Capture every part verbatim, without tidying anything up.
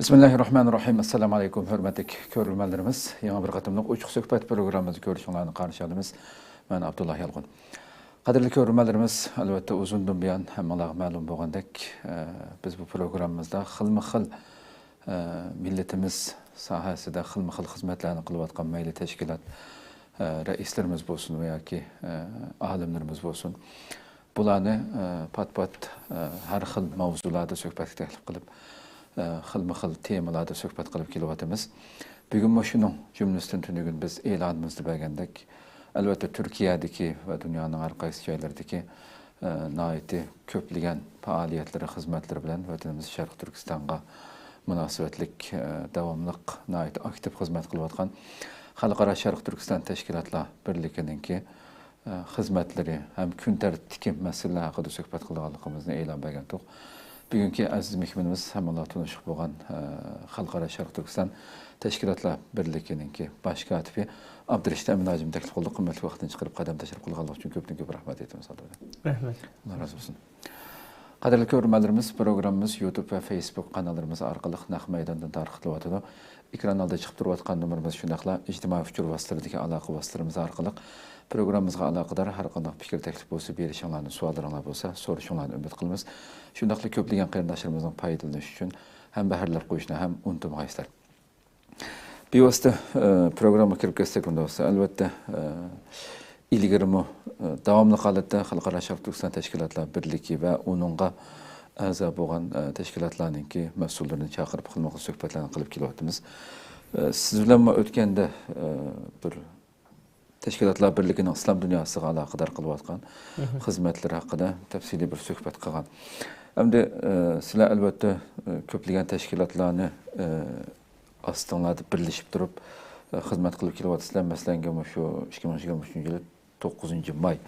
بىسمىللاھىررەھمانىررەھىم. ئەسسالامۇ ئەلەيكۇم، ھۆرمەتلىك كۆرۈرمەنلىرىمىز. يېڭى بىر قېتىملىق ئوچۇق سۆھبەت پروگراممىمىزدا كۆرۈشۈڭلارنى قارشى ئالىمىز. مەن ئابدۇللا يالقۇن. قەدىرلىك كۆرۈرمەنلىرىمىز، ئەلۋەتتە، ئۇزۇندىن بۇيان ھەممىڭلارغا مەلۇم بولغاندەك، ئە، بىز بۇ پروگراممىمىزدا خىلمۇ خىل، ئە، مىللىتىمىز ساھەسىدە خىلمۇ خىل خىزمەتلەرنى قىلىۋاتقان مەيلى تەشكىلات، ئە، رەئىسلىرىمىز بولسۇن ۋە ياكى، ئە، ئالىملىرىمىز بولسۇن، بۇلارنى، ئە، پات-پات، ئە، ھەر خىل ماۋزۇلاردا سۆھبەتكە تەكلىپ قىلىپ، ئە، خىلمۇ خىل تېمىلاردا سۆھبەت قىلىپ كېلىۋاتىمىز. بۈگۈنمۇ شۇنىڭ جۈملىسىدىن تۈنۈگۈن بىز ئېلانىمىزدا بەرگەندەك، ئەلۋەتتە، تۈركىيەدىكى ۋە دۇنيانىڭ ھەر قايسى جايلىرىدىكى، ئە، ناھايىتى كۆپلىگەن پائالىيەتلىرى، خىزمەتلىرى بىلەن ۋەتىنىمىز شەرقىي تۈركىستانغا مۇناسىۋەتلىك، ئە، داۋاملىق ناھايىتى ئاكتىپ خىزمەت قىلىۋاتقان خەلقئارا شەرقىي تۈركىستان تەشكىلاتلار بىرلىكىنىڭكى ئە، خىزمەتلىرى ھەم كۈن تەرتىپتىكى مەسىلىلەر ھەققىدە سۆھبەت قىلىدىغانلىقىمىزنى ئېلان بەرگەنتۇق. بۈگۈنكى ئەزىز مېھمىنىمىز ھەممىڭلار تونۇشلۇق بولغان، ئە، خەلقئارا شەرقىي تۈركىستان تەشكىلاتلار بىرلىكىنىڭكى باش كاتىپى ئابدۇرېشىت ئەمىن ھاجىمنى تەكلىپ قىلدۇق. قىممەتلىك ۋاقتىنى چىقىرىپ قەدەم تەشرىپ قىلغانلىقى ئۈچۈن كۆپتىن كۆپ رەھمەت ئېيتىمىز. رەھمەت. ئاللا رازى بولسۇن. قەدىرلىك كۆرۈرمەنلىرىمىز، پروگراممىمىز يۇتۇب ۋە فېيسبۇك قاناللىرىمىز ئارقىلىق نەق مەيداندىن تارقىتىلىۋاتىدۇ. ئېكران ئالدىدا چىقىپ تۇرۇۋاتقان نومۇرىمىز، شۇنداقلا ئىجتىمائىي ئۇچۇر ۋاسىتىلىرىدىكى ئالاقە ۋاسىتىلىرىمىز ئارقىلىق پروگراممىمىزغا ئالاقىدار ھەر قانداق پىكىر، تەكلىپ بولسا بېرىشىڭلارنى، سوئاللىرىڭلار بولسا سورىشىڭلارنى ئۈمىد قىلىمىز. شۇنداقلا كۆپلىگەن قېرىنداشلىرىمىزنىڭ پايدىلىنىشى ئۈچۈن ھەمبەھىرلەپ قويۇشنى ھەم ئۇنتۇمىغايسىلەر. بىۋاسىتە، ئە، پروگراممىغا كىرىپ كەتسەك، ئۇنداق بولسا، ئەلۋەتتە، ئە، ئىلگىرىمۇ، ئە، داۋاملىق ھالەتتە خەلقئارا شەرقىي تۈركىستان تەشكىلاتلار بىرلىكى ۋە ئۇنىڭغا ئەزا بولغان، ئە، تەشكىلاتلارنىڭكى مەسئۇللىرىنى چاقىرىپ، خىلمۇ خىل سۆھبەتلەرنى قىلىپ كېلىۋاتىمىز. ئە، سىز بىلەنمۇ ئۆتكەندە، ئە، بىر تەشكىلاتلار بىرلىكىنىڭ ئىسلام دۇنياسىغا ئالاقىدار قىلىۋاتقان خىزمەتلىرى ھەققىدە تەپسىلىي بىر سۆھبەت قىلغان. ئەمدى، ئە، سىلەر ئەلۋەتتە، ئە، كۆپلىگەن تەشكىلاتلارنى، ئە، ئاستىڭلاردا بىرلىشىپ تۇرۇپ، ئە، خىزمەت قىلىپ كېلىۋاتىسىلەر. مەسىلەن، مۇشۇ ئىككى مىڭ يىگىرمە ئۈچىنچى يىلى توققۇزىنچى ماي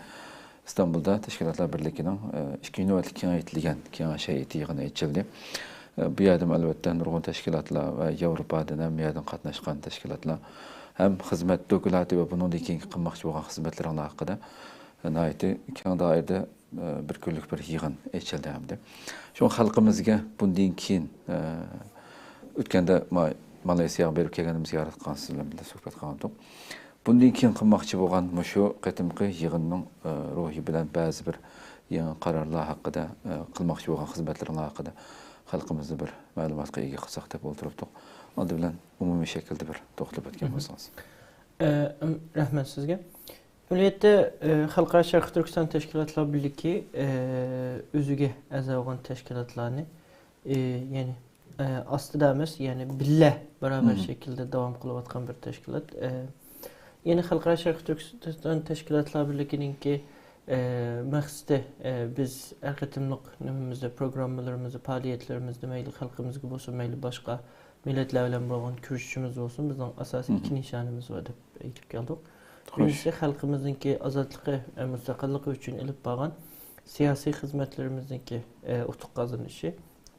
ئىستانبۇلدا تەشكىلاتلار بىرلىكىنىڭ، ئە، ئىككىنچى نۆۋەتلىك كېڭەيتىلگەن كېڭەش ھەيئىتى يىغىنى ئېچىلدى. ئە، بۇ يەردىمۇ ئەلۋەتتە نۇرغۇن تەشكىلاتلار ۋە ياۋروپادىن ھەم بۇ يەردىن قاتناشقان تەشكىلاتلار ھەم خىزمەت دوكلاتى ۋە بۇنىڭدىن كېيىنكى قىلماقچى بولغان خىزمەتلىرىڭلار ھەققىدە ناھايىتى كەڭ دائىرىدە، ئە، بىر كۈنلۈك بىر يىغىن ئېچىلدى ئەمدى. شۇڭا خەلقىمىزگە بۇندىن كېيىن، ئە، ئۆتكەندە ما-، مالايسىياغا بېرىپ كەلگەندە زىيارەت قىلغان سىز بىلەن بىللە سۆھبەت قىلغانىدۇق. بۇندىن كېيىن قىلماقچى بولغان مۇشۇ قېتىمقى يىغىننىڭ، ئە، روھى بىلەن بەزى بىر يېڭى قارارلار ھەققىدە، ئە، قىلماقچى بولغان خىزمەتلىرىڭلار ھەققىدە خەلقىمىزنى بىر مەلۇماتقا ئىگە قىلساق دەپ ئولتۇرۇپتۇق. ئالدى بىلەن ئومۇمىي شەكىلدە بىر توختىلىپ ئۆتكەن بولسىڭىز. ئە، ئەم، رەھمەت سىزگە. ئەمەلىيەتتە، ئە، خەلقئارا شەرقىي تۈركىستان تەشكىلاتلار بىرلىكى، ئە، ئۆزىگە ئەزا بولغان تەشكىلاتلارنى، ئە، يەنى، ئە، ئاستىدا ئەمەس، يەنى بىللە باراۋەر شەكىلدە داۋام قىلىۋاتقان بىر تەشكىلات. ئە، يەنى خەلقئارا شەرقىي تۈركىستان تەشكىلاتلار بىرلىكىنىڭكى، ئە، مەقسىتى، ئە، بىز ھەر قېتىملىق نېمىمىزدە، پروگراممىلىرىمىزدا، پائالىيەتلىرىمىزدە مەيلى خەلقىمىزگە بولسۇن، مەيلى باشقا مىللەتلەر بىلەن بولغان كۆرۈشۈشىمىز بولسۇن، بىزنىڭ ئاساسىي ئىككى نىشانىمىز بار دەپ ئېيتىپ كەلدۇق. بىرىنچىسى، خەلقىمىزنىڭكى ئازادلىقى، ئە، مۇستەقىللىقى ئۈچۈن ئېلىپ بارغان سىياسىي خىزمەتلىرىمىزنىڭكى، ئە، ئۇتۇق قازىنىشى،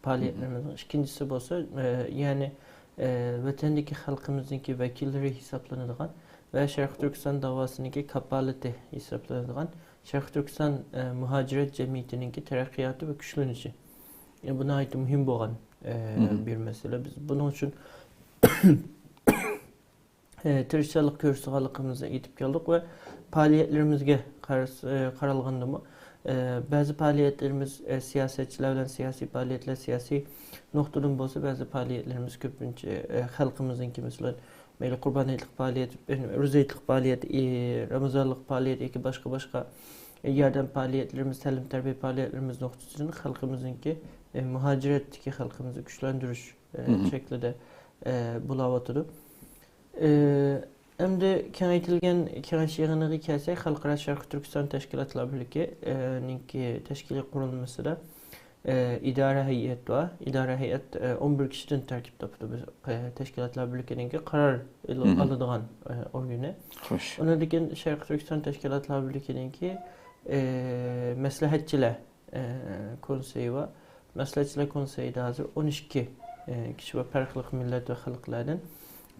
پائالىيەتلىرىمىزنىڭ. ئىككىنچىسى بولسا، ئە، يەنى، ئە، ۋەتەندىكى خەلقىمىزنىڭكى ۋەكىللىرى ھېسابلىنىدىغان ۋە شەرقىي تۈركىستان داۋاسىنىڭكى كاپالىتى ھېسابلىنىدىغان شەرقىي تۈركىستان، ئە، مۇھاجىرەت جەمئىيىتىنىڭكى تەرەققىياتى ۋە كۈچلىنىشى. ئە، بۇ ناھايىتى مۇھىم بولغان، ئە، بىر مەسىلە. بىز بۇنىڭ ئۈچۈن ئە، تىرىشچانلىق كۆرسىتىدىغانلىقىمىزنى ئېيتىپ كەلدۇق ۋە پائالىيەتلىرىمىزگە قارىس-، ئە، قارالغاندىمۇ، ئە، بەزى پائالىيەتلىرىمىز، ئە، سىياسەتچىلەر بىلەن سىياسىي پائالىيەتلەر، سىياسىي نۇقتىدىن بولسا، بەزى پائالىيەتلىرىمىز كۆپىنچە، ئە، خەلقىمىزنىڭكى، مەسىلەن، مەيلى قۇربان ھېيتلىق پائالىيەت، ئە، روزا ھېيتلىق پائالىيەت، ئى، رامىزانلىق پائالىيەت ياكى باشقا، باشقا، ئە، ياردەم پائالىيەتلىرىمىز، تەلىم تەربىيە پائالىيەتلىرىمىز نۇقتىسىدىن خەلقىمىزنىڭكى، ئە، مۇھاجىرەتتىكى خەلقىمىزنى كۈچلەندۈرۈش، ئە، شەكلىدە، ئە، بولاۋاتىدۇ. ئى، ئەمدى كېڭەيتىلگەن كېڭەش يىغىنىغا كەلسەك، خەلقئارا شەرقىي تۈركىستان تەشكىلاتلار بىرلىكى، ئى، نىڭكى تەشكىلىي قۇرۇلمىسىدا ئىدارە ھەيئەت بار. ئىدارە ھەيئەت ئون بىر كىشىدىن تەركىب تاپىدۇ. بىز تەشكىلاتلار بىرلىكىنىڭكى قارار ئالىدىغان ئورگىنى. خوش. ئۇنىڭدىن كېيىن شەرقىي تۈركىستان تەشكىلاتلار بىرلىكىنىڭكى مەسلىھەتچىلەر كونسېيى بار. مەسلىھەتچىلەر كونسېيىدا ھازىر ئون ئىككى كىشى بار، پەرقلىق مىللەت ۋە خەلقلەردىن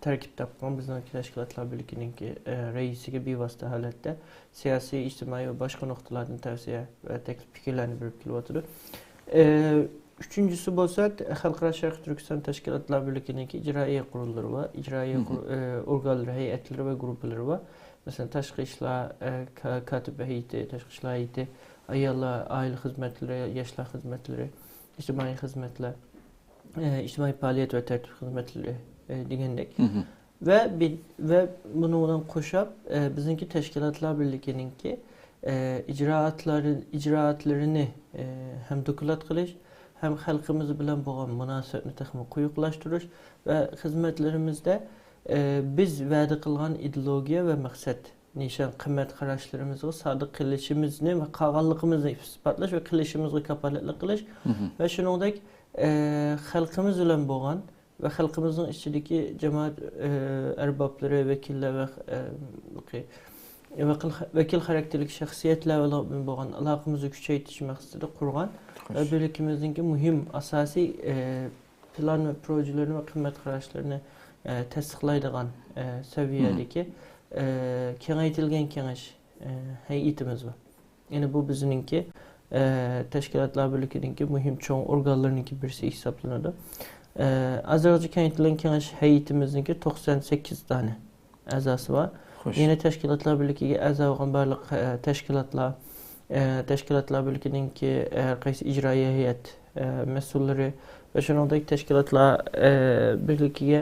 تەركىب تاپقان بىزنىڭ تەشكىلاتلار بىرلىكىنىڭكى رەئىسىگە بىۋاسىتە ھالەتتە سىياسىي، ئىجتىمائىي ۋە باشقا نۇقتىلاردىن تەۋسىيە ۋە تەكلىپ پىكىرلەرنى بېرىپ كېلىۋاتىدۇ. ئۈچىنچىسى بولسا، خەلقئارا شەرقىي تۈركىستان تەشكىلاتلار بىرلىكىنىڭكى ئىجرائىيە قۇرۇللىرى بار، ئىجرائىيە ئورگانلىرى، ھەيئەتلىرى ۋە گۇرۇپپىلىرى بار. مەسىلەن، تاشقى ئىشلار كاتىپ ھەيئىتى، تاشقى ئىشلار ھەيئىتى، ئاياللار، ئائىلە خىزمەتلىرى، ياشلار خىزمەتلىرى، ئىجتىمائىي خىزمەتلەر، ئىجتىمائىي پائالىيەت ۋە تەرتىپ خىزمەتلىرى دېگەندەك. ۋە ۋە بۇنىڭ بىلەن قوشاپ، بىزنىڭكى تەشكىلاتلار بىرلىكىنىڭكى ئىجرائاتلىرى، ئىجرائاتلىرىنى ھەم دوكلات قىلىش، ھەم خەلقىمىز بىلەن بولغان مۇناسىۋەتنى تېخىمۇ قويۇقلاشتۇرۇش ۋە خىزمەتلىرىمىزدە بىز ۋەدە قىلغان ئىدېئولوگىيە ۋە مەقسەت، نىشان، قىممەت قاراشلىرىمىزغا سادىق قېلىشىمىزنى ۋە قالغانلىقىمىزنى ئىسپاتلاش ۋە قېلىشىمىزغا كاپالەتلىك قىلىش ۋە شۇنىڭدەك خەلقىمىز بىلەن بولغان ۋە خەلقىمىزنىڭ ئىچىدىكى جامائەت ئەربابلىرى، ۋەكىللەر ۋە ۋەكىل خاراكتېرلىك شەخسىيەتلەر بىلەن بولغان ئالاقىمىزنى كۈچەيتىش مەقسىتىدە قۇرغان ۋە بىرلىكىمىزنىڭكى مۇھىم ئاساسىي پىلان ۋە پروژىلىرىنى ۋە قىممەت قاراشلىرىنى تەستىقلايدىغان سەۋىيەدىكى كېڭەيتىلگەن كېڭەش ھەيئىتىمىز بار. يەنى بۇ بىزنىڭكى تەشكىلاتلار بىرلىكىنىڭكى مۇھىم چوڭ ئورگانلىرىنىڭكى بىرسى ھېسابلىنىدۇ. ھازىرغىچە كېڭەيتىلگەن كېڭەش ھەيئىتىمىزنىڭكى توقسان سەككىز دانە ئەزاسى بار. يەنى تەشكىلاتلار بىرلىكىگە ئەزا بولغان بارلىق تەشكىلاتلار، تەشكىلاتلار بىرلىكىنىڭكى ھەر قايسى ئىجرائىيە ھەيئەت مەسئۇللىرى ۋە شۇنىڭدەك تەشكىلاتلار بىرلىكىگە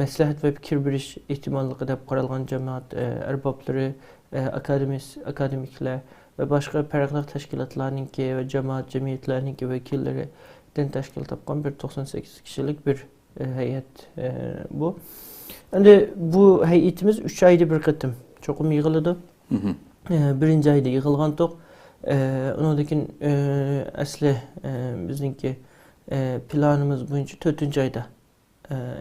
مەسلىھەت ۋە پىكىر بېرىش ئېھتىماللىقى دەپ قارالغان جامائەت ئەربابلىرى، ئاكادېمىس-، ئاكادېمىكلەر ۋە باشقا پەرقلىق تەشكىلاتلارنىڭكى ۋە جامائەت جەمئىيەتلەرنىڭكى ۋەكىللىرىدىن تەشكىل تاپقان بىر توقسان سەككىز كىشىلىك بىر ھەيئەت بۇ. ئەمدى بۇ ھەيئىتىمىز ئۈچ ئايدا بىر قېتىم چوقۇم يىغىلىدۇ. بىرىنچى ئايدا يىغىلغانتۇق. ئۇنىڭدىن كېيىن ئەسلى بىزنىڭكى پىلانىمىز بويىچە تۆتىنچى ئايدا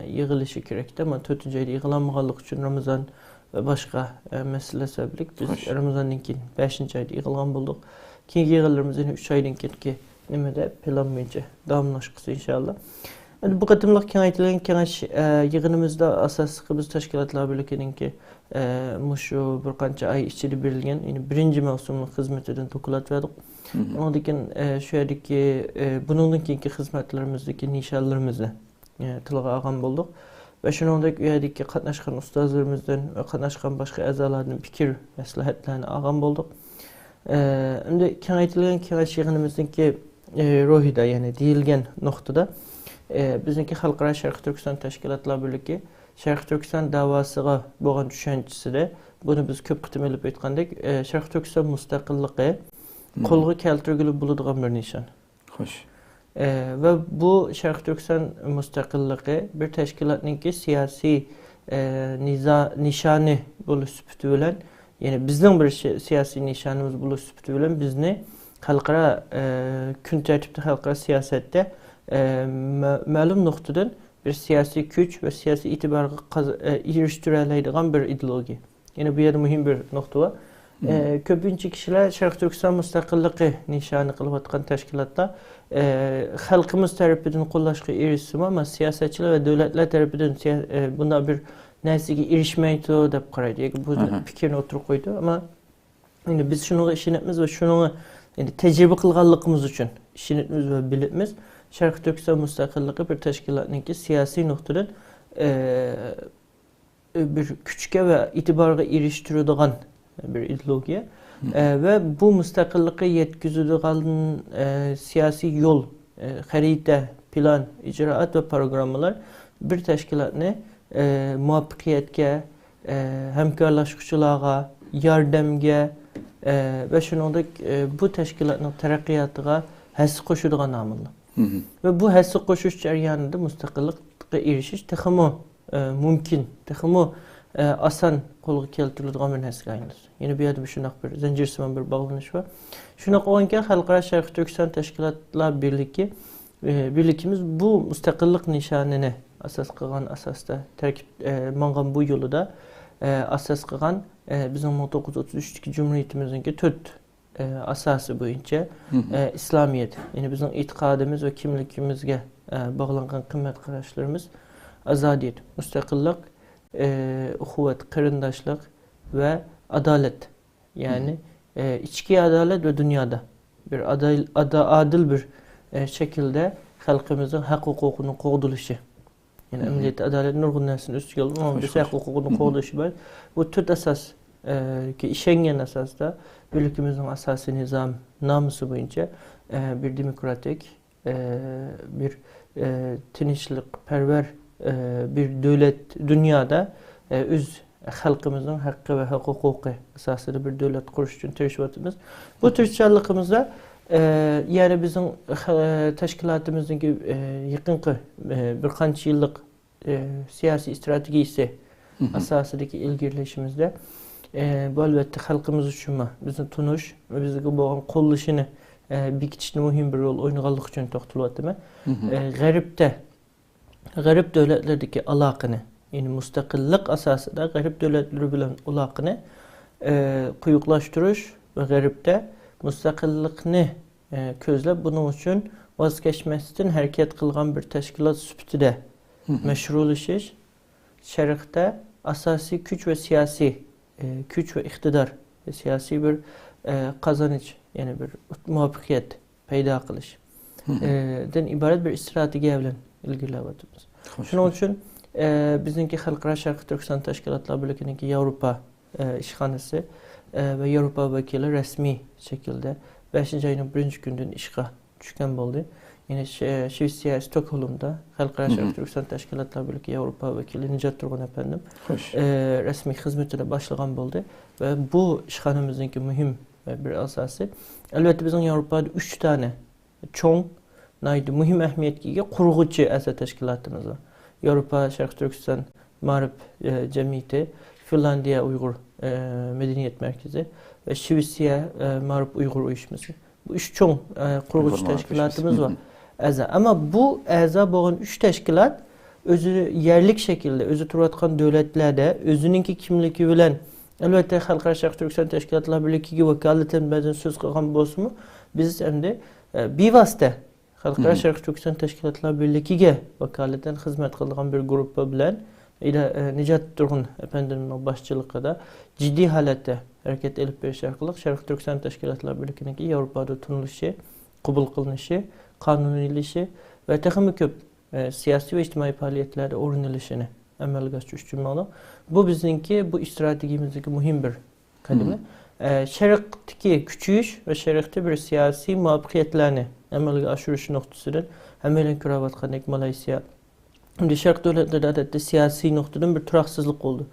يىغىلىشى كېرەكتى. ئەمما تۆتىنچى ئايدا يىغىلالمىغانلىقى ئۈچۈن رامىزان ۋە باشقا مەسىلە سەۋەبلىك بىز رامىزاندىن كېيىن بەشىنچى ئايدا يىغىلغان بولدۇق. كېيىنكى يىغىنلىرىمىز يەنە ئۈچ ئايدىن كېيىنكى نېمىدە پىلان بويىچە داۋاملاشقۇسى ئىنشاللا. ئەمدى بۇ قېتىملىق كېڭەيتىلگەن كېڭەش يىغىنىمىزدا ئاساسلىقى بىز تەشكىلاتلار بىرلىكىنىڭكى مۇشۇ بىر قانچە ئاي ئىچىدە بېرىلگەن، يەنى بىرىنچى مەۋسۇملۇق خىزمىتىدىن دوكلات بەردۇق. ئۇنىڭدىن كېيىن شۇ يەردىكى بۇنىڭدىن كېيىنكى خىزمەتلىرىمىزدىكى نىشانلىرىمىزنى تىلغا ئالغان بولدۇق. ۋە شۇنىڭدەك ئۇ يەردىكى قاتناشقان ئۇستازلىرىمىزدىن ۋە قاتناشقان باشقا ئەزالاردىن پىكىر، مەسلىھەتلەرنى ئالغان بولدۇق. ئەمدى كېڭەيتىلگەن كېڭەش يىغىنىمىزنىڭكى روھىدا، يەنى دېيىلگەن نۇقتىدا، بىزنىڭكى خەلقئارا شەرقىي تۈركىستان تەشكىلاتلار بىرلىكى شەرقىي تۈركىستان داۋاسىغا بولغان چۈشەنچىسىدە، بۇنى بىز كۆپ قېتىم ئېلىپ ئېيتقاندەك، شەرقىي تۈركىستان مۇستەقىللىقى قولغا كەلتۈرگىلى بولىدىغان بىر نىشان. خوش. ۋە بۇ شەرقىي تۈركىستان مۇستەقىللىقى بىر تەشكىلاتنىڭكى سىياسىي نىزا-، نىشانى بولۇش سۈپىتى بىلەن، يەنى بىزنىڭ بىر شى-، سىياسىي نىشانىمىز بولۇش سۈپىتى بىلەن بىزنى خەلقئارا كۈن تەرتىپتە، خەلقئارا سىياسەتتە مە-، مەلۇم نۇقتىدىن بىر سىياسىي كۈچ ۋە سىياسىي ئېتىبارغا قاز-، ئېرىشتۈرەلەيدىغان بىر ئىدېئولوگىيە. يەنە بۇ يەردە مۇھىم بىر نۇقتا بار. ئە، كۆپىنچە كىشىلەر شەرقىي تۈركىستان مۇستەقىللىقى نىشانى قىلىۋاتقان تەشكىلاتلار، ئە، خەلقىمىز تەرىپىدىن قوللاشقا ئېرىشسىمۇ، ئەمما سىياسەتچىلەر ۋە دۆلەتلەر تەرىپىدىن سىيا-، ئە، بۇنداق بىر نەرسىگە ئېرىشمەيدۇ دەپ قارايدۇ ياكى بۇ پىكىرنى ئوتتۇرىغا قويىدۇ. ئەمما ئەمدى بىز شۇنىڭغا ئىشىنىمىز ۋە شۇنىڭغا، ئەمدى، تەجرىبە قىلغانلىقىمىز ئۈچۈن ئىشىنىمىز ۋە بىلىمىز. شەرقىي تۈركىستان مۇستەقىللىقى بىر تەشكىلاتنىڭكى سىياسىي نۇقتىدىن، ئە، بىر كۈچكە ۋە ئېتىبارغا ئېرىشتۈرىدىغان بىر ئىدېئولوگىيە. ئە، ۋە بۇ مۇستەقىللىققا يەتكۈزىدىغان، ئە، سىياسىي يول، ئە، خەرىتە، پىلان، ئىجرائات ۋە پروگراممىلار بىر تەشكىلاتنى، ئە، مۇۋەپپەقىيەتكە، ئە، ھەمكارلاشقۇچىلارغا، ياردەمگە، ئە، ۋە شۇنىڭدەك، ئە، بۇ تەشكىلاتنىڭ تەرەققىياتىغا ھەسسە قوشىدىغان ئامىللار. ۋە بۇ ھەسسە قوشۇش جەريانىدا مۇستەقىللىققا ئېرىشىش تېخىمۇ ئە، مۇمكىن، تېخىمۇ، ئاسان قولغا كەلتۈرۈلىدىغان بىر نەرسىگە ئايلىنىدۇ. يەنى بۇ يەردە مۇشۇنداق بىر زەنجىرسىمان بىر باغلىنىش بار. شۇنداق بولغانكەن، خەلقئارا شەرقىي تۈركىستان تەشكىلاتلار بىرلىكى، ئە، بىرلىكىمىز بۇ مۇستەقىللىق نىشانىنى ئاساس قىلغان ئاساستا تەركىب، ئە، ماڭغان بۇ يولىدا، ئە، ئاساس قىلغان، ئە، بىزنىڭ مىڭ توققۇز يۈز ئوتتۇز ئۈچتىكى جۇمھۇرىيىتىمىزنىڭكى تۆت ئە، ئاساسى بويىچە، ئە، ئىسلامىيەت، يەنى بىزنىڭ ئېتىقادىمىز ۋە كىملىكىمىزگە، ئە، باغلانغان قىممەت قاراشلىرىمىز ئازادىيەت، مۇستەقىللىق، ئە، ئۇخۇۋەت، قېرىنداشلىق ۋە ئادالەت، يەنى، ئە، ئىچكى ئادالەت ۋە دۇنيادا بىر ئاداي-، ئادا-، ئادىل بىر، ئە، شەكىلدە خەلقىمىزنىڭ ھەق ھوقۇقىنىڭ قوغدىلىشى. يەنى ئەمەلىيەتتە ئادالەت نۇرغۇن نەرسىنى ئۈستىگە ئالىدۇ، ئەمما بىز ھەق ھوقۇقىنى قوغدىشى بار. بۇ تۆت ئاساس، ئە، كە ئىشەنگەن ئاساستا بىرلىكىمىزنىڭ ئاساسىي نىزامنامىسى بويىچە، ئە، بىر دېموكراتىك، ئە، بىر، ئە، تىنچلىقپەرۋەر، ئە، بىر دۆلەت دۇنيادا، ئە، ئۆز خەلقىمىزنىڭ ھەققى ۋە ھەق ھوقۇقى ئاساسىدا بىر دۆلەت قۇرۇش ئۈچۈن تىرىشىۋاتىمىز. بۇ تىرىشچانلىقىمىزدا، ئە، يەنى بىزنىڭ خە-، تەشكىلاتىمىزنىڭكى، ئە، يېقىنقى، ئە، بىر قانچە يىللىق، ئە، سىياسىي ئىستراتېگىيىسى ئاساسىدىكى ئىلگىرىلىشىمىزدە، ئە، بۇ، ئەلۋەتتە، خەلقىمىز ئۈچۈنمۇ، بىزنى تونۇش ۋە بىزگە بولغان قوللىشىنى، ئە، بېكىتىشتە مۇھىم بىر رول ئوينىغانلىقى ئۈچۈن توختىلىۋاتىمەن. ئە، غەربتە غەرب دۆلەتلىرىدىكى ئالاقىنى، يەنى مۇستەقىللىق ئاساسىدا غەرب دۆلەتلىرى بىلەن ئالاقىنى، ئە، قويۇقلاشتۇرۇش ۋە غەربتە مۇستەقىللىقنى، ئە، كۆزلەپ، بۇنىڭ ئۈچۈن ۋاز كەچمەستىن ھەرىكەت قىلغان بىر تەشكىلات سۈپىتىدە مەشھۇرلىشىش، شەرقتە ئاساسىي كۈچ ۋە سىياسىي، ئە، كۈچ ۋە ئىقتىدار، سىياسىي بىر، ئە، قازانچ، يەنى بىر مۇۋەپپەقىيەت پەيدا قىلىش، ئە، دىن ئىبارەت بىر ئىستراتېگىيە بىلەن ئىلگىرىلەۋاتىمىز. شۇنىڭ ئۈچۈن، ئە، بىزنىڭكى خەلقئارا شەرقىي تۈركىستان تەشكىلاتلار بىرلىكىنىڭكى ياۋروپا، ئە، ئىشخانىسى، ئە، ۋە ياۋروپا ۋەكىلى رەسمىي شەكىلدە بەشىنچى ئاينىڭ بىرىنچى كۈنىدىن ئىشقا چۈشكەن بولدى. يەنى ش-، شىۋېتسىيە ستوكھولمدا خەلقئارا شەرقىي تۈركىستان تەشكىلاتلار بىرلىكى ياۋروپا ۋەكىلى نىجات تۇرغۇن ئەپەندىم، ئە، رەسمىي خىزمىتىنى باشلىغان بولدى. ۋە بۇ ئىشخانىمىزنىڭكى مۇھىم ۋە بىر ئاساسى، ئەلۋەتتە، بىزنىڭ ياۋروپادا ئۈچ دانە چوڭ، ناھايىتى مۇھىم ئەھمىيەتكە ئىگە قۇرغۇچى ئەزا تەشكىلاتىمىز بار. ياۋروپا شەرقىي تۈركىستان مائارىپ، ئە، جەمئىيىتى، فىنلاندىيە ئۇيغۇر، ئە، مەدەنىيەت مەركىزى ۋە شىۋېتسىيە، ئە، مائارىپ ئۇيغۇر ئۇيۇشمىسى. بۇ ئۈچ چوڭ، ئە، قۇرغۇچى تەشكىلاتىمىز بار. ئەزا. ئەمما بۇ ئەزا بولغان ئۈچ تەشكىلات ئۆزى يەرلىك شەكىلدە، ئۆزى تۇرۇۋاتقان دۆلەتلەردە ئۆزىنىڭكى كىملىكى بىلەن، ئەلۋەتتە، خەلقئارا شەرقىي تۈركىستان تەشكىلاتلار بىرلىكىگە ۋاكالىتەن بەزەن سۆز قىلغان بولسىمۇ، بىز ئەمدى، ئە، بىۋاسىتە خەلقئارا شەرقىي تۈركىستان تەشكىلاتلار بىرلىكىگە ۋاكالىتەن خىزمەت قىلىدىغان بىر گۇرۇپپا بىلەن، ئىلا-، ئە، نىجات تۇرغۇن ئەپەندىمنىڭ باشچىلىقىدا جىددىي ھالەتتە ھەرىكەت ئېلىپ بېرىش ئارقىلىق شەرقىي تۈركىستان تەشكىلاتلار بىرلىكىنىڭكى ياۋروپادا تونۇلۇشى، قوبۇل قىلىنىشى، قانۇنىيلىشى ۋە تېخىمۇ كۆپ، ئە، سىياسىي ۋە ئىجتىمائىي پائالىيەتلەردە ئورۇن ئېلىشىنى ئەمەلگە ئاشۇرۇش ئۈچۈن ماڭىدۇ. بۇ بىزنىڭكى بۇ ئىستراتېگىيىمىزدىكى مۇھىم بىر قەدىمى. ئە، شەرقتىكى كۈچىيىش ۋە شەرقتە بىر سىياسىي مۇۋەپپەقىيەتلەرنى ئەمەلگە ئاشۇرۇش نۇقتىسىدىن ھەممەيلەن كۆرۈۋاتقاندەك مالايسىيا، ئەمدى شەرق دۆلەتلىرىدە ئادەتتە سىياسىي نۇقتىدىن بىر تۇراقسىزلىق بولىدۇ.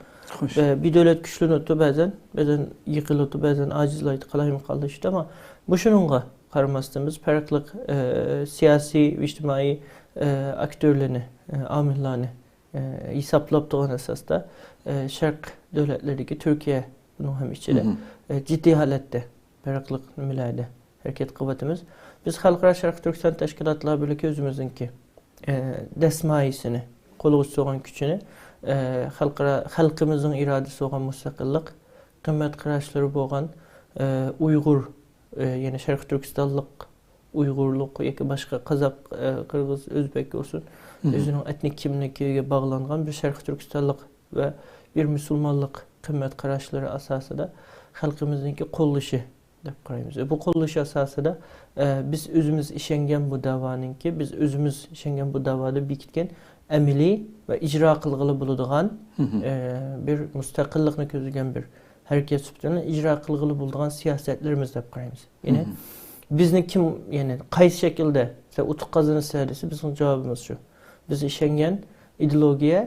ئە، بىر دۆلەت كۈچلىنىدۇ بەزەن، بەزەن يىقىلىدۇ، بەزەن ئاجىزلايدۇ، قالايمىقانلىشىدۇ. ئەمما مۇشۇنىڭغا قارىماستىن، بىز پەرقلىق، ئە، سىياسىي ۋە ئىجتىمائىي، ئە، ئاكتيورلارنى، ئە، ئامىللارنى، ئە، ھېسابلاپ تۇرغان ئاساستا، ئە، شەرق دۆلەتلىرىدىكى تۈركىيە بۇنىڭ ھەم ئىچىدە، ئە، جىددىي ھالەتتە پەرقلىق نېمىلەردە ھەرىكەت قىلىۋاتىمىز. بىز خەلقئارا شەرقىي تۈركىستان تەشكىلاتلار بىرلىكى ئۆزىمىزنىڭكى، ئە، دەسمايىسىنى، قولىغا تۇتۇلغان كۈچىنى، ئە، خەلقئارا، خەلقىمىزنىڭ ئىرادىسى بولغان مۇستەقىللىق، قىممەت قاراشلىرى بولغان، ئە، ئۇيغۇر، ئە، يەنى شەرقىي تۈركىستانلىق، ئۇيغۇرلۇق ياكى باشقا قازاق، ئە، قىرغىز، ئۆزبەك بولسۇن، ئۆزىنىڭ ئېتنىك كىملىكىگە باغلانغان بىر شەرقىي تۈركىستانلىق ۋە بىر مۇسۇلمانلىق قىممەت قاراشلىرى ئاساسىدا خەلقىمىزنىڭكى قوللىشى دەپ قارايمىز. بۇ قوللىشى ئاساسىدا، ئە، بىز ئۆزىمىز ئىشەنگەن بۇ داۋانىڭكى، بىز ئۆزىمىز ئىشەنگەن بۇ داۋادا بېكىتكەن ئەمەلىي ۋە ئىجرا قىلغىلى بولىدىغان، ئە، بىر مۇستەقىللىقنى كۆزلىگەن بىر ھەرىكەت سۈپىتىدە ئىجرا قىلغىلى بولىدىغان سىياسەتلىرىمىز دەپ قارايمىز. يەنى بىزنى كىم، يەنى قايسى شەكىلدە سەن ئۇتۇق قازىنىسەن دېسە، بىزنىڭ جاۋابىمىز شۇ. بىز ئىشەنگەن ئىدېئولوگىيە،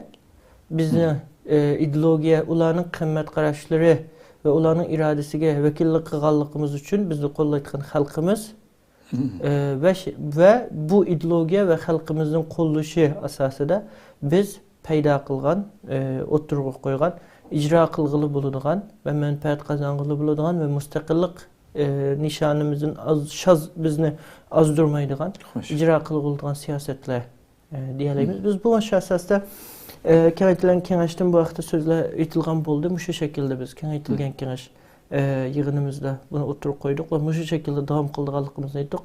بىزنى، ئە، ئىدېئولوگىيە، ئۇلارنىڭ قىممەت قاراشلىرى ۋە ئۇلارنىڭ ئىرادىسىگە ۋەكىللىك قىلغانلىقىمىز ئۈچۈن بىزنى قوللايدىغان خەلقىمىز، ئە، ۋە ش-، ۋە بۇ ئىدېئولوگىيە ۋە خەلقىمىزنىڭ قوللىشى ئاساسىدا بىز پەيدا قىلغان، ئى، ئوتتۇرىغا قويغان، ئىجرا قىلغىلى بولىدىغان ۋە مەنپەئەت قازانغىلى بولىدىغان ۋە مۇستەقىللىق، ئى، نىشانىمىزدىن ئاز، شاز بىزنى ئازدۇرمايدىغان، خوش. ئىجرا قىلغىلىدىغان سىياسەتلەر، ئى، دېيەلەيمىز. مم. بىز بۇ ئاساستا، ئى، كېڭەيتىلگەن كېڭەشتىن بۇ ھەقتە سۆزلەر ئېيتىلغان بولدى. مۇشۇ شەكىلدە بىز كېڭەيتىلگەن مم. كېڭەش، ئى، يىغىنىمىزدا بۇنى ئوتتۇرىغا قويدۇق ۋە مۇشۇ شەكىلدە داۋام قىلىدىغانلىقىمىزنى ئېيتتۇق.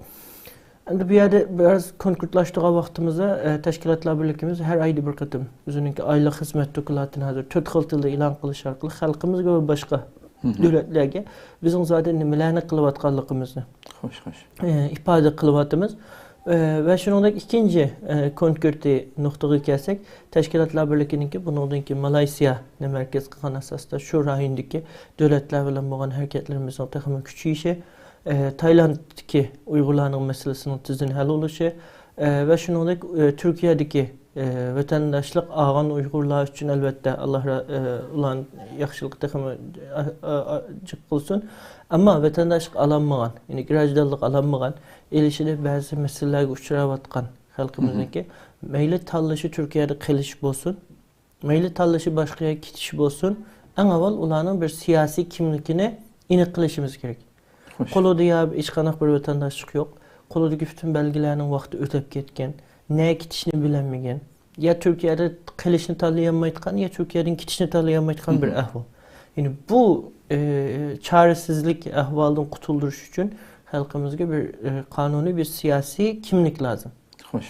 ئەمدى بۇ يەردە بىراز كونكرېتلاشتۇرغان ۋاقتىمىزدا، ئە، تەشكىلاتلار بىرلىكىمىز ھەر ئايدا بىر قېتىم ئۆزىنىڭكى ئايلىق خىزمەت دوكلاتىنى ھازىر تۆت خىل تىلدا ئېلان قىلىش ئارقىلىق خەلقىمىزگە ۋە باشقا مم. دۆلەتلەرگە بىزنىڭ زادى نېمىلەرنى قىلىۋاتقانلىقىمىزنى، خوش، خوش. ئە، ئىپادە قىلىۋاتىمىز. ئە، ۋە شۇنىڭدەك ئىككىنچى، ئە، كونكرېتىي نۇقتىغا كەلسەك، تەشكىلاتلار بىرلىكىنىڭكى بۇنىڭدىن كېيىن مالايسىيانى مەركەز قىلغان ئاساستا شۇ رايوندىكى دۆلەتلەر بىلەن بولغان ھەرىكەتلىرىمىزنىڭ تېخىمۇ كۈچىيىشى، ئە، تايلاندتىكى ئۇيغۇرلارنىڭ مەسىلىسىنىڭ تېزدىن ھەل بولۇشى، ئە، ۋە شۇنىڭدەك، ئە، تۈركىيەدىكى، ئە، ۋەتەنداشلىق ئالغان ئۇيغۇرلار ئۈچۈن، ئەلۋەتتە، ئاللا را-، ئە، ئۇلارنى ياخشىلىقى تېخىمۇ، ئە، ئە، ئە، جىق قىلسۇن. ئەمما ۋەتەنداشلىق ئالالمىغان، يەنى گراژدانلىق ئالالمىغان، ئېلىشىدە بەزى مەسىلىلەرگە ئۇچراۋاتقان خەلقىمىزنىڭكى، مەيلى تاللىشى تۈركىيەدە قېلىش بولسۇن، مەيلى تاللىشى باشقا يەرگە كېتىش بولسۇن، ئەڭ ئاۋۋال ئۇلارنىڭ بىر سىياسىي كىملىكىنى ئېنىق قىلىشىمىز كېرەك. خوش. قولىدا يا ھېچقانداق بىر ۋەتەنداشلىق يوق، قولىدىكى پۈتۈن بەلگىلەرنىڭ ۋاقتى ئۆتۈپ كەتكەن، نەگە كېتىشنى بىلەلمىگەن، يا تۈركىيەدە قېلىشنى تاللىيالمايدىغان، يا تۈركىيەدىن كېتىشنى تاللىيالمايدىغان بىر ئەھۋال. يەنى بۇ، ئى، چارىسىزلىك ئەھۋالىدىن قۇتۇلدۇرۇش ئۈچۈن خەلقىمىزگە بىر، ئى، قانۇنىي بىر سىياسىي كىملىك لازىم. خوش.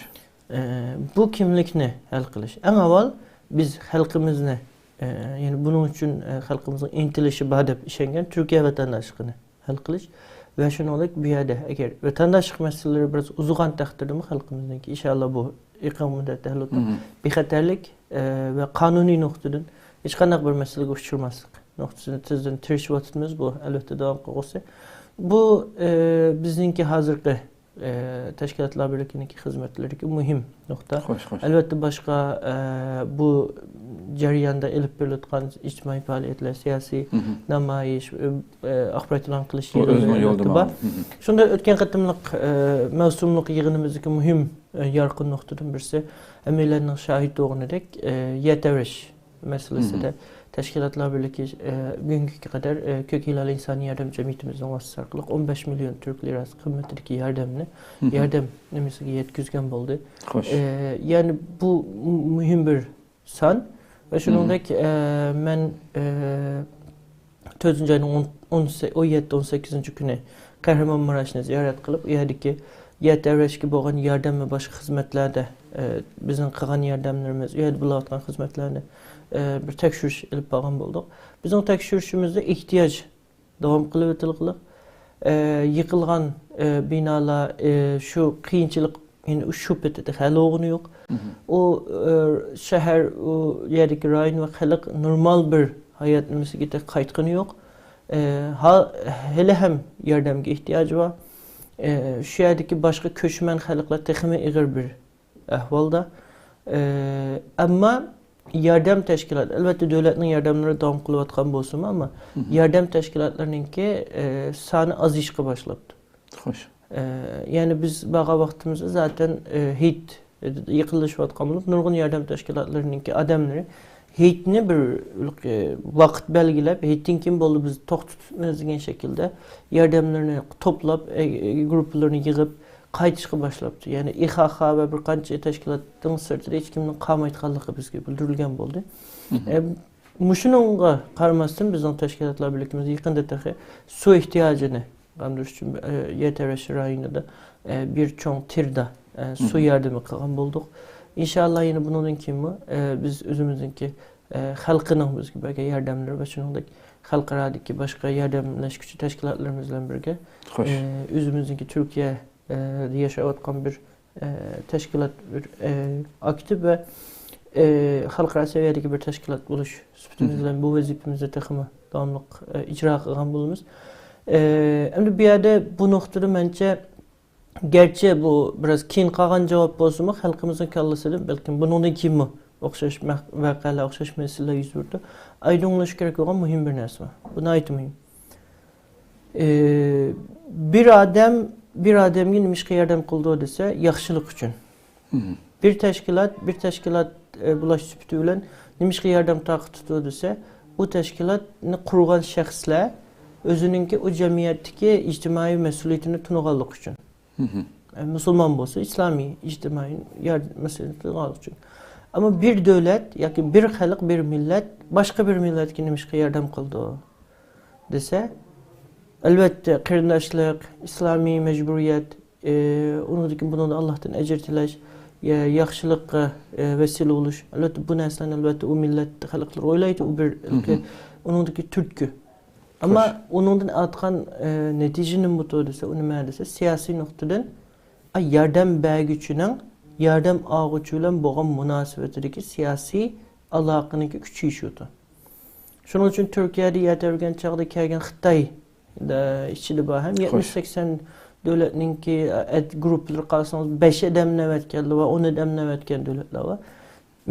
ئە، بۇ كىملىكنى ھەل قىلىش. ئەڭ ئاۋۋال بىز خەلقىمىزنى، ئە، يەنى بۇنىڭ ئۈچۈن، ئە، خەلقىمىزنىڭ ئىنتىلىشى بار دەپ ئىشەنگەن تۈركىيە ۋەتەنداشلىقىنى ھەل قىلىش ۋە شۇنىڭدەك بۇ يەردە ئەگەر ۋەتەنداشلىق مەسىلىلىرى بىراز ئۇزىغان تەقدىردىمۇ خەلقىمىزنىڭكى ئىنشائاللا بۇ يېقىن مۇددەتتە ھەل بولىدۇ. مم. بىخەتەرلىك، ئە، ۋە قانۇنىي نۇقتىدىن ھېچقانداق بىر مەسىلىگە ئۇچرىماسلىق نۇقتىسىدا تېزدىن تىرىشىۋاتىمىز. بۇ ئەلۋەتتە داۋام قىلغۇسى. بۇ، ئە، بىزنىڭكى ھازىرقى ئە، تەشكىلاتلار بىرلىكىنىڭكى خىزمەتلىرىدىكى مۇھىم نۇقتا. خوش، خوش. ئەلۋەتتە، باشقا، ئە، بۇ جەرياندا ئېلىپ بېرىلىۋاتقان ئىجتىمائىي پائالىيەتلەر، سىياسىي مم. نامايىش، ئە، ئە، ئاخبارات ئېلان قىلىش ئۇ ئۆزىنىڭ يىغىنلىرى يولىدا ئەلۋەتتە بار. مم. شۇنداق ئۆتكەن قېتىملىق، ئە، مەۋسۇملۇق يىغىنىمىزدىكى مۇھىم، ئە، يارقىن نۇقتىدىن بىرسى، ھەممەيلەننىڭ شاھىت بولغىنىدەك، ئە، يەر تەۋرەش مەسىلىسىدە مم. تەشكىلاتلار بىرلىكى، ئە، بۈگۈنگە قەدەر، ئە، كۆك ھىلال ئىنسانىي ياردەم جەمئىيىتىمىزنىڭ ۋاسىتىسى ئارقىلىق ئون بەش مىليون تۈرك لىراسى قىممىتىدىكى ياردەمنى، مم. ياردەم نېمىسىگە يەتكۈزگەن بولدى. خوش. ئە، يەنى بۇ مۇ-، مۇھىم بىر سان. ۋە مم. شۇنىڭدەك، ئە، مەن، ئە، تۆتىنچى ئاينىڭ ئون، ئون سە-، ئون يەتتە، ئون سەككىزىنچى كۈنى قەھرىمانماراشنى زىيارەت قىلىپ، ئۇ يەردىكى يەر تەۋرەشكە بولغان ياردەم ۋە باشقا خىزمەتلەردە، ئە، بىزنىڭ قىلغان ياردەملىرىمىز، ئۇ يەردە بولۇۋاتقان خىزمەتلەرنى، ئە، بىر تەكشۈرۈش ئېلىپ بارغان بولدۇق. بىزنىڭ تەكشۈرۈشىمىزدە ئېھتىياج داۋام قىلىۋېتىلغىلى، ئە، يىقىلغان، ئە، بىنالار، ئە، شۇ قىيىنچىلىق يەنە شۇ پېتى تېخى ھەل بولغىنى يوق. مم. ئۇ، ئە، شەھەر، ئۇ يەردىكى رايون ۋە خەلق نورمال بىر ھايات نېمىسىگە تېخى قايتقىنى يوق. ئە، ھا-، ھېلىھەم ياردەمگە ئېھتىياجى بار. ئە، شۇ يەردىكى باشقا كۆچمەن خەلقلەر تېخىمۇ ئېغىر بىر ئەھۋالدا. ئە، ئەمما ياردەم تەشكىلات، ئەلۋەتتە، دۆلەتنىڭ ياردەملىرى داۋام قىلىۋاتقان بولسىمۇ، ئەمما مم. ياردەم تەشكىلاتلىرىنىڭكى، ئە، سانى ئازىيىشقا باشلاپتۇ. خوش. ئە، يەنى بىز بارغان ۋاقتىمىزدا زاتەن، ئە، ھېيت يېقىنلىشىۋاتقان بولۇپ، نۇرغۇن ياردەم تەشكىلاتلىرىنىڭكى ئادەملىرى ھېيتنى بىر، ئە، ۋاقىت بەلگىلەپ، ھېيتتىن كېيىن بولدى، بىز توختىتىمىز دېگەن شەكىلدە ياردەملىرىنى توپلاپ، ئە، ئە، گۇرۇپپىلىرىنى يىغىپ، قايتىشقا باشلاپتۇ. يەنى ئىخاخا ۋە بىر قانچە تەشكىلاتنىڭ سىرتىدا ھېچكىمنىڭ قالمايدىغانلىقى بىزگە بىلدۈرۈلگەن بولدى. مم. ئە، مۇشۇنىڭغا قارىماستىن، بىزنىڭ تەشكىلاتلار بىرلىكىمىز يېقىندا تېخى سۇ ئېھتىياجىنى قاندۇرۇش ئۈچۈن، ئە، يەر تەۋرەش رايونىدا، ئە، بىر چوڭ تىردا، ئە، سۇ مم. ياردىمى قىلغان بولدۇق. ئىنشائاللا، يەنە بۇنىڭدىن كېيىنمۇ، ئە، بىز ئۆزىمىزنىڭكى، ئە، خەلقنىڭ بىزگە بەرگەن ياردەملىرى ۋە شۇنىڭدەك خەلقئارادىكى باشقا ياردەملەشكۈچى تەشكىلاتلىرىمىز بىلەن بىرگە، خوش. ئە، ئۆزىمىزنىڭكى تۈركىيە ئە، ياشاۋاتقان بىر، ئە، تەشكىلات، بىر، ئە، ئاكتىپ ۋە، ئە، خەلقئارا سەۋىيەدىكى بىر تەشكىلات بولۇش سۈپىتىمىز مم. بىلەن بۇ ۋەزىپىمىزنى تېخىمۇ داۋاملىق، ئە، ئىجرا قىلغان بولىمىز. ئە، ئەمدى بۇ يەردە بۇ نۇقتىدا مەنچە، گەرچە بۇ بىراز كېيىن قالغان جاۋاب بولسىمۇ، خەلقىمىزنىڭ كاللىسىدا، بەلكىم بۇنىڭدىن كېيىنمۇ ئوخشاش مەق-، ۋەقەلەر، ئوخشاش مەسىلىلەر يۈز بېرىدۇ. ئايدىڭلىشىش كېرەك بولغان مۇھىم بىر نەرسە بار. بۇ ناھايىتى مۇھىم. ئى، بىر ئادەم بىر ئادەمگە نېمىشقا ياردەم قىلىدۇ دېسە، ياخشىلىق ئۈچۈن. مم. بىر تەشكىلات، بىر تەشكىلات، ئە، بۇلاش سۈپىتى بىلەن نېمىشقا ياردەم تارقىتىدۇ دېسە، ئۇ تەشكىلاتنى قۇرغان شەخسلەر ئۆزىنىڭكى ئۇ جەمئىيەتتىكى ئىجتىمائىي مەسئۇلىيىتىنى تونۇغانلىقى ئۈچۈن. ئە، مۇسۇلمان بولسا، ئىسلامىي ئىجتىمائىي يار-، مەسىلىنى تونۇغانلىقى ئۈچۈن. ئەمما بىر دۆلەت ياكى بىر خەلق، بىر مىللەت باشقا بىر مىللەتكە نېمىشقا ياردەم قىلىدۇ دېسە، ئەلۋەتتە، قېرىنداشلىق، ئىسلامىي مەجبۇرىيەت، ئى، ئۇنىڭدىن كېيىن بۇنىڭدا ئاللاھتىن ئەجىر تىلەش، يا-، ياخشىلىققا، ئى، ۋەسىلە بولۇش. ئەلۋەتتە، بۇ نەرسىلەرنى، ئەلۋەتتە، ئۇ مىللەت خەلقلىرى ئويلايدۇ، ئۇ بىر ئۇنىڭدىكى تۈرتكە. ئەمما ئۇنىڭدىن ئاتقان، ئى، نەتىجە نېمە بولىدۇ دېسە، ئۇ نېمە دېسە، سىياسىي نۇقتىدىن، ئا، ياردەم بەرگۈچىنىڭ ياردەم ئالغۇچى بىلەن بولغان مۇناسىۋىتىدىكى سىياسىي ئالاقىنىڭكى كۈچىيىشىدۇ. شۇنىڭ ئۈچۈن تۈركىيەدە يەر تەۋرىگەن چاغدا كەلگەن خىتاي، ئە، ئىچىدە بار ھەم يەتمىش سەكسەن دۆلەتنىڭكى، ئە، ئەد-، گۇرۇپپىلىرى قارىسىڭىز، بەش ئادەم نۆۋەتكەلدى بار، ئون ئادەم نۆۋەتكەلگەن دۆلەتلەر بار.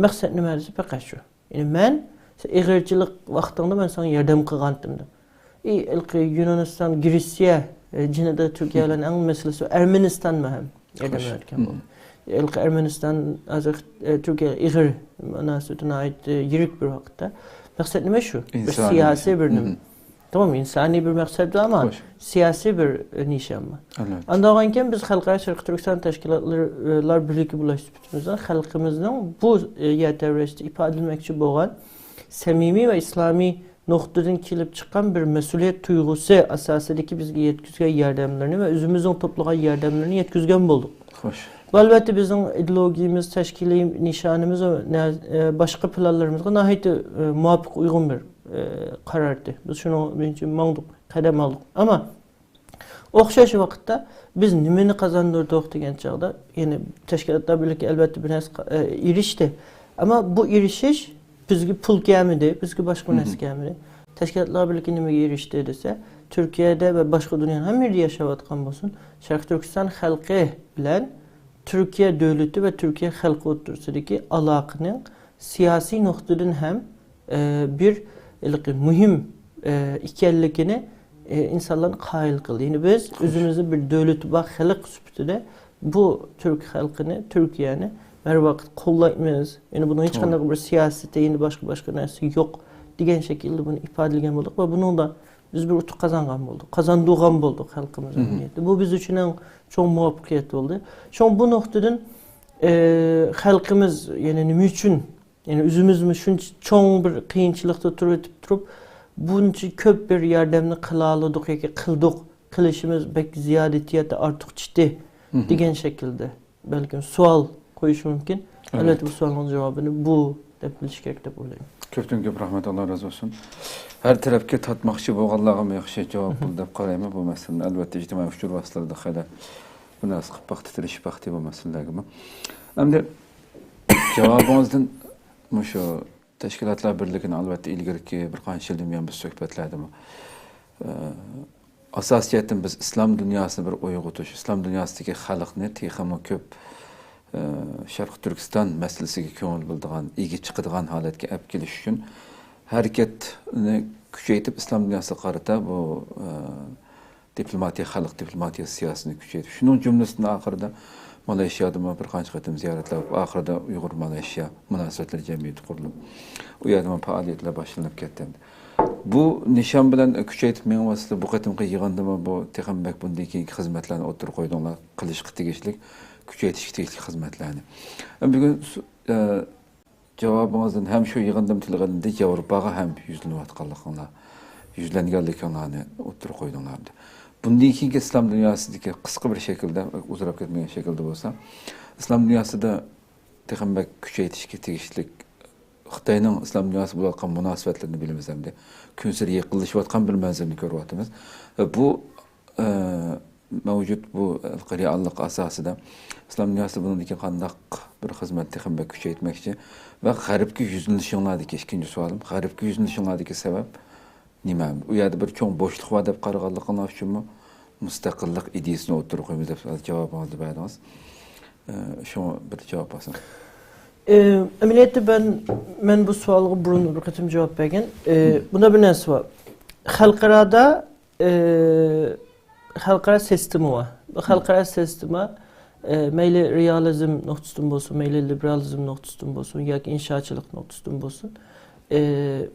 مەقسەت نېمە دېسە، پەقەت شۇ. يەنى مەن، سەن ئېغىرچىلىق ۋاقتىڭدا مەن ساڭا ياردەم قىلغانتىم دەپ. ئى، ھېلىقى يۇنانىستان، گرېتسىيە، ئە، جېنىدا تۈركىيە بىلەن ئەڭ مەسىلىسى، ئەرمېنىستانمۇ ھەم ياردەم بەرگەن بولدى. ھېلىقى ئەرمېنىستان ھازىر، ئە، تۈركىيەگە ئېغىر مۇناسىۋىتى ناھايىتى يىرىك بىر ۋاقىتتا. مەقسەت نېمە شۇ؟ بىر سىياسىي بىر نېمە. تامام، ئىنسانىي بىر مەقسەت بار، ئەمما سىياسىي بىر، ئە، نىشان بار. ئاندىن كېيىن بىز خەلقئارا شەرقىي تۈركىستان تەشكىلاتلار، ئە، بىرلىكى بولاش سۈپىتىمىزدە خەلقىمىزنىڭ بۇ، ئە، يەر تەۋرەشتە ئىپادىلىمەكچى بولغان سەمىمىي ۋە ئىسلامىي نۇقتىدىن كېلىپ چىققان بىر مەسئۇلىيەت تۇيغۇسى ئاساسىدىكى بىزگە يەتكۈزگەن ياردەملىرىنى ۋە ئۆزىمىزنىڭ توپلىغان ياردەملىرىنى يەتكۈزگەن بولدۇق. خوش. بۇ، ئەلۋەتتە، بىزنىڭ ئىدېئولوگىيىمىز، تەشكىلىي نىشانىمىز ۋە نە-، ئە، باشقا پىلانلىرىمىزغا ناھايىتى، ئە، مۇۋاپىق، ئۇيغۇن بىر، ئە، قارار ئىدى. بىز شۇنىڭ بويىچە ماڭدۇق، قەدەم ئالدۇق. ئەمما ئوخشاش ۋاقىتتا بىز نېمىنى قازاندۇردۇق دېگەن چاغدا، يەنى تەشكىلاتلار بىرلىكى، ئەلۋەتتە، بىر نەرسە، ئە، ئېرىشتى. ئەمما بۇ ئېرىشىش بىزگە پۇل كەلمىدى، بىزگە باشقا نەرسە كەلمىدى. تەشكىلاتلار بىرلىكى نېمىگە ئېرىشتى دېسە، تۈركىيەدە ۋە باشقا دۇنيانىڭ ھەممە يېرىدە ياشاۋاتقان بولسۇن، شەرقىي تۈركىستان خەلقى بىلەن تۈركىيە دۆلىتى ۋە تۈركىيە خەلقى ئوتتۇرىسىدىكى ئالاقىنىڭ سىياسىي نۇقتىدىن ھەم، ئە، بىر ھېلىقى مۇھىم، ئە، ئىكەنلىكىنى، ئە، ئىنسانلارنى قايىل قىلدى. يەنى بىز ئۆزىمىزنى بىر دۆلىتى بار خەلق سۈپىتىدە بۇ تۈرك خەلقىنى، تۈركىيەنى ھەر ۋاقىت قوللايمىز. يەنى بۇنىڭ ھېچقانداق بىر سىياسىتى، يەنى باشقا، باشقا نەرسە يوق دېگەن شەكىلدە بۇنى ئىپادىلىگەن بولدۇق ۋە بۇنىڭدا بىز بىر ئۇتۇق قازانغان بولدۇق، قازاندۇرغان بولدۇق خەلقىمىز ئەمەلىيەتتە. بۇ بىز ئۈچۈن ئەڭ چوڭ مۇۋەپپەقىيەت بولدى. شۇڭا بۇ نۇقتىدىن، ئە، خەلقىمىز، يەنى نېمە ئۈچۈن، يەنى ئۆزىمىزمۇ شۇنچە چوڭ بىر قىيىنچىلىقتا تۇرۇۋېتىپ تۇرۇپ، بۇنچە كۆپ بىر ياردەمنى قىلالىدۇق ياكى قىلدۇق، قىلىشىمىز بەك زىيادىتى يا ئارتۇقچىتى دېگەن شەكىلدە بەلكىم سوئال قويۇش مۇمكىن. ئەلۋەتتە، بۇ سوئالنىڭ جاۋابىنى بۇ دەپ بىلىش كېرەك دەپ ئويلايمەن. كۆپتىن كۆپ رەھمەت، ئاللا رازى بولسۇن. ھەر تەرەپكە تارتماقچى بولغانلارغىمۇ ياخشى جاۋاب بولدى دەپ قارايمەن. بۇ مەسىلىنى ئەلۋەتتە ئىجتىمائىي ئۇچۇر ۋاسىتىلىرىدا خېلى بۇ نەرسە قىلىپ باقتى، تىرىشىپ باقتى بۇ مەسىلىلەرگىمۇ. ئەمدى جاۋابىڭىزدىن مۇشۇ تەشكىلاتلار بىرلىكىنى ئەلۋەتتە ئىلگىرىكى بىر قانچە يىلدىن بۇيان بىز سۆھبەتلەردىمۇ، ئە، ئاساسىي جەھەتتىن بىز ئىسلام دۇنياسىنى بىر ئويغىتىش، ئىسلام دۇنياسىدىكى خەلقنى تېخىمۇ كۆپ، ئە، شەرقىي تۈركىستان مەسىلىسىگە كۆڭۈل بۆلىدىغان، ئىگە چىقىدىغان ھالەتكە ئەپ كېلىش ئۈچۈن ھەرىكەتنى كۈچەيتىپ، ئىسلام دۇنياسىغا قارىتا بۇ، ئە، دىپلوماتىيە، خەلق دىپلوماتىيە سىياسىتىنى كۈچەيتىش. شۇنىڭ جۈملىسىدىن ئاخىرىدا مالايشىيادىمۇ بىر قانچە قېتىم زىيارەتلەر بولۇپ، ئاخىرىدا ئۇيغۇر مالايشىيا مۇناسىۋەتلىرى جەمئىيىتى قۇرۇلۇپ، ئۇ يەردىمۇ پائالىيەتلەر باشلىنىپ كەتتى. بۇ نىشان بىلەن كۈچەيتىپ مېڭىۋاتىسىز. بۇ قېتىمقى يىغىندىمۇ بۇ تېخىمۇ بەك بۇندىن كېيىنكى خىزمەتلەرنى ئوتتۇرىغا قويدۇڭلار، قىلىشقا تېگىشلىك، كۈچەيتىشكە تېگىشلىك خىزمەتلەرنى. بۈگۈن سۇ-، ئە، جاۋابىڭىزدىن ھەم شۇ يىغىندىمۇ تىلغا ئېلىندى، ياۋروپاغا ھەم يۈزلىنىۋاتقانلىقىڭلار، يۈزلەنگەنلىكىڭلارنى ئوتتۇرىغا قويدۇڭلار. بۇندىن كېيىنكى ئىسلام دۇنياسىدىكى قىسقا بىر شەكىلدە، ئۇزىراپ كەتمىگەن شەكىلدە بولسا، ئىسلام دۇنياسىدا تېخىمۇ بەك كۈچەيتىشكە تېگىشلىك خىتاينىڭ ئىسلام دۇنياسى بىلەن بولۇۋاتقان مۇناسىۋەتلىرىنى بىلىمىز ئەمدى. كۈنسېرى يېقىنلىشىۋاتقان بىر مەنزىرىنى كۆرۈۋاتىمىز. بۇ ئە، مەۋجۇت بۇ رېئاللىق ئاساسىدا ئىسلام دۇنياسىدا بۇنىڭدىن كېيىن قانداق بىر خىزمەت تېخىمۇ بەك كۈچەيتمەكچى ۋە غەربكە يۈزلىنىشىڭلاردىكى، ئىككىنچى سوئالىم، غەربكە يۈزلىنىشىڭلاردىكى سەۋەب نېمە؟ ئۇ يەردە بىر چوڭ بوشلۇق بار دەپ قارىغانلىقىڭلار ئۈچۈنمۇ مۇستەقىللىق ئىدىيىسىنى ئوتتۇرىغا قويىمىز دەپ ھازىر جاۋابىڭىزنى بەردىڭىز. ئە، شۇڭا بىر جاۋاب ئالسام. ئە، ئەمەلىيەتتە مەن، مەن بۇ سوئالغا بۇرۇن بىر قېتىم جاۋاب بەرگەن. ئە، بۇندا بىر نەرسە بار. خەلقئارادا ئى، خەلقئارا سىستېما بار. بۇ خەلقئارا سىستېما، ئە، مەيلى رېئالىزم نۇقتىسىدىن بولسۇن، مەيلى لىبېرالىزم نۇقتىسىدىن بولسۇن ياكى ئىنشاچىلىق نۇقتىسىدىن بولسۇن، ئە،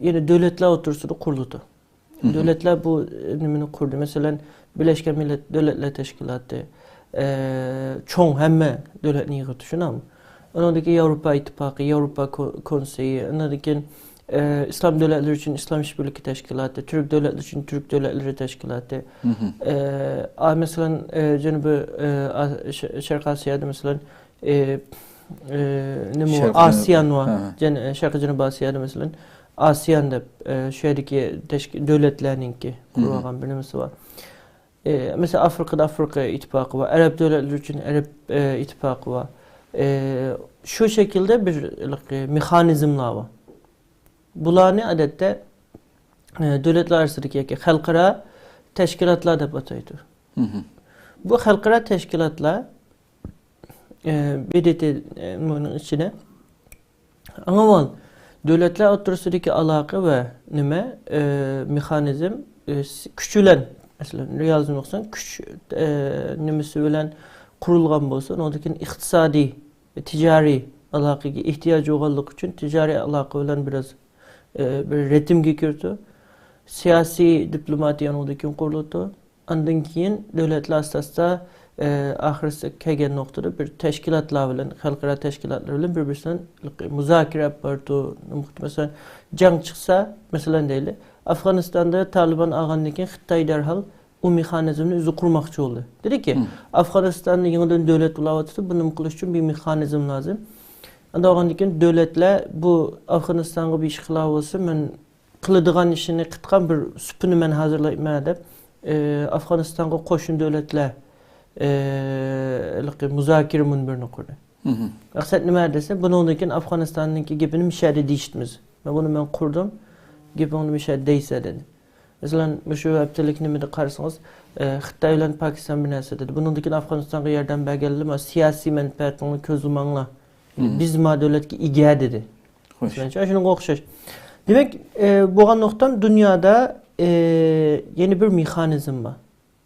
يەنە دۆلەتلەر ئوتتۇرىسىدا قۇرۇلىدۇ. دۆلەتلەر بۇ، ئە، نېمىنى قۇردى. مەسىلەن، بىرلەشكەن مىللەت دۆلەتلەر تەشكىلاتى، ئە، چوڭ ھەممە دۆلەتنى يىغىۋېتىدۇ، شۇنداقمۇ؟ ئۇنىڭدىن كېيىن ياۋروپا ئىتتىپاقى، ياۋروپا كو-، كونسېيى، ئۇنىڭدىن كېيىن، ئە، ئىسلام دۆلەتلىرى ئۈچۈن ئىسلام ئىشبىرلىكى تەشكىلاتى، تۈرك دۆلەتلىرى ئۈچۈن تۈرك دۆلەتلىرى تەشكىلاتى. ئە، ئا، مەسىلەن، ئە، جەنۇبىي، ئە، ئا-، ش-، شەرقىي ئاسىيادا، مەسىلەن، ئە، ئە، نېمە، شەرقىي، ئاسىيان ۋار. ھە، ھە. جەن-، ئە، شەرقىي جەنۇبىي ئاسىيادا، مەسىلەن، ئاسىيان دەپ، ئە، شۇ يەردىكى تەشكىل-، دۆلەتلەرنىڭكى قۇرۇۋالغان بىر نېمىسى بار. ئە، مەسىلەن، ئافرىقىدا ئافرىقا ئىتتىپاقى بار، ئەرەب دۆلەتلىرى ئۈچۈن ئەرەب، ئە، ئىتتىپاقى بار. ئە، شۇ شەكىلدە بىر، ئە، مېخانىزملار بار. بۇلارنى ئادەتتە، ئە، دۆلەتلەر ئارىسىدىكى ياكى خەلقئارا تەشكىلاتلار دەپ ئاتايدۇ. بۇ خەلقئارا تەشكىلاتلار، ئە، ب د ت، ئە، بۇنىڭ ئىچىدە ئەڭ ئاۋۋال دۆلەتلەر ئوتتۇرىسىدىكى ئالاقە ۋە نېمە، ئە، مېخانىزم، ئە، س-، كۈچ بىلەن، مەسىلەن، رېئالىزم نۇقتىسىدىن كۈچ، ئە، نېمىسى بىلەن قۇرۇلغان بولسا، ئۇنىڭدىن كېيىن ئىقتىسادىي، تىجارىي ئالاقىگە ئېھتىياج بولغانلىقى ئۈچۈن تىجارىي ئالاقە بىلەن بىراز، ئە، بىر رىتىمگە كىرىدۇ. سىياسىي دىپلوماتىيە ئۇنىڭدىن كېيىن قۇرۇلىدۇ. ئاندىن كېيىن دۆلەتلەر ئاستا-ئاستا، ئە، ئاخىرسى كەلگەن نۇقتىدا بىر تەشكىلاتلار بىلەن، خەلقئارا تەشكىلاتلار بىلەن بىر-بىرسى بىلەن مۇزاكىرە ئېلىپ بارىدۇ. مەسىلەن، جەڭ چىقسا، مەسىلەن دەيلى، ئافغانىستاندا تالىبان ئالغاندىن كېيىن خىتاي دەرھال ئۇ مېخانىزمنى ئۆزى قۇرماقچى بولدى. دېدىكى، ئافغانىستاندا يېڭىدىن دۆلەت بولاۋاتىدۇ، بۇنى نېمە قىلىش ئۈچۈن بىر مېخانىزم لازىم. ئاندىن بولغاندىن كېيىن دۆلەتلەر بۇ ئافغانىستانغا بىر ئىش قىلاۋاتسا، مەن قىلىدىغان ئىشىنى قىلىدىغان بىر سۇپىنى مەن ھازىرلايمەن دەپ، ئى، ئافغانىستانغا قوشنا دۆلەتلەر، ئى، ھېلىقى مۇزاكىرە مۇنبىرىنى قۇردى. مەقسەت نېمە دېسە، بۇنىڭدىن كېيىن ئافغانىستاننىڭكى گېپىنى مۇشۇ يەردە دېيىشىتىمىز. مەن بۇنى مەن قۇردۇم، گېپىڭنى مۇشۇ يەردە دەيسەن دېدى. مەسىلەن، مۇشۇ ھەپتىلىك نېمىدە قارىسىڭىز، ئى، خىتاي بىلەن پاكىستان بىر نەرسە دېدى. بۇنىڭدىن كېيىن ئافغانىستانغا ياردەم بەرگەنلەر، ما سىياسىي مەنپەئەتىڭلارنى كۆزلىمەڭلار. بىز ما دۆلەتكە ئىگە دېدى. مەسىلەن، شۇنىڭغا ئوخشاش. دېمەك، ئى، بولغان نۇقتام دۇنيادا، ئى، يەنە بىر مېخانىزم بار.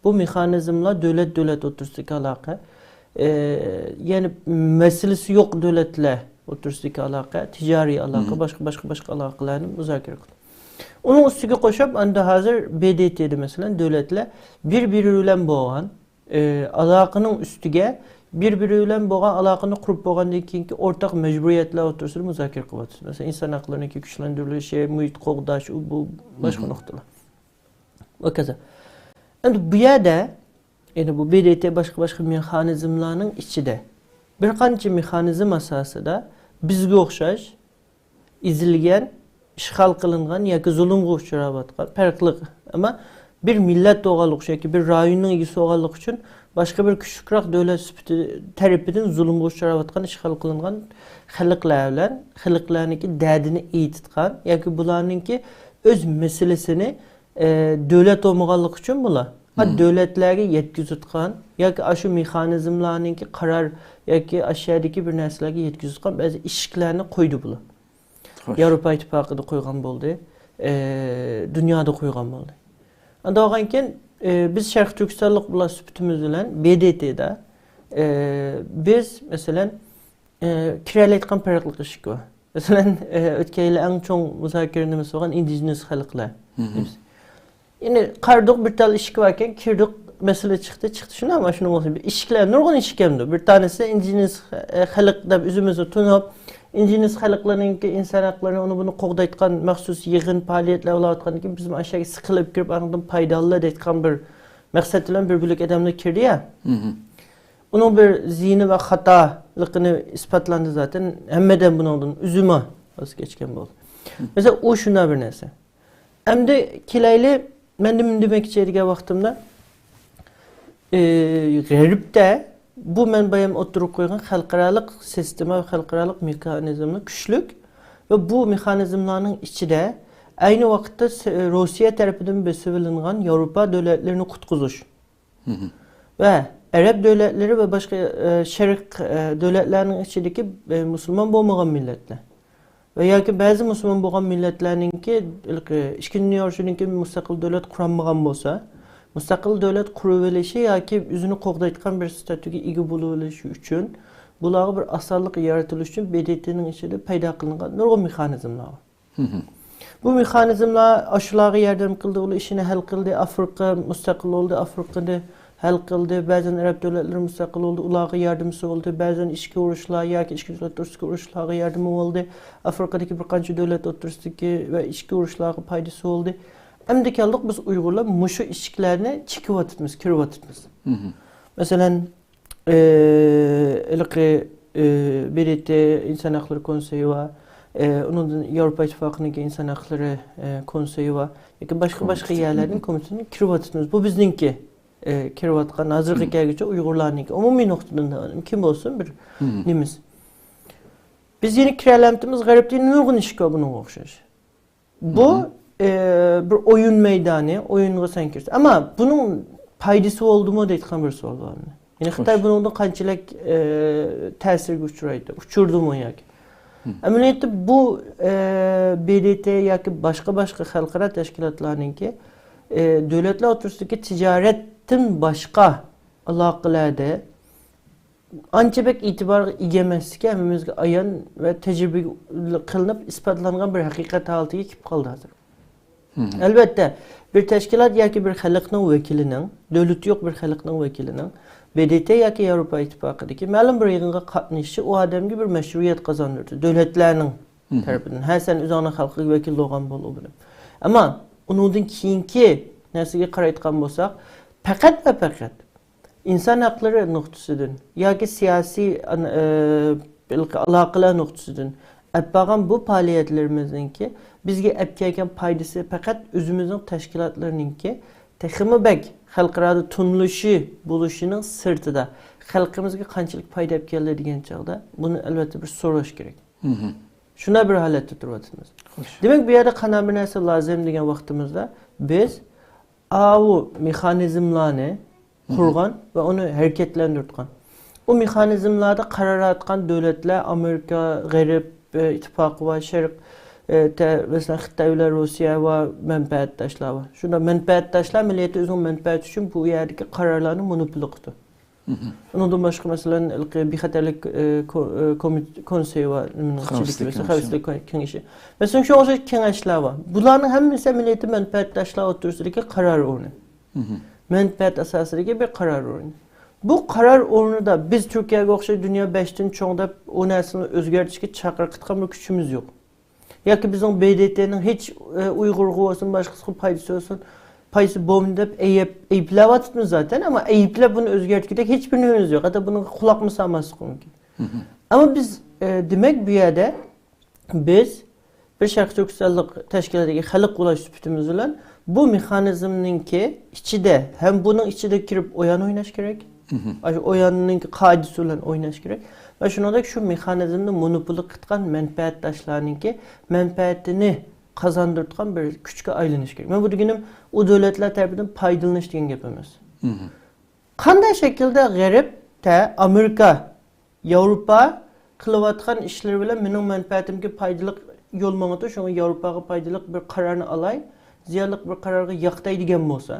بۇ مېخانىزملار دۆلەت-دۆلەت ئوتتۇرىسىدىكى ئالاقە. ئى، يەنى مەسىلىسى يوق دۆلەتلەر ئوتتۇرىسىدىكى ئالاقە، تىجارىي ئالاقە، باشقا، باشقا، باشقا ئالاقىلەرنى مۇزاكىرە قىلىدۇ. ئۇنىڭ ئۈستىگە قوشۇپ، ئەمدى ھازىر ب د ت دە، مەسىلەن، دۆلەتلەر بىر-بىرى بىلەن بولغان، ئى، ئالاقىنىڭ ئۈستىگە بىر-بىرى بىلەن بولغان ئالاقىنى قۇرۇپ بولغاندىن كېيىنكى ئورتاق مەجبۇرىيەتلەر ئوتتۇرىسىدا مۇزاكىرە قىلىۋاتىدۇ. مەسىلەن، ئىنسان ھەقلىرىنىڭكى كۈچلەندۈرۈلۈشى، مۇھىت قوغداش، ئۇ، بۇ، باشقا نۇقتىلار. ۋە كازا. ئەمدى بۇ يەردە، يەنى بۇ ب د ت باشقا-باشقا مېخانىزملارنىڭ ئىچىدە بىر قانچە مېخانىزم ئاساسىدا بىزگە ئوخشاش ئېزىلگەن، ئىشغال قىلىنغان ياكى زۇلۇمغا ئۇچراۋاتقان، پەرقلىق، ئەمما بىر مىللەت بولغانلىقى ئۈچۈن ياكى بىر رايوننىڭ ئىگىسى بولغانلىقى ئۈچۈن باشقا بىر كۈچلۈكرەك دۆلەت سۈپىتى تەرىپىدىن زۇلۇمغا ئۇچراۋاتقان، ئىشغال قىلىنغان خەلقلەر بىلەن خەلقلەرنىڭكى دەردىنى ئېيتىدىغان ياكى بۇلارنىڭكى ئۆز مەسىلىسىنى، ئە، دۆلەت بولمىغانلىقى ئۈچۈن بۇلار، ھە، دۆلەتلەرگە يەتكۈزىدىغان ياكى ئاشۇ مېخانىزملارنىڭكى قارار ياكى ئاشۇ يەردىكى بىر نەرسىلەرگە يەتكۈزىدىغان بەزى ئىشىكلەرنى قويدى بۇلار. خوش. ياۋروپا ئىتتىپاقىدا قويغان بولدى، ئە، دۇنيادا قويغان بولدى. ئاندىن كېيىن، ئە، بىز شەرقىي تۈركىستانلىق بۇلار سۈپىتىمىز بىلەن ب د ت دا، ئە، بىز، مەسىلەن، ئە، كىرەلەيدىغان پەرقلىق ئىشىك بار. مەسىلەن، ئە، ئۆتكەن يىلى ئەڭ چوڭ مۇزاكىرە نېمىسى بولغان ئىندىجېنىس خەلقلەر. يەنى قارىدۇق، بىر تال ئىشىك باركەن، كىردۇق، مەسىلە چىقتى، چىقتى، شۇنداقمۇ؟ شۇنىڭ ئۈچۈن بىر ئىشىكلەر، نۇرغۇن ئىشىك ئەمدى. بىر تانىسى ئىندىجېنىس، ئە، خەلق دەپ ئۆزىمىزنى تونۇپ، ئىندىجېنس خەلقلەرنىڭكى ئىنسان ھەقلىرىنى، ئۇنى بۇنى قوغدايدىغان مەخسۇس يىغىن، پائالىيەتلەر بولۇۋاتقاندىن كېيىن، بىزمۇ ئاشۇ يەرگە سىقىلىپ كىرىپ، ئانىڭدىن پايدىلىنايلى دەيدىغان بىر مەقسەت بىلەن بىر بۆلەك ئادەملەر كىردى يا. ئۇنىڭ بىر زىيىنى ۋە خاتالىقىنى ئىسپاتلاندى زاتەن. ھەممىدىن بۇنىڭدىن ئۆزىمۇ ۋاز كەچكەن بولدى. مەسىلەن، ئۇ شۇنداق بىر نەرسە. ئەمدى كېلەيلى، مەن نېمە دېمەكچى دېگەن ۋاقتىمدا، ئى، غەربتە بۇ مەن بايام ئوتتۇرىغا قويغان خەلقئارالىق سىستېما ۋە خەلقئارالىق مېخانىزملار كۈچلۈك ۋە بۇ مېخانىزملارنىڭ ئىچىدە ئەينى ۋاقىتتا س-، روسىيە تەرىپىدىن بېسىۋېلىنغان ياۋروپا دۆلەتلىرىنى قۇتقۇزۇش ۋە ئەرەب دۆلەتلىرى ۋە باشقا، ئە، شەرق، ئە، دۆلەتلەرنىڭ ئىچىدىكى، ئە، مۇسۇلمان بولمىغان مىللەتلەر ۋە ياكى بەزى مۇسۇلمان بولغان مىللەتلەرنىڭكى، ھېلىقى ئىككىنچى دۇنيا ئۇرۇشىدىن كېيىن مۇستەقىل دۆلەت قۇرالمىغان بولسا، مۇستەقىل دۆلەت قۇرۇۋېلىشى ياكى ئۆزىنى قوغدايدىغان بىر ستاتۇگە ئىگە بولۇۋېلىشى ئۈچۈن، بۇلارغا بىر ئاسانلىق يارىتىلىش ئۈچۈن ب د ت نىڭ ئىچىدە پەيدا قىلىنغان نۇرغۇن مېخانىزملار بار. بۇ مېخانىزملار ئاشۇلارغا ياردەم قىلدى، ئۇلار ئىشىنى ھەل قىلدى، ئافرىقا مۇستەقىل بولدى، ئافرىقىنى ھەل قىلدى، بەزەن ئەرەب دۆلەتلىرى مۇستەقىل بولدى، ئۇلارغا ياردىمچى بولدى، بەزەن ئىچكى ئۇرۇشلار ياكى ئىچكى دۆلەت ئوتتۇرىسىدىكى ئۇرۇشلارغا ياردىمى بولدى، ئافرىقىدىكى بىر قانچە دۆلەت ئوتتۇرىسىدىكى ۋە ئىچكى ئۇرۇشلارغا پايدىسى بولدى. ئەمدى كەلدۇق بىز ئۇيغۇرلار مۇشۇ ئىشىكلەرنى چېكىۋاتىمىز، كىرىۋاتىمىز. مەسىلەن، ئى، ھېلىقى، ئى، ب د ت ئىنسان ھەقلىرى كونسېيى بار، ئى، ئۇنىڭدىن ياۋروپا ئىتتىپاقىنىڭكى ئىنسان ھەقلىرى، ئى، كونسېيى بار. لېكىن باشقا، باشقا يەرلەردىن كومىتېتنى كىرىۋاتىمىز. بۇ بىزنىڭكى، ئى، كىرىۋاتقان، ھازىرغا كەلگۈچە ئۇيغۇرلارنىڭكى ئومۇمىي نۇقتىدىن، كىم بولسۇن بىر نېمىمىز. بىز يەنە كىرەلەمتىمىز، غەربتە يەنە نۇرغۇن ئىشىك بار بۇنىڭغا ئوخشاش. بۇ، ئى، بىر ئويۇن مەيدانى، ئويۇنغا سەن كىرىسەن. ئەمما بۇنىڭ پايدىسى بولدىمۇ دەيدىغان بىر سوئال بار. يەنى خىتاي بۇنىڭدىن قانچىلىك، ئى، تەسىرگە ئۇچرايدۇ، ئۇچۇردىمۇ ياكى؟ ئەمەلىيەتتە بۇ، ئى، ب د ت ياكى باشقا، باشقا خەلقئارا تەشكىلاتلارنىڭكى، ئى، دۆلەتلەر ئوتتۇرىسىدىكى تىجارەتتىن باشقا ئالاقىلەردە ئانچە بەك ئېتىبارغا ئىگە ئەمەسلىكى ھەممىمىزگە ئايان ۋە تەجرىبە قىلىنىپ ئىسپاتلانغان بىر ھەقىقەت ھالىتىگە كېلىپ قالدى ھازىر. ئەلۋەتتە، بىر تەشكىلات ياكى بىر خەلقنىڭ ۋەكىلىنىڭ، دۆلىتى يوق بىر خەلقنىڭ ۋەكىلىنىڭ ب د ت ياكى ياۋروپا ئىتتىپاقىدىكى مەلۇم بىر يىغىنغا قاتنىشىشى ئۇ ئادەمگە بىر مەشرۇئىيەت قازاندۇرىدۇ. دۆلەتلەرنىڭ تەرىپىدىن، ھە، سەن ئۆزۈڭنىڭ خەلقىگە ۋەكىل بولغان بول، ئۇ بىلەن. ئەمما ئۇنىڭدىن كېيىنكى نەرسىگە قارايدىغان بولساق، پەقەت ۋە پەقەت ئىنسان ھەقلىرى نۇقتىسىدىن ياكى سىياسىي، ئە، ئالاقىلار نۇقتىسىدىن ئەپ بارغان بۇ پائالىيەتلىرىمىزنىڭكى بىزگە ئەپ كەلگەن پايدىسى پەقەت ئۆزىمىزنىڭ تەشكىلاتلىرىنىڭكى تېخىمۇ بەك خەلقئارادا تونۇلۇشى بولۇشىنىڭ سىرتىدا، خەلقىمىزگە قانچىلىك پايدا ئەپ كەلدى دېگەن چاغدا، بۇنى ئەلۋەتتە بىر سوراش كېرەك. شۇنداق بىر ھالەتتە تۇرۇۋاتىمىز. دېمەك، بۇ يەردە قانداق بىر نەرسە لازىم دېگەن ۋاقتىمىزدا، بىز ئاۋۇ مېخانىزملارنى قۇرغان ۋە ئۇنى ھەرىكەتلەندۈرتكەن. ئۇ مېخانىزملاردا قارار ئايرىغان دۆلەتلەر ئامېرىكا، غەرب، ئى، ئىتتىپاقى بار، شەرق، ئى، تە-، مەسىلەن، خىتاي بىلەن روسىيە بار، مەنپەئەتداشلار بار. شۇنداق مەنپەئەتداشلار مىللىتى ئۆزىنىڭ مەنپەئەتى ئۈچۈن بۇ يەردىكى قارارلارنى مونوپول قىلىدۇ. ئۇنىڭدىن باشقا، مەسىلەن، ھېلىقى بىخەتەرلىك، ئى، كو-، ئى، كومىت-، كونسېيى بار، نېمىنىڭ ئىچىدىكى خەۋپسىزلىك بولسا، كېڭىشى. خەۋپسىزلىك كېڭىشى. مەسىلەن، شۇ ئوخشاش كېڭەشلەر بار. بۇلارنىڭ ھەممىسى ئەمەلىيەتتە مەنپەئەتداشلار ئوتتۇرىسىدىكى قارار ئورنى. مەنپەئەت ئاساسىدىكى بىر قارار ئورنى. بۇ قارار ئورنىدا بىز تۈركىيەگە ئوخشاش دۇنيا بەشتىن چوڭ دەپ ئۇ نەرسىنى ئۆزگەرتىشكە چاقىرىقىتقان بىر كۈچىمىز يوق. ياكى بىزنىڭ ب د ت نىڭ ھېچ، ئە، ئۇيغۇرغا بولسۇن، باشقىسىغا پايدىسى بولسۇن، پايدىسى بولمىدى دەپ ئەيىب-، ئەيىبلەۋاتىمىز زاتەن، ئەمما ئەيىبلەپ بۇنى ئۆزگەرتكۈدەك ھېچ بىر نېمىمىز يوق. ھەتتا بۇنىڭغا قۇلاقمۇ سالماسلىق مۇمكىن. ئەمما بىز، ئە، دېمەك، بۇ يەردە بىز بىر شەرقىي تۈركىستانلىق تەشكىلاتىدىكى خەلق ئۇلاش سۈپىتىمىز بىلەن بۇ مېخانىزمنىڭكى ئىچىدە ھەم بۇنىڭ ئىچىدە كىرىپ ئويۇن ئويناش كېرەك. ئاشۇ ئويۇننىڭكى قائىدىسى بىلەن ئويناش كېرەك. ۋە شۇنىڭدەك شۇ مېخانىزمنى مونوپول قىلغان مەنپەئەتداشلارنىڭكى مەنپەئەتىنى قازاندۇرىدىغان بىر كۈچكە ئايلىنىش كېرەك. مەن بۇ دېگىنىم ئۇ دۆلەتلەر تەرىپىدىن پايدىلىنىش دېگەن گەپ ئەمەس. قانداق شەكىلدە غەرب، تە-، ئامېرىكا، ياۋروپا قىلىۋاتقان ئىشلىرى بىلەن مېنىڭ مەنپەئەتىمگە پايدىلىق يول ماڭىدۇ، شۇڭا ياۋروپاغا پايدىلىق بىر قارارنى ئالاي، زىيانلىق بىر قارارغا ياقتاي دېگەن بولسا،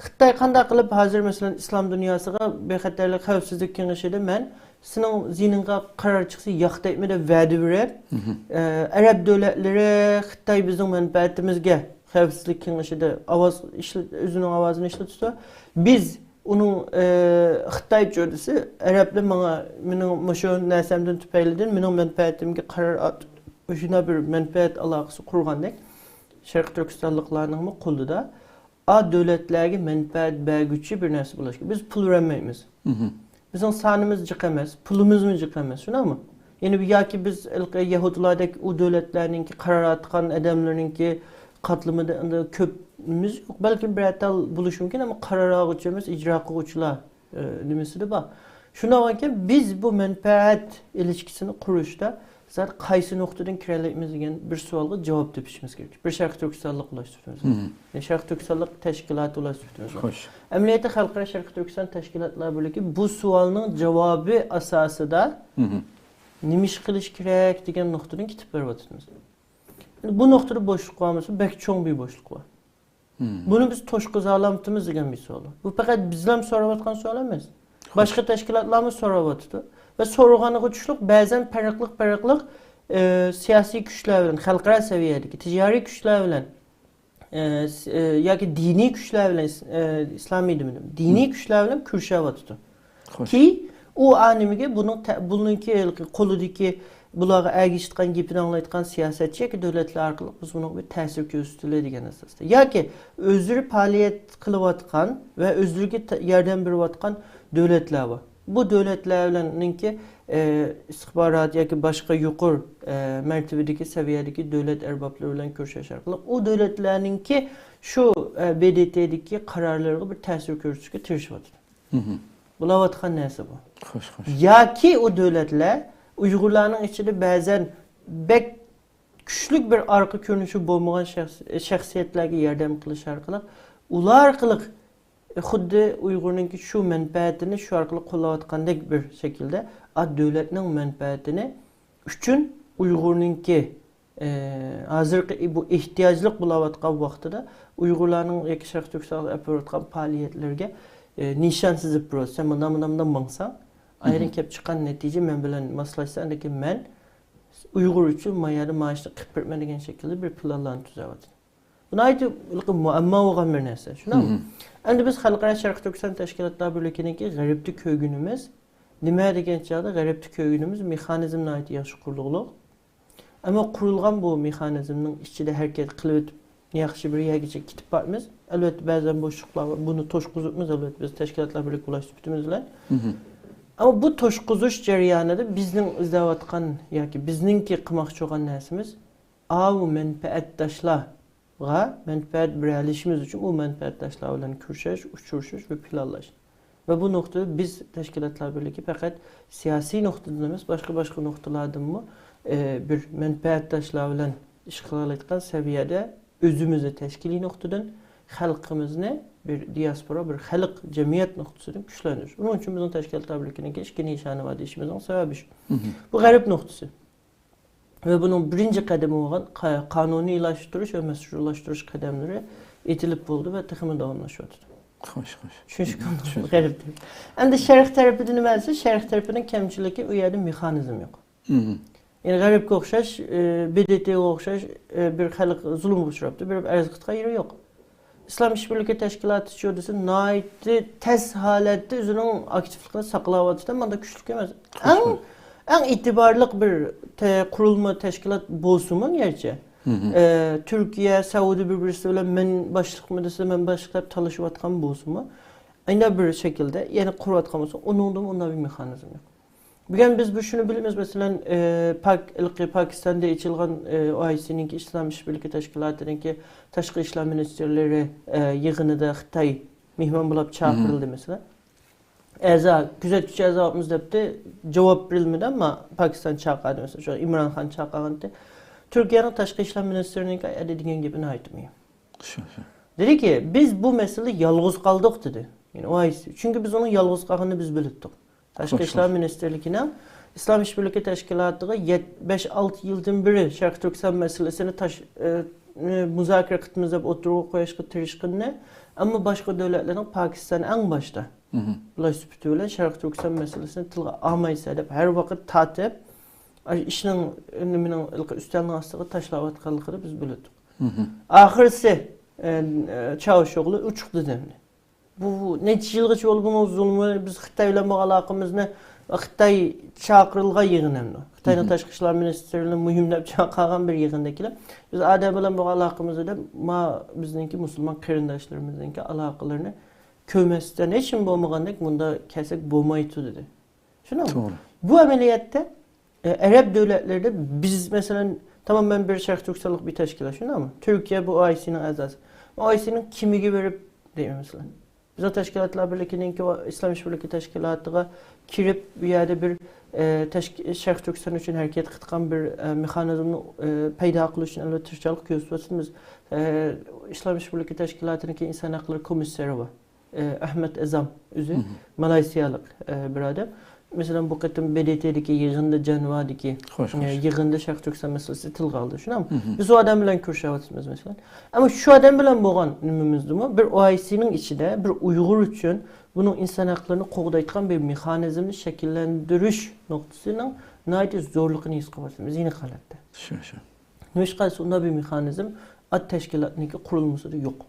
خىتاي قانداق قىلىپ ھازىر، مەسىلەن، ئىسلام دۇنياسىغا بىخەتەرلىك خەۋپسىزلىك كېڭىشىدە مەن سېنىڭ زىيىنىڭغا قارار چىقسا ياقتايمەن دەپ ۋەدە بېرىپ، ئە، ئەرەب دۆلەتلىرى خىتاي بىزنىڭ مەنپەئەتىمىزگە خەۋپسىزلىك كېڭىشىدە ئاۋاز ئىشلىت-، ئۆزىنىڭ ئاۋازىنى ئىشلىتىدۇ. بىز ئۇنىڭ، ئە، خىتايچە دېسە، ئەرەبلەر ماڭا، مېنىڭ مۇشۇ نەرسەمدىن تۈپەيلىدىن مېنىڭ مەنپەئەتىمگە قارار ئات-، شۇنداق بىر مەنپەئەت ئالاقىسى قۇرغاندەك، شەرقىي تۈركىستانلىقلارنىڭمۇ قولىدا ئا دۆلەتلەرگە مەنپەئەت بەرگۈچى بىر نەرسە بولۇش كېرەك. بىز پۇل بېرەلمەيمىز. بىزنىڭ سانىمىز جىق ئەمەس، پۇلىمىزمۇ جىق ئەمەس، شۇنداقمۇ؟ يەنى ياكى بىز ھېلىقى يەھۇدىيلاردەك ئۇ دۆلەتلەرنىڭكى قارار ئاتقان ئادەملىرىنىڭكى قاتلىمىدا ئەمدى كۆپمىز يوق، بەلكىم بىرەر تال بولۇشى مۇمكىن، ئەمما قارار ئالغۇچى ئەمەس، ئىجرا قىلغۇچىلار، ئە، نېمىسىدە بار. شۇنداق بولغانكەن، بىز بۇ مەنپەئەت ئىلىشكىسىنى قۇرۇشتا زادى قايسى نۇقتىدىن كىرەلەيمىز دېگەن بىر سوئالغا جاۋاب تېپىشىمىز كېرەك. بىر شەرقىي تۈركىستانلىق بولۇش سۈپىتىمىز بىلەن. يەنى شەرقىي تۈركىستانلىق تەشكىلاتى بولۇش سۈپىتىمىز بىلەن. ئەمەلىيەتتە خەلقئارا شەرقىي تۈركىستان تەشكىلاتلار بىرلىكى بۇ سوئالنىڭ جاۋابى ئاساسىدا نېمە ئىش قىلىش كېرەك دېگەن نۇقتىدىن كېتىپ بېرىۋاتىمىز. بۇ نۇقتىدا بوشلۇق بارمىسا، بەك چوڭ بىر بوشلۇق بار. بۇنى بىز توشقۇزالامتىمىز دېگەن بىر سوئال. بۇ پەقەت بىزلام سوراۋاتقان سوئال ئەمەس. باشقا تەشكىلاتلارمۇ سوراۋاتىدۇ. ۋە سورىغانغا تۇشلۇق بەزەن پەرقلىق پەرقلىق، ئە، سىياسىي كۈچلەر بىلەن، خەلقئارا سەۋىيەدىكى تىجارىي كۈچلەر بىلەن، ئە، س-، ئە، ياكى دىنىي كۈچلەر بىلەن، ئە، ئىسلامىي دېمىدىم، دىنىي كۈچلەر بىلەن كۆرۈشۈۋاتىدۇ. كى ئۇ ئانىمىگە بۇنىڭ تە-، بۇنىڭكى قولىدىكى بۇلارغا ئەگىشىدىغان گېپىنى ئاڭلايدىغان سىياسەتچى ياكى دۆلەتلەر ئارقىلىق بىز بۇنىڭغا بىر تەسىر كۆرسىتىلى دېگەن ئاساستا. ياكى ئۆزلىرى پائالىيەت قىلىۋاتقان ۋە ئۆزلىرىگە تە-، ياردەم بېرىۋاتقان دۆلەتلەر بار. بۇ دۆلەتلەرنىڭكى، ئە، ئىستىخبارات ياكى باشقا يۇقىرى، ئە، مەرتىۋىدىكى سەۋىيەدىكى دۆلەت ئەربابلىرى بىلەن كۆرۈشۈش ئارقىلىق ئۇ دۆلەتلەرنىڭكى شۇ، ئە، ب د ت دىكى قارارلىرىغا بىر تەسىر كۆرسىتىشكە تىرىشىۋاتىدۇ. بولاۋاتقان نەرسە بۇ. خوش، خوش. ياكى ئۇ دۆلەتلەر ئۇيغۇرلارنىڭ ئىچىدە بەزەن بەك كۈچلۈك بىر ئارقا كۆرۈنۈشى بولمىغان شەخس-، شەخسىيەتلەرگە ياردەم قىلىش ئارقىلىق، ئۇلار ئارقىلىق خۇددى ئۇيغۇرنىڭكى شۇ مەنپەئەتىنى شۇ ئارقىلىق قوللاۋاتقاندەك بىر شەكىلدە، ئا، دۆلەتنىڭ مەنپەئەتىنى ئۈچۈن ئۇيغۇرنىڭكى، ئە، ھازىرقى بۇ ئېھتىياجلىق بولاۋاتقان ۋاقتىدا ئۇيغۇرلارنىڭ ياكى شەرقىي تۈركىستانغا ئەپ بېرىۋاتقان پائالىيەتلىرىگە، ئە، نىشان سىزىپ تۇرۇۋاتىدۇ. سەن مۇنداق، مۇنداق، مۇنداق ماڭساڭ، ئايرىڭ كەپ چىققان نەتىجە مەن بىلەن ماسلاشسا، لېكىن مەن ئۇيغۇر ئۈچۈن ما يەردە مائاشنى قىلىپ بېرىمەن دېگەن شەكىلدە بىر پىلانلارنى تۈزەۋاتىدۇ. بۇ ناھايىتى ھېلىقى مۇئەمما بولغان بىر نەرسە. شۇنداقمۇ؟ ئەمدى بىز خەلقئارا شەرقىي تۈركىستان تەشكىلاتلار بىرلىكىنىڭكى غەربتە كۆرگىنىمىز نېمە دېگەن چاغدا، غەربتە كۆرگىنىمىز مېخانىزم ناھايىتى ياخشى قۇرۇلغۇلۇق. ئەمما قۇرۇلغان بۇ مېخانىزمنىڭ ئىچىدە ھەرىكەت قىلىۋېتىپ، ياخشى بىر يەرگىچە كېتىپ بارمىز. ئەلۋەتتە، بەزەن بوشلۇقلار بار. بۇنى توشقۇزۇپمىز، ئەلۋەتتە، بىز تەشكىلاتلار بىرلىكى بولاش سۈپىتىمىز بىلەن. ئەمما بۇ توشقۇزۇش جەريانىدا بىزنىڭ ئىزدەۋاتقان ياكى بىزنىڭكى قىلماقچى بولغان نەرسىمىز، ئاۋۇ مەنپەئەتداشلارغا مەنپەئەت بېرەلىشىمىز ئۈچۈن ئۇ مەنپەئەتداشلار بىلەن كۆرۈشۈش، ئۇچرىشىش ۋە پىلانلاش. ۋە بۇ نۇقتىدا بىز تەشكىلاتلار بىرلىكى پەقەت سىياسىي نۇقتىدىن ئەمەس، باشقا، باشقا نۇقتىلاردىنمۇ، ئە، بىر مەنپەئەتداشلار بىلەن ئىش قىلالايدىغان سەۋىيەدە ئۆزىمىزنى تەشكىلىي نۇقتىدىن، خەلقىمىزنى بىر دىياسپورا، بىر خەلق جەمئىيەت نۇقتىسىدىن كۈچلەندۈرۈش. بۇنىڭ ئۈچۈن بىزنىڭ تەشكىلاتلار بىرلىكىنىڭكى ئىككى نىشانى بار دېيىشىمىزنىڭ سەۋەبى شۇ. بۇ غەرب نۇقتىسى. ۋە بۇنىڭ بىرىنچى قەدىمى بولغان قا-، قانۇنىيلاشتۇرۇش ۋە مەشرۇلاشتۇرۇش قەدەملىرى ئېتىلىپ بولدى ۋە تېخىمۇ داۋاملىشىۋاتىدۇ. خوش، خوش. چۈشىنىشكە بولدى. غەرب تەرىپى. ئەمدى شەرق تەرىپىدە نېمە دېسە، شەرق تەرىپىنىڭ كەمچىلىكى، ئۇ يەردە مېخانىزم يوق. يەنى غەربكە ئوخشاش، ئى، ب د ت غا ئوخشاش، ئى، بىر خەلق زۇلۇمغا ئۇچراپتۇ، بېرىپ ئەرز قىلىدىغان يېرى يوق. ئىسلام ئىشبىرلىكى تەشكىلاتىچۇ دېسە، ناھايىتى تەس ھالەتتە ئۆزىنىڭ ئاكتىپلىقىنى ساقلاۋاتىدۇ، مانداق كۈچلۈك ئەمەس. ئەڭ، ئەڭ ئېتىبارلىق بىر تە-، قۇرۇلما، تەشكىلات بولسىمۇ گەرچە، ئە، تۈركىيە، سەئۇدى بىر-بىرسى بىلەن مەن باشلىقمۇ دېسە، مەن باشلىق دەپ تالىشىۋاتقان بولسىمۇ، ئەنە بىر شەكىلدە يەنە قۇرۇۋاتقان بولسا، ئۇنىڭدىمۇ ئۇنداق بىر مېخانىزم يوق. بۈگۈن بىز بۇ شۇنى بىلىمىز، مەسىلەن، ئى، پاك-، ھېلىقى پاكىستاندا ئېچىلغان، ئى، ئو ئاي سىنىڭكى ئىسلام ئىشبىرلىكى تەشكىلاتىنىڭكى تاشقى ئىشلار مىنىستىرلىرى، ئى، يىغىنىدا خىتاي مېھمان بولاپ چاقىرىلدى، مەسىلەن. ئەزا، كۆزەتكۈچى ئەزا بولىمىز دەپتۇ، جاۋاب بېرىلمىدى، ئەمما پاكىستان چاقىردى، مەسىلەن، شۇ ئىمران خان چاقىرغانتى. تۈركىيەنىڭ تاشقى ئىشلار مىنىستىرىنىڭكى ئەدە دېگەن گېپى ناھايىتى مۇھىم. شۇ، شۇ. دېدىكى، بىز بۇ مەسىلىدە يالغۇز قالدۇق، دېدى. يەنى ئو ئاي سى. چۈنكى بىز ئۇنىڭ يالغۇز قالغىنىنى بىز بىلىتتۇق. تاشقى ئىشلار مىنىستىرلىكىنىڭ ئىسلام ئىشبىرلىكى تەشكىلاتىغا يەت-، بەش، ئالتە يىلدىن بېرى شەرقىي تۈركىستان مەسىلىسىنى تاش-، ئە، ئە، مۇزاكىرە قىلىمىز دەپ ئوتتۇرىغا قويۇشقا تىرىشقىنىنى، ئەمما باشقا دۆلەتلەرنىڭ، پاكىستان ئەڭ باشتا، بۇلاش سۈپىتى بىلەن شەرقىي تۈركىستان مەسىلىسىنى تىلغا ئالمايسىلەر دەپ ھەر ۋاقىت تارتىپ، ئىشنىڭ، نېمىنىڭ، ئۈستەلنىڭ ئاستىغا تاشلاۋاتقانلىقىنى بىز بىلىتتۇق. ئاخىرسى، ئە، ئە، چاۋۇشئوغلى ئۇچۇقتۇردى ئەمدى. بۇ نەچچە يىلغىچە بولدى بۇنىڭ زۇلمى، بىز خىتاي بىلەن بولغان ئالاقىمىزنى، خىتاي چاقىرىلغان يىغىن ئەمدى. خىتاينىڭ تاشقى ئىشلار مىنىستىرىنى مۇھىم دەپ چاقىرغان بىر يىغىندا كېلىپ، بىز ئادەم بىلەن بولغان ئالاقىمىزدا دەپ، ما بىزنىڭكى مۇسۇلمان قېرىنداشلىرىمىزنىڭكى ئالاقىلىرىنى كۆرمەستىن، ھېچنېمە بولمىغاندەك مۇنداق كەلسەك بولمايتتى دېدى. شۇنداقمۇ؟ توغرا. بۇ ئەمەلىيەتتە، ئە، ئەرەب دۆلەتلىرىدە بىز، مەسىلەن، تامامەن بىر شەرقىي تۈركىستانلىق بىر تەشكىلات، شۇنداقمۇ؟ تۈركىيە بۇ ئو ئاي سىنىڭ ئەزاسى. ئو ئاي سىنىڭ كىمىگە بېرىپ دەيمەن، مەسىلەن. بىزنىڭ تەشكىلاتلار بىرلىكىنىڭكى ۋە ئىسلام ئىشبىرلىكى تەشكىلاتىغا كىرىپ، بۇ يەردە بىر، ئە، تەشك-، شەرقىي تۈركىستان ئۈچۈن ھەرىكەت قىلىدىغان بىر، ئە، مېخانىزمنى، ئە، پەيدا قىلىش ئۈچۈن ئەلۋەتتە تىرىشچانلىق كۆرسىتىۋاتىمىز. ئە، ئىسلام ئىشبىرلىكى تەشكىلاتىنىڭكى ئىنسان ھەقلىرى كومىسسارى بار. ئە، ئەھمەد ئەزام ئۆزى مالايسىيالىق، ئە، بىر ئادەم. مەسىلەن، بۇ قېتىم ب د ت دىكى يىغىندا، جەنۋادىكى، خوش، ئە، خوش. يىغىندا شەرقىي تۈركىستان مەسىلىسى تىلغا ئالدى، شۇنداقمۇ؟ مم. بىز ئۇ ئادەم بىلەن كۆرۈشۈۋاتىمىز، مەسىلەن. ئەمما شۇ ئادەم بىلەن بولغان نېمىمىزدىمۇ بىر ئو ئاي سىنىڭ ئىچىدە بىر ئۇيغۇر ئۈچۈن بۇنىڭ ئىنسان ھەقلىرىنى قوغدايدىغان بىر مېخانىزمنى شەكىللەندۈرۈش نۇقتىسىنىڭ ناھايىتى زورلۇقىنى ھېس قىلىۋاتىمىز، يېنىك ھالەتتە. شۇ، شۇ. نېمىشقا دېسە، ئۇنداق بىر مېخانىزم ئات تەشكىلاتىنىڭكى قۇرۇلمىسىدا يوق.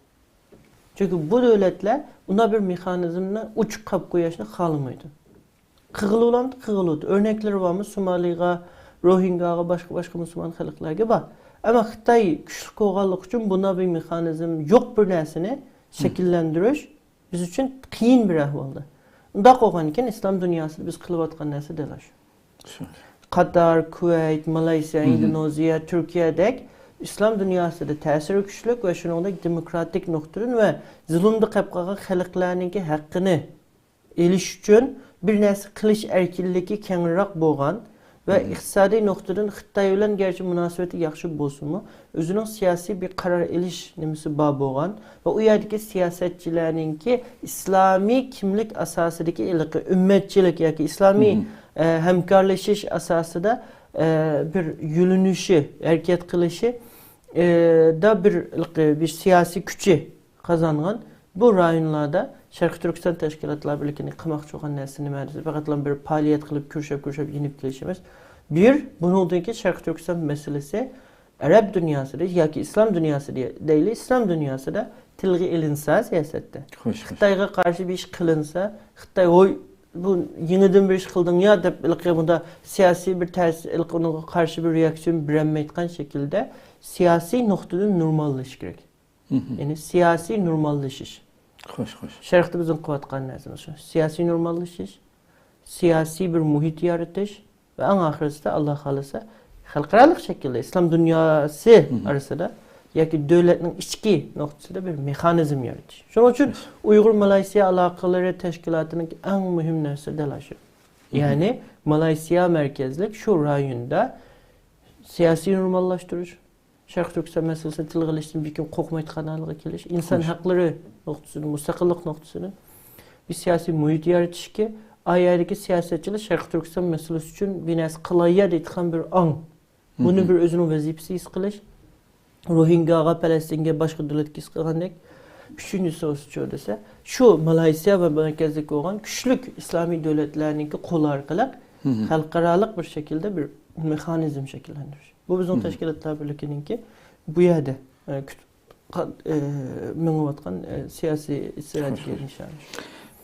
چۈنكى بۇ دۆلەتلەر ئۇنداق بىر مېخانىزمنى ئوچۇق قاپ قويۇشنى خالىمايدۇ. قىغىلىۋالامدۇ، قىغىلىۋاتىدۇ. ئۆرنەكلىرى بارمۇ؟ سومالىغا، روھىنگاغا، باشقا، باشقا مۇسۇلمان خەلقلەرگە بار. ئەمما خىتاي كۈچلۈك بولغانلىقى ئۈچۈن بۇنداق بىر مېخانىزم يوق بىر نەرسىنى شەكىللەندۈرۈش بىز ئۈچۈن قىيىن بىر ئەھۋالدا. ئۇنداق بولغاندىكىن ئىسلام دۇنياسىدا بىز قىلىۋاتقان نەرسە دەل شۇ. شۇ. قاتار، كۇۋەيت، مالايسىيا، مم. ئىندونېزىيە، تۈركىيەدەك ئىسلام دۇنياسىدا تەسىرى كۈچلۈك ۋە شۇنىڭدەك دېموكراتىك نۇقتىدىن ۋە زۇلۇمدا قېلىپ قالغان خەلقلەرنىڭكى ھەققىنى ئېلىش ئۈچۈن بىر نەرسە قىلىش ئەركىنلىكى كەڭرەك بولغان ۋە مم. ئىقتىسادىي نۇقتىدىن خىتاي بىلەن گەرچە مۇناسىۋىتى ياخشى بولسىمۇ، ئۆزىنىڭ سىياسىي بىر قارار ئېلىش نېمىسى بار بولغان ۋە ئۇ يەردىكى سىياسەتچىلەرنىڭكى ئىسلامىي كىملىك ئاساسىدىكى ھېلىقى ئۈممەتچىلىك ياكى ئىسلامىي، مم. ئە، ھەمكارلىشىش ئاساسىدا، ئە، بىر يۆنىلىشى، ھەرىكەت قىلىشى، ئە، دا بىر، بىر سىياسىي كۈچى قازانغان بۇ رايونلاردا شەرقىي تۈركىستان تەشكىلاتلار بىرلىكىنى قىلماقچى بولغان نەرسە نېمە دېسە، پەقەتلا بىر پائالىيەت قىلىپ، كۆرۈشۈپ، كۆرۈشۈپ، يېنىپ كېلىش ئەمەس. بىر، بۇنىڭدىن كېيىن شەرقىي تۈركىستان مەسىلىسى ئەرەب دۇنياسىدا ياكى ئىسلام دۇنياسىدا دەيلى، ئىسلام دۇنياسىدا تىلغا ئېلىنسا سىياسەتتە، خوش، خوش. خىتايغا قارشى بىر ئىش قىلىنسا، خىتاي، ھوي، بۇ يېڭىدىن بىر ئىش قىلدىڭ يا دەپ، ھېلىقى بۇندا سىياسىي بىر تەس-، ھېلىقى ئۇنىڭغا قارشى بىر رېئاكسىيە بېرەلمەيدىغان شەكىلدە سىياسىي نۇقتىدىن نورماللىشىش كېرەك. مم. يەنى سىياسىي نورماللىشىش. خوش، خوش. شەرقتە بىزنىڭ قىلىۋاتقان نەرسىمىز شۇ. سىياسىي نورماللىشىش، سىياسىي بىر مۇھىت يارىتىش ۋە ئەڭ ئاخىرىسىدا، ئاللا خالىسا، خەلقئارالىق شەكىلدە ئىسلام دۇنياسى مم. ئارىسىدا ياكى دۆلەتنىڭ ئىچكى نۇقتىسىدا بىر مېخانىزم يارىتىش. شۇنىڭ ئۈچۈن ئۇيغۇر مالايسىيا ئالاقىلىرى تەشكىلاتىنىڭ ئەڭ مۇھىم نەرسىسى دەل شۇ. مم. يەنى مالايسىيا مەركەزلىك شۇ رايوندا سىياسىي نورماللاشتۇرۇش، شەرقىي تۈركىستان مەسىلىسىنى تىلغا ئېلىشتىن بىر كۈن قورقمايدىغان ھالغا كېلىش، ئىنسان خوش. ھەقلىرى نۇقتىسىدىن، مۇستەقىللىق نۇقتىسىدىن بىر سىياسىي مۇھىت يارىتىشكى، ئا يەردىكى سىياسەتچىلەر شەرقىي تۈركىستان مەسىلىسى ئۈچۈن بىر نەرسە قىلايا دەيدىغان بىر ئاڭ. بۇنى مم. بىر ئۆزىنىڭ ۋەزىپىسى ھېس قىلىش. روھىنگاغا، پەلەستىنگە، باشقا دۆلەتكە ھېس قىلغاندەك. ئۈچىنچىسى بولسىچۇ دېسە، شۇ مالايسىيا ۋە مەركەزلىك بولغان كۈچلۈك ئىسلامىي دۆلەتلەرنىڭكى قولى ئارقىلىق مم. خەلقئارالىق بىر شەكىلدە بىر مېخانىزم شەكىللەندۈرۈش. بۇ بىزنىڭ مم. تەشكىلاتلار بىرلىكىنىڭكى بۇ يەردە، ئە، كۈت-، قا-، ئە، مېڭىۋاتقان، ئە، سىياسىي ئىستراتېگىيە نىشانى.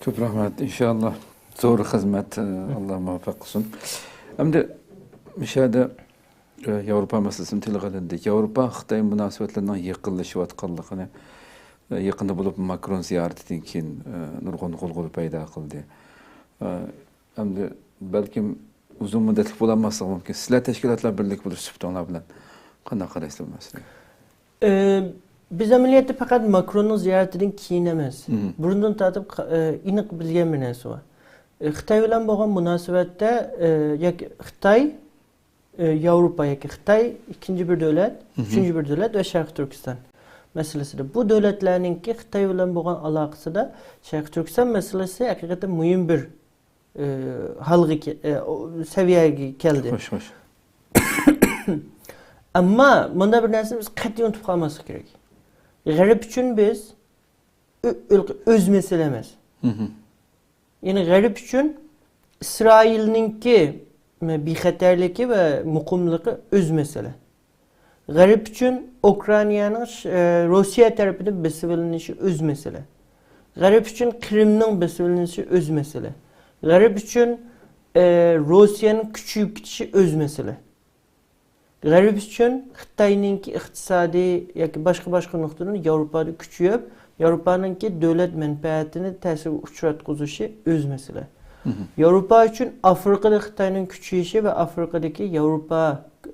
كۆپ رەھمەت. ئىنشاللا زور خىزمەت، ئە، ئاللا مۇۋەپپەق قىلسۇن. ئەمدى مۇشۇ يەردە، ئە، ياۋروپا مەسىلىسىمۇ تىلغا ئېلىندى. ياۋروپا خىتاي مۇناسىۋەتلىرىنىڭ يېقىنلىشىۋاتقانلىقىنى، ئە، يېقىندا بولۇپ ماكرون زىيارىتىدىن كېيىن، ئە، نۇرغۇن غۇلغۇلا پەيدا قىلدى. ئە، ئەمدى بەلكىم ئۇزۇن مۇددەتلىك بولالماسلىقى مۇمكىن. سىلەر تەشكىلاتلار بىرلىكى بولۇش سۈپىتىڭلار بىلەن قانداق قارايسىلەر بۇ مەسىلىگە؟ ئى، بىز ئەمەلىيەتتە پەقەت ماكروننىڭ زىيارىتىدىن كېيىن ئەمەس، مم. بۇرۇندىن تارتىپ قا-، ئى، ئېنىق بىلگەن بىر نەرسە بار. ئى، خىتاي بىلەن بولغان مۇناسىۋەتتە، ئى، ياكى خىتاي، ئى، ياۋروپا ياكى خىتاي ئىككىنچى بىر دۆلەت، مم. ئۈچىنچى بىر دۆلەت ۋە شەرقىي تۈركىستان مەسىلىسىدە بۇ دۆلەتلەرنىڭكى خىتاي بىلەن بولغان ئالاقىسىدا شەرقىي تۈركىستان مەسىلىسى ھەقىقەتەن مۇھىم بىر، ئى، ھالغا كە-، ئى، ئو-، سەۋىيەگە كەلدى. خوش، خوش. ئەمما مۇنداق بىر نەرسىنى بىز قەتئىي ئۇنتۇپ قالماسلىق كېرەك. غەرب ئۈچۈن بىز ئۆ-، ئۆ-، ئۆز مەسىلە ئەمەس. مم. يەنى غەرب ئۈچۈن ئىسرائىلنىڭكى بىخەتەرلىكى ۋە مۇقىملىقى ئۆز مەسىلە. غەرب ئۈچۈن ئۇكرائىنانىڭ ش-، ئە، روسىيە تەرىپىدىن بېسىۋېلىنىشى ئۆز مەسىلە. غەرب ئۈچۈن قىرىمنىڭ بېسىۋېلىنىشى ئۆز مەسىلە. غەرب ئۈچۈن، ئە، روسىيەنىڭ كۈچىيىپ كېتىشى ئۆز مەسىلە. غەرب ئۈچۈن خىتاينىڭكى ئىقتىسادىي ياكى باشقا، باشقا نۇقتىدىن ياۋروپادا كۈچىيىپ، ياۋروپانىڭكى دۆلەت مەنپەئەتىنى تەسىرگە ئۇچراتقۇزۇشى ئۆز مەسىلە. مم. ياۋروپا ئۈچۈن ئافرىقىدا خىتاينىڭ كۈچىيىشى ۋە ئافرىقىدىكى ياۋروپا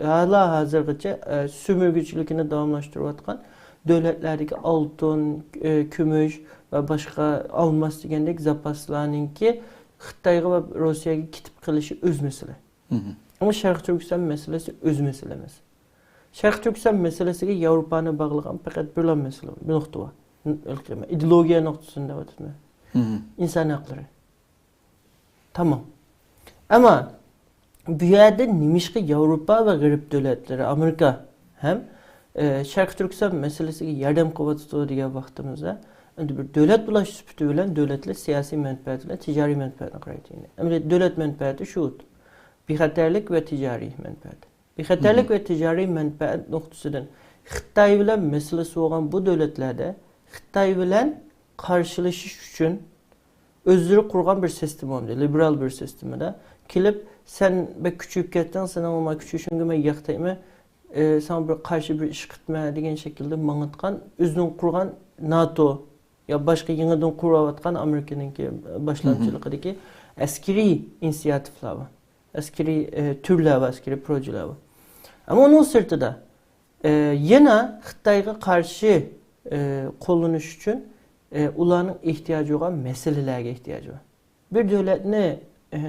ھالا ھازىرغىچە، ئە، سۆمۈرگۈچىلىكىنى داۋاملاشتۇرۇۋاتقان دۆلەتلەردىكى ئالتۇن، ئە، كۈمۈش ۋە باشقا ئالماس دېگەندەك زاپاسلارنىڭكى خىتايغا ۋە روسىيەگە كېتىپ قېلىشى ئۆز مەسىلە. مم. ئەمما شەرقىي تۈركىستان مەسىلىسى ئۆز مەسىلە ئەمەس. شەرقىي تۈركىستان مەسىلىسىگە ياۋروپانى باغلىغان پەقەت بىرلا مەسىلە، بىر نۇقتا بار. ئىدېئولوگىيە نۇقتىسىدىن دەۋاتىمەن. مم. ئىنسان ھەقلىرى. تامام. ئەمما بۇ يەردە نېمىشقا ياۋروپا ۋە غەرب دۆلەتلىرى، ئامېرىكا ھەم، ئە، شەرقىي تۈركىستان مەسىلىسىگە ياردەم قىلىۋاتىدۇ دېگەن ۋاقتىمىزدا، ئەمدى بىر دۆلەت بولۇش سۈپىتى بىلەن دۆلەتلەر سىياسىي مەنپەئەت بىلەن تىجارىي مەنپەئەتنى قارايدۇ. ئەمدى دۆلەت مەنپەئەتى شۇ، بىخەتەرلىك ۋە تىجارىي مەنپەئەت. بىخەتەرلىك ۋە تىجارىي مەنپەئەت نۇقتىسىدىن خىتاي بىلەن مەسىلىسى بولغان بۇ دۆلەتلەردە خىتاي بىلەن قارشىلىشىش ئۈچۈن ئۆزلىرى قۇرغان بىر سىستېما بولدى، لىبېرال بىر سىستېمىدا. كېلىپ، سەن بەك كۈچىيىپ كەتتىڭ، سېنىڭ ما كۈچىيىشىڭگە مەن ياقتايمەن، ئە، ساڭا بىر قارشى بىر ئىش قىلىمەن دېگەن شەكىلدە ماڭىدىغان، ئۆزىنىڭ قۇرغان ناتو يا باشقا يېڭىدىن قۇرۇۋاتقان ئامېرىكىنىڭكى باشلامچىلىقىدىكى ئەسكىرىي ئىنىسىياتىپلار بار. ئەسكىرىي، ئە، تۈرلەر بار، ئەسكىرىي پروژېلار بار. ئەمما ئۇنىڭ سىرتىدا، ئە، يەنە خىتايغا قارشى، ئە، قوللىنىش ئۈچۈن، ئە، ئۇلارنىڭ ئېھتىياجى بولغان مەسىلىلەرگە ئېھتىياجى بار. بىر دۆلەتنى، ئە،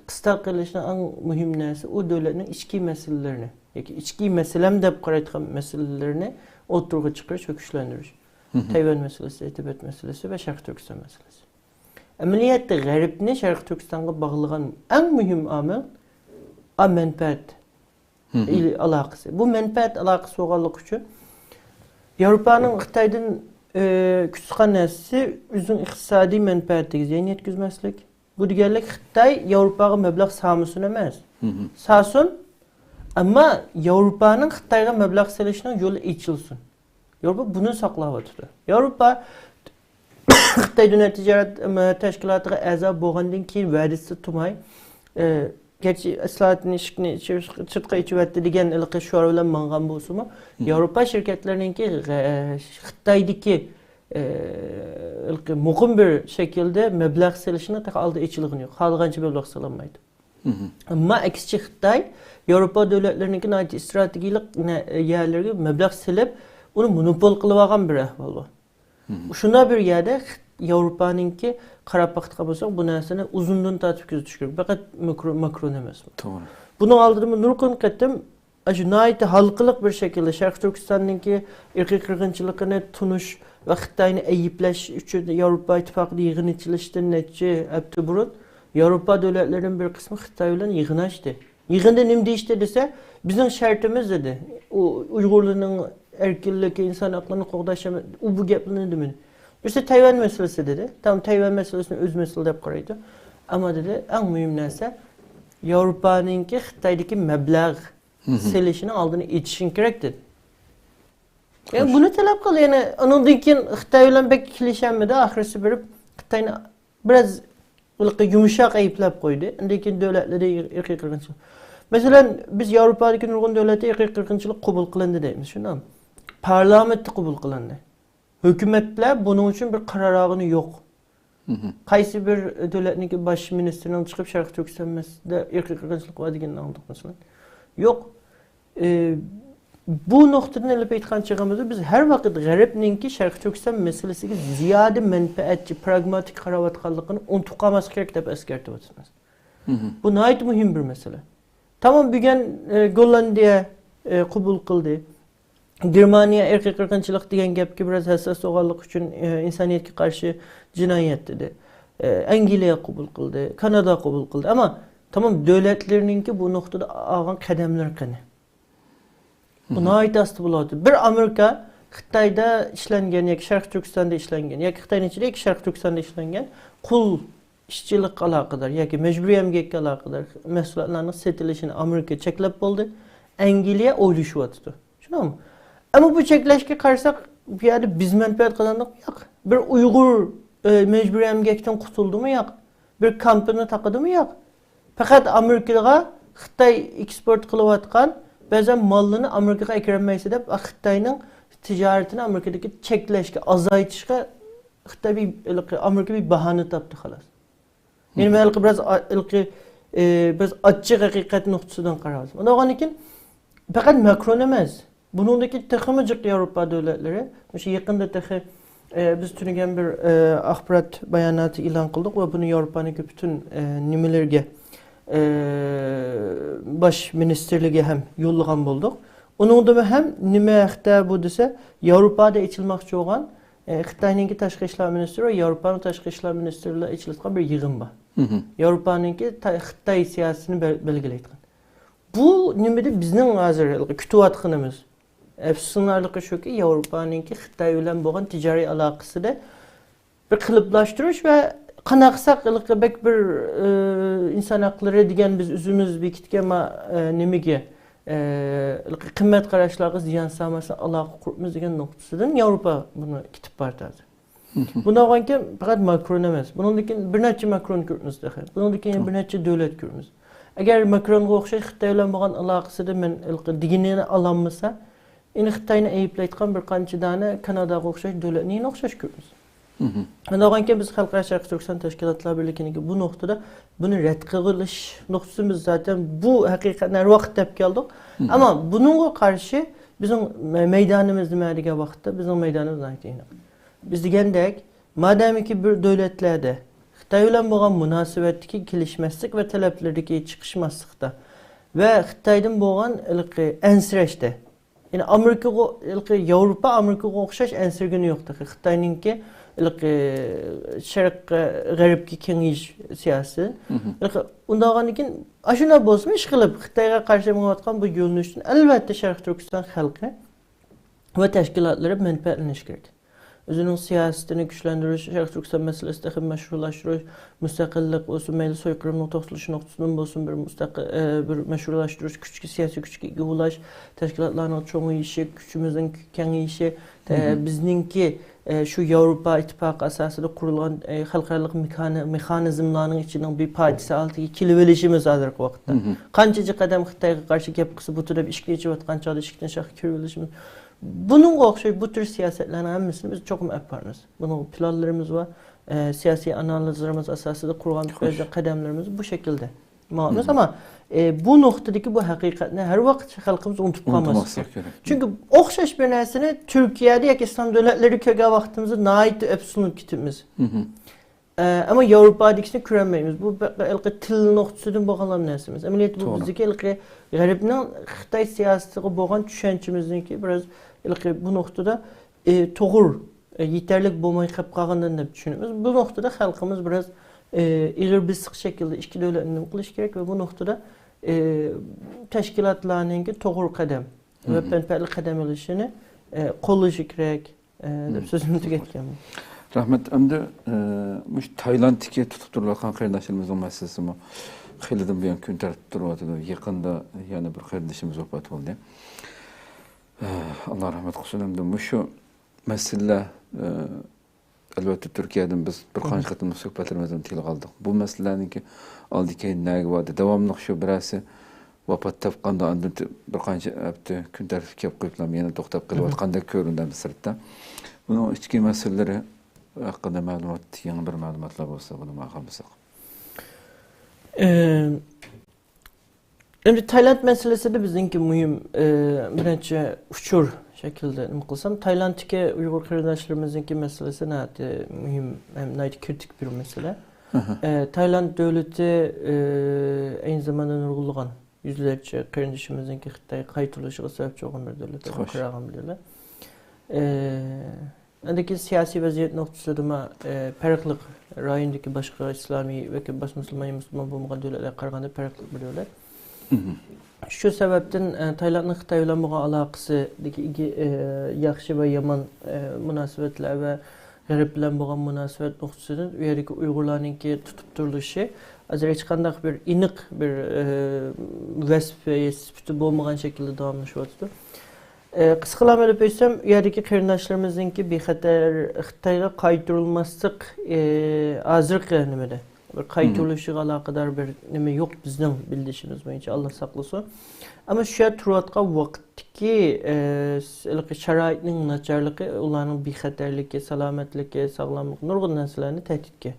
قىستاق قىلىشنىڭ ئەڭ مۇھىم نەرسە ئۇ دۆلەتنىڭ ئىچكى مەسىلىلىرىنى ياكى ئىچكى مەسىلەم دەپ قارايدىغان مەسىلىلىرىنى ئوتتۇرىغا چىقىرىش ۋە كۈچلەندۈرۈش. تەيۋەن مەسىلىسى، تىبەت مەسىلىسى ۋە شەرقىي تۈركىستان مەسىلىسى. ئەمەلىيەتتە غەربنى شەرقىي تۈركىستانغا باغلىغان ئەڭ مۇھىم ئامىل، ئا، مەنپەئەت ئالاقىسى. بۇ مەنپەئەت ئالاقىسى بولغانلىقى ئۈچۈن ياۋروپانىڭ خىتايدىن، ئە، كۈتۈۋاتقان نەرسىسى ئۆزىنىڭ ئىقتىسادىي مەنپەئەتىگە زىيان يەتكۈزمەسلىك. بۇ دېگەنلىك خىتاي ياۋروپاغا مەبلەغ سالمىسۇن ئەمەس. سالسۇن، ئەمما ياۋروپانىڭ خىتايغا مەبلەغ سېلىشىنىڭ يولى ئېچىلسۇن. ياۋروپا بۇنى ساقلاۋاتىدۇ. ياۋروپا خىتاي دۇنيا تىجارەت، ئەم، تەشكىلاتىغا ئەزا بولغاندىن كېيىن ۋەدىسىدە تۇرماي، ئە، گەرچە ئىسلاھاتنى ئىشىكنى ئېچىۋېتىش-، سىرتقا ئېچىۋەتتى دېگەن ھېلىقى شوئار بىلەن ماڭغان بولسىمۇ، ياۋروپا شىركەتلىرىنىڭكى غە-، خىتايدىكى، ئە، ھېلىقى مۇقىم بىر شەكىلدە مەبلەغ سېلىشىنىڭ تېخى ئالدى ئېچىلغىنى يوق. خالىغانچە مەبلەغ سېلىنمايدۇ. ئەمما ئەكسىچە خىتاي ياۋروپا دۆلەتلىرىنىڭكى ناھايىتى ئىستراتېگىيەلىك نە-، يەرلىرىگە مەبلەغ سېلىپ، ئۇنى مونوپول قىلىۋالغان بىر ئەھۋال بار. شۇنداق بىر يەردە خىت-، ياۋروپانىڭكى قاراپ باقىدىغان بولساق، بۇ نەرسىنى ئۇزۇندىن تارتىپ كۆزىتىش كېرەك. پەقەت ماكرو-، ماكرون ئەمەس. توغرا. بۇنىڭ ئالدىدىمۇ نۇرغۇن قېتىم ئاشۇ ناھايىتى ھالقىلىق بىر شەكىلدە شەرقىي تۈركىستاننىڭكى ئىرقىي قىرغىنچىلىقىنى تونۇش ۋە خىتاينى ئەيىبلەش ئۈچۈن ياۋروپا ئىتتىپاقىدا يىغىن ئېچىلىشتىن نەچچە ھەپتە بۇرۇن ياۋروپا دۆلەتلىرىنىڭ بىر قىسمى خىتاي بىلەن يىغىن ئاچتى. يىغىندا نېمە دېيىشتى دېسە، بىزنىڭ شەرتىمىز دېدى. ئۇ ئۇيغۇرلارنىڭ ئەركىنلىكى، ئىنسان ھەقلىرىنى قوغداش، ئۇ بۇ گەپلەرنى دېمىدى. بىرسى تەيۋەن مەسىلىسى دېدى. تەم تەيۋەن مەسىلىسىنى ئۆز مەسىلە دەپ قارايدۇ. ئەمما دېدى، ئەڭ مۇھىم نەرسە ياۋروپانىڭكى خىتايدىكى مەبلەغ سېلىشىنىڭ ئالدىنى ئېچىشىڭ كېرەك دېدى. يەنى بۇنى تەلەپ قىلدى. يەنى ئۇنىڭدىن كېيىن خىتاي بىلەن بەك كېلىشەلمىدى. ئاخىرسى بېرىپ خىتاينى بىراز ھېلىقى يۇمشاق ئەيىبلەپ قويدى. ئاندىن كېيىن دۆلەتلىرى ئىرقىي قىرغىنچىلىق. مەسىلەن، بىز ياۋروپادىكى نۇرغۇن دۆلەتتە ئىرقىي قىرغىنچىلىق قوبۇل قىلىندى دەيمىز، شۇنداقمۇ؟ پارلامېنتتا قوبۇل قىلىندى. ھۆكۈمەتلەر بۇنىڭ ئۈچۈن بىر قارار ئالغىنى يوق. قايسى بىر دۆلەتنىڭكى باش مىنىستىرىنىڭ چىقىپ شەرقىي تۈركىستان مەسىلىسىدە ئىرقىي قىرغىنچىلىق بار دېگىنىنى ئاڭلىدۇق، مەسىلەن؟ يوق. ئى، بۇ نۇقتىدىن ئېلىپ ئېيتقان چېغىمىزدا بىز ھەر ۋاقىت غەربنىڭكى شەرقىي تۈركىستان مەسىلىسىگە زىيادە مەنپەئەتچى، پراگماتىك قاراۋاتقانلىقىنى ئۇنتۇپ قالماسلىق كېرەك دەپ ئەسكەرتىۋاتىمىز. بۇ ناھايىتى مۇھىم بىر مەسىلە. تامام بۈگۈن، ئى، گوللاندىيە، ئى، قوبۇل قىلدى. گېرمانىيە ئىرقىي قىرغىنچىلىق دېگەن گەپكە بىراز ھەسساس بولغانلىقى ئۈچۈن، ئى، ئىنسانىيەتكە قارشى جىنايەت دېدى. ئى، ئەنگلىيە قوبۇل قىلدى، كانادا قوبۇل قىلدى. ئەمما تامام دۆلەتلىرىنىڭكى بۇ نۇقتىدا ئالغان قەدەملىرى قېنى؟ بۇ ناھايىتى ئاستا بولۇۋاتىدۇ. بىر ئامېرىكا خىتايدا ئىشلەنگەن ياكى شەرقىي تۈركىستاندا ئىشلەنگەن ياكى خىتاينىڭ ئىچىدە ياكى شەرقىي تۈركىستاندا ئىشلەنگەن قۇل ئىشچىلىققا ئالاقىدار ياكى مەجبۇرىي ئەمگەككە ئالاقىدار مەھسۇلاتلارنىڭ سېتىلىشىنى ئامېرىكا چەكلەپ بولدى. ئەنگلىيە ئويلىشىۋاتىدۇ. شۇنداقمۇ؟ ئەمما بۇ چەكلەشكە قارىساق، بۇ يەردە بىز مەنپەئەت قازاندۇقمۇ؟ ياق. بىر ئۇيغۇر، ئە، مەجبۇرىي ئەمگەكتىن قۇتۇلدىمۇ؟ ياق. بىر كامپىنى تاقىدىمۇ؟ ياق. پەقەت ئامېرىكىغا خىتاي ئېكسپورت قىلىۋاتقان بەزەن ماللىرىنى ئامېرىكىغا ئەكىرەلمەيسىز دەپ، خىتاينىڭ تىجارىتىنى ئامېرىكىدىكى چەكلەشكە، ئازايتىشقا خىتاي بىر، ھېلىقى ئامېرىكا بىر باھانە تاپتى، خالاس. يەنى مەن ھېلىقى بىراز ئا-، ھېلىقى، ئى، بىراز ئاچچىق ھەقىقەت نۇقتىسىدىن قاراۋاتىمەن. ئۇنداق بولغاندىن كېيىن پەقەت ماكرون ئەمەس، بۇنىڭدىكى تېخىمۇ جىق ياۋروپا دۆلەتلىرى، مۇشۇ يېقىندا تېخى، ئى، بىز تۈنۈگۈن بىر، ئى، ئاخبارات باياناتى ئېلان قىلدۇق ۋە بۇنى ياۋروپانىڭكى پۈتۈن، ئى، نېمىلىرىگە، ئى، باش مىنىستىرلىكىگە ھەم يوللىغان بولدۇق. ئۇنىڭدىمۇ ھەم نېمە ھەقتە بۇ دېسە، ياۋروپادا ئېچىلماقچى بولغان، ئى، خىتاينىڭكى تاشقى ئىشلار مىنىستىرى ۋە ياۋروپانىڭ تاشقى ئىشلار مىنىستىرلىرى ئېچىلىۋاتقان بىر يىغىن بار. ياۋروپانىڭكى تا- خىتاي سىياسىتىنى بەل- بەلگىلەيدىغان. بۇ نېمىدە بىزنىڭ ھازىر كۈتۈۋاتقىنىمىز؟ ئەپسۇسلىنارلىقى شۇكى، ياۋروپانىڭكى خىتاي بىلەن بولغان تىجارىي ئالاقىسىدە بىر قېلىپلاشتۇرۇش ۋە قانداق قىلساق ھېلىقى بەك بىر، ئى، ئىنسان ھەقلىرى دېگەن بىز ئۆزىمىز بېكىتكەن ما-، ئى، نېمىگە، ئى، ھېلىقى قىممەت قاراشلارغا زىيان سالماستىن ئالاقە قۇرۇپمىز دېگەن نۇقتىسىدىن ياۋروپا بۇنى كېتىپ بارىدۇ ھازىر. بۇنداق بولغانكەن پەقەت ماكرون ئەمەس. بۇنىڭدىن كېيىن بىر نەچچە ماكرون كۆرىمىز تېخى. بۇنىڭدىن كېيىن بىر نەچچە دۆلەت كۆرىمىز. ئەگەر ماكرونغا ئوخشاش خىتاي بىلەن بولغان ئالاقىسىدا مەن ھېلىقى دېگىنىنى ئالالمىسا، ئەنە خىتاينى ئەيىبلەيدىغان بىر قانچە دانە كاناداغا ئوخشاش دۆلەتنى يەنە ئوخشاش كۆرىمىز. مم. ئۇنداق بولغانكەن بىز خەلقئارا شەرقىي تۈركىستان تەشكىلاتلار بىرلىكىنىڭكى بۇ نۇقتىدا بۇنى رەت قىلىش نۇقتىسى بىز زاتەن بۇ ھەقىقەتنى ھەر ۋاقىت دەپ كەلدۇق. مم. ئەمما بۇنىڭغا قارشى بىزنىڭ مەيدانىمىز نېمە دېگەن ۋاقىتتا بىزنىڭ مەيدانىمىز ناھايىتى ئېنىق. بىز دېگەندەك، مادەمكى بىر دۆلەتلەردە خىتاي بىلەن بولغان مۇناسىۋەتتىكى كېلىشمەسلىك ۋە تەلەپلىرىدىكى چىقىشماسلىقتا ۋە خىتايدىن بولغان ھېلىقى ئەنسىرەشتە، يەنى ئامېرىكىغا، ھېلىقى ياۋروپا ئامېرىكىغا ئوخشاش ئەنسىرىگىنى يوق تېخى. خىتاينىڭكى ھېلىقى شەرق، غەربكە كېڭىيىش سىياسىتى. مم. ھېلىقى ئۇنداق بولغاندىن كېيىن، ئاشۇنداق بولسىمۇ، ئىشقىلىپ خىتايغا قارشى مېڭىۋاتقان بۇ يۆنىلىشتىن ئەلۋەتتە شەرقىي تۈركىستان خەلقى ۋە تەشكىلاتلىرى مەنپەئەتلىنىشى كېرەك. ئۆزىنىڭ سىياسىتىنى كۈچلەندۈرۈش، شەرقىي تۈركىستان مەسىلىسىنى تېخىمۇ مەشھۇرلاشتۇرۇش، مۇستەقىللىق بولسۇن، مەيلى سويقىرىمنىڭ توختىتىلىشى نۇقتىسىدىن بولسۇن، بىر مۇستەقىل، ئە، بىر مەشھۇرلاشتۇرۇش، كۈچكە، سىياسىي كۈچكە ئىگە بولاش، تەشكىلاتلارنىڭ چوڭىيىشى، كۈچىمىزنىڭ كېڭىيىشى، ئە، مم. بىزنىڭكى، ئە، شۇ ياۋروپا ئىتتىپاقى ئاساسىدا قۇرۇلغان، ئە، خەلقئارىلىق مېكانى-، مېخانىزملارنىڭ ئىچىنىڭ بىر پارچىسى ھالىتىگە كېلىۋېلىشىمىز ھازىرقى ۋاقىتتا. مم. قانچىلىك ئادەم خىتايغا قارشى گەپ قىلسا بولىدۇ دەپ ئىشىكنى ئېچىۋاتقان چاغدا ئىشىكتىن شاخقا كىرىۋېلىشىمىز. بۇنىڭغا ئوخشاش بۇ تۈر سىياسەتلەرنىڭ ھەممىسىنى بىز چوقۇم ئېلىپ بارىمىز. بۇنىڭغا پىلانلىرىمىز بار، ئە، سىياسىي ئانالىزلىرىمىز ئاساسىدا قۇرغان خوش. بەزى قەدەملىرىمىز بۇ شەكىلدە ماڭىمىز. مم. ئەمما، ئە، بۇ نۇقتىدىكى بۇ ھەقىقەتنى ھەر ۋاقىت خەلقىمىز ئۇنتۇپ قالماسلىقى كېرەك. چۈنكى ئوخشاش بىر نەرسىنى تۈركىيەدە ياكى ئىسلام دۆلەتلىرىدە كۆرگەن ۋاقتىمىزدا ناھايىتى ئەپسۇسلىنىپ كېتىمىز. مم. ئە، ئەمما ياۋروپادىكىسىنى كۆرەلمەيمىز. بۇ بە-، ھېلىقى تىل نۇقتىسىدىن بولغانلا نەرسە ئەمەس. ئەمەلىيەتتە بۇ توغرا. بىزدىكى ھېلىقى غەربنىڭ خىتاي سىياسىتىغا بولغان چۈشەنچىمىزنىڭكى بىراز ھېلىقى بۇ نۇقتىدا، ئى، توغرا، ئى، يېتەرلىك بولماي قېلىپ قالغاندىن دەپ چۈشىنىمىز. بۇ نۇقتىدا خەلقىمىز بىراز، ئى، ئېغىر بېسىق شەكىلدە ئىككى دۆلەتنى نېمە قىلىش كېرەك ۋە بۇ نۇقتىدا، ئى، تەشكىلاتلارنىڭكى توغرا قەدەم ۋە مم. مەنپەئەتلىك قەدەم ئېلىشىنى، ئى، قوللىشى كېرەك. ئە، دەپ سۆزۈمنى تۈگەتكەنمەن. رەھمەت. ئەمدى، ئە، مۇشۇ تايلاندتىكى تۇتۇپ تۇرۇلۇۋاتقان قېرىنداشلىرىمىزنىڭ مەسىلىسىمۇ خېلىدىن بۇيان كۈن تەرتىپتە تۇرۇۋاتىدۇ. يېقىندا يەنە بىر قېرىندىشىمىز ۋاپات بولدى. ئە، ئاللا رەھمەت قىلسۇن. ئەمدى مۇشۇ مەسىلىلەر، ئە، ئەلۋەتتە، تۈركىيەدىن بىز بىر قانچە قېتىم سۆھبەتلىرىمىزدىمۇ تىلغا ئالدۇق. بۇ مەسىلىلەرنىڭكى ئالدى كەينى نەگە باردى؟ داۋاملىق شۇ بىرەرسى ۋاپات تاپقاندا ئاندىن بىر قانچە ھەپتە كۈن تەرتىپكە كەپ قويۇپلا يەنە توختاپ قېلىۋاتقاندەك كۆرۈنىدۇ سىرتتا. بۇنىڭ ئىچكى مەسىلىلىرى ھەققىدە مەلۇمات، يېڭى بىر مەلۇماتلار بولسا، بۇنى ماقۇل بىلسەك. ئەم، ئەمدى تايلاند مەسىلىسىدە بىزنىڭكى مۇھىم، ئە، بىر نەچچە ئۇچۇر شەكلىدە نېمە قىلسام، تايلاندتىكى ئۇيغۇر قېرىنداشلىرىمىزنىڭكى مەسىلىسى ناھايىتى مۇھىم ھەم ناھايىتى كرىتىك بىر مەسىلە. ئە، تايلاند دۆلىتى، ئە، ئەينى زاماندا نۇرغۇنلىغان يۈزلەرچە قېرىندىشىمىزنىڭكى خىتايغا قايتۇرۇلۇشىغا سەۋەبچى بولغان بىر دۆلەت، قاراغان بىر دۆلەت. ئە، ئەندىكى سىياسىي ۋەزىيەت نۇقتىسىدىمۇ، ئە، پەرقلىق، رايوندىكى باشقا ئىسلامىي ۋە باشقا مۇسۇلمان، مۇسۇلمان بولمىغان دۆلەتلەرگە قارىغاندا پەرقلىق بىر دۆلەت. شۇ سەۋەبتىن، ئە، تايلاندنىڭ خىتاي بىلەن بولغان ئالاقىسىدىكى ئىگە-، ئە، ياخشى ۋە يامان، ئە، مۇناسىۋەتلەر ۋە غەرب بىلەن بولغان مۇناسىۋەت نۇقتىسىدىن ئۇ يەردىكى ئۇيغۇرلارنىڭكى تۇتۇپ تۇرۇلۇشى ھازىر ھېچقانداق بىر ئېنىق بىر، ئە، ۋەسپى سۈپىتى بولمىغان شەكىلدە داۋاملىشىۋاتىدۇ. ئى، قىسقىلاپ ئېلىپ ئۆتسەم، ئۇ يەردىكى قېرىنداشلىرىمىزنىڭكى بىخەتەر خىتايغا قايتۇرۇلماسلىق، ئى، ھازىرقى نېمىدە، بىر قايتۇرۇلۇشىغا ئالاقىدار بىر نېمە يوق بىزنىڭ بىلىشىمىز بويىچە، ئاللا ساقلىسۇن. ئەمما شۇ يەردە تۇرۇۋاتقان ۋاقىتتىكى، ئى، س-، ھېلىقى شارائىتنىڭ ناچارلىقى، ئۇلارنىڭ بىخەتەرلىكى، سالامەتلىكى، ساغلاملىقى، نۇرغۇن نەرسىلەرنى تەھدىتكە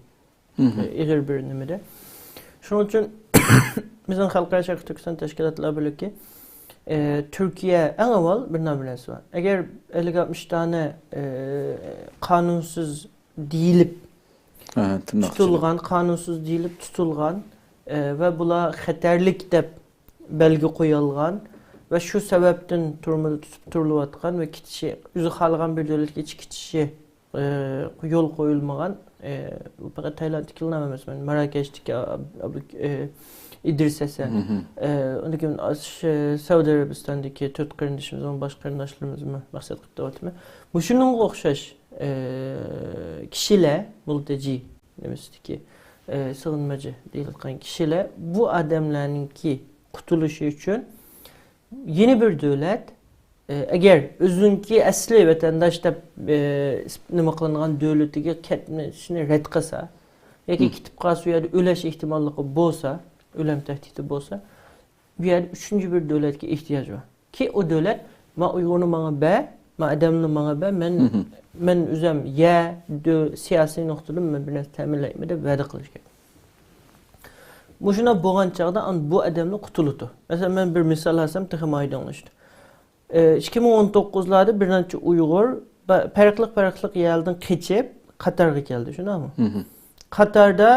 ئېغىر بىر نېمىدە. شۇنىڭ ئۈچۈن بىزنىڭ خەلقئارا شەرقىي تۈركىستان تەشكىلاتلار بىرلىكى، ئى، تۈركىيە ئەڭ ئاۋۋال بىر نېمە بىلەن سورايدۇ. ئەگەر ئەللىك ئاتمىش دانە، ئى، قانۇنسىز دېيىلىپ تۇتۇلغان، قانۇنسىز دېيىلىپ تۇتۇلغان، ئى، ۋە بۇلار خەتەرلىك دەپ بەلگە قويۇلغان ۋە شۇ سەۋەبتىن تۈرمىدە تۇتۇپ تۇرۇلۇۋاتقان ۋە كېتىشى، ئۆزى خالىغان بىر دۆلەتكە كېتىشى ئى، يول قويۇلمىغان، ئى، بۇ پەقەت تايلاندتىكىلا ئەمەس، مەن ماراكەشتىكى ئاب-، ئابدۇ-، ئى، ئىدرىس ھەسەن، ئى، ئۇندىن كېيىن ئاش-، سەئۇدى ئەرەبىستاندىكى تۆت قېرىندىشىمىزمۇ، باشقا قېرىنداشلىرىمىزمۇ مەقسەت قىلىپ دەۋاتىمەن. مۇشۇنىڭغا ئوخشاش، ئى، كىشىلەر، مۇلتەجى نېمىسىدىكى، ئى، سېغىنمىچى دېيىلىدىغان كىشىلەر بۇ ئادەملەرنىڭكى قۇتۇلۇشى ئۈچۈن يەنە بىر دۆلەت، ئە، ئەگەر ئۆزىنىڭكى ئەسلى ۋەتەنداش دەپ، ئە، ئىس-، نېمە قىلىنغان دۆلىتىگە كەتمىشىنى رەت قىلسا ياكى كېتىپ قالسا، ئۇ يەردە ئۆلۈش ئېھتىماللىقى بولسا، ئۆلۈم تەھدىتى بولسا، بۇ يەردە ئۈچىنچى بىر دۆلەتكە ئېھتىياج بار. كى ئۇ دۆلەت، ما ئۇيغۇرنى ماڭا بەر، ما ئادەمنى ماڭا بەر، مەن، مەن ئۆزۈم يەر، دۆ-، سىياسىي نۇقتىدىن مەن بىر نەرسە تەمىنلەيمەن دەپ ۋەدە قىلىش كېرەك. مۇشۇنداق بولغان چاغدا ئان-، بۇ ئادەملەر قۇتۇلىدۇ. مەسىلەن، مەن بىر مىسال ئالسام، تېخىمۇ ئايدىڭلىشىدۇ. ئى، ئىككى مىڭ ئون توققۇزلاردا بىر نەچچە ئۇيغۇر با-، پەرقلىق، پەرقلىق يەردىن قېچىپ، قاتارغا كەلدى، شۇنداقمۇ؟ قاتاردا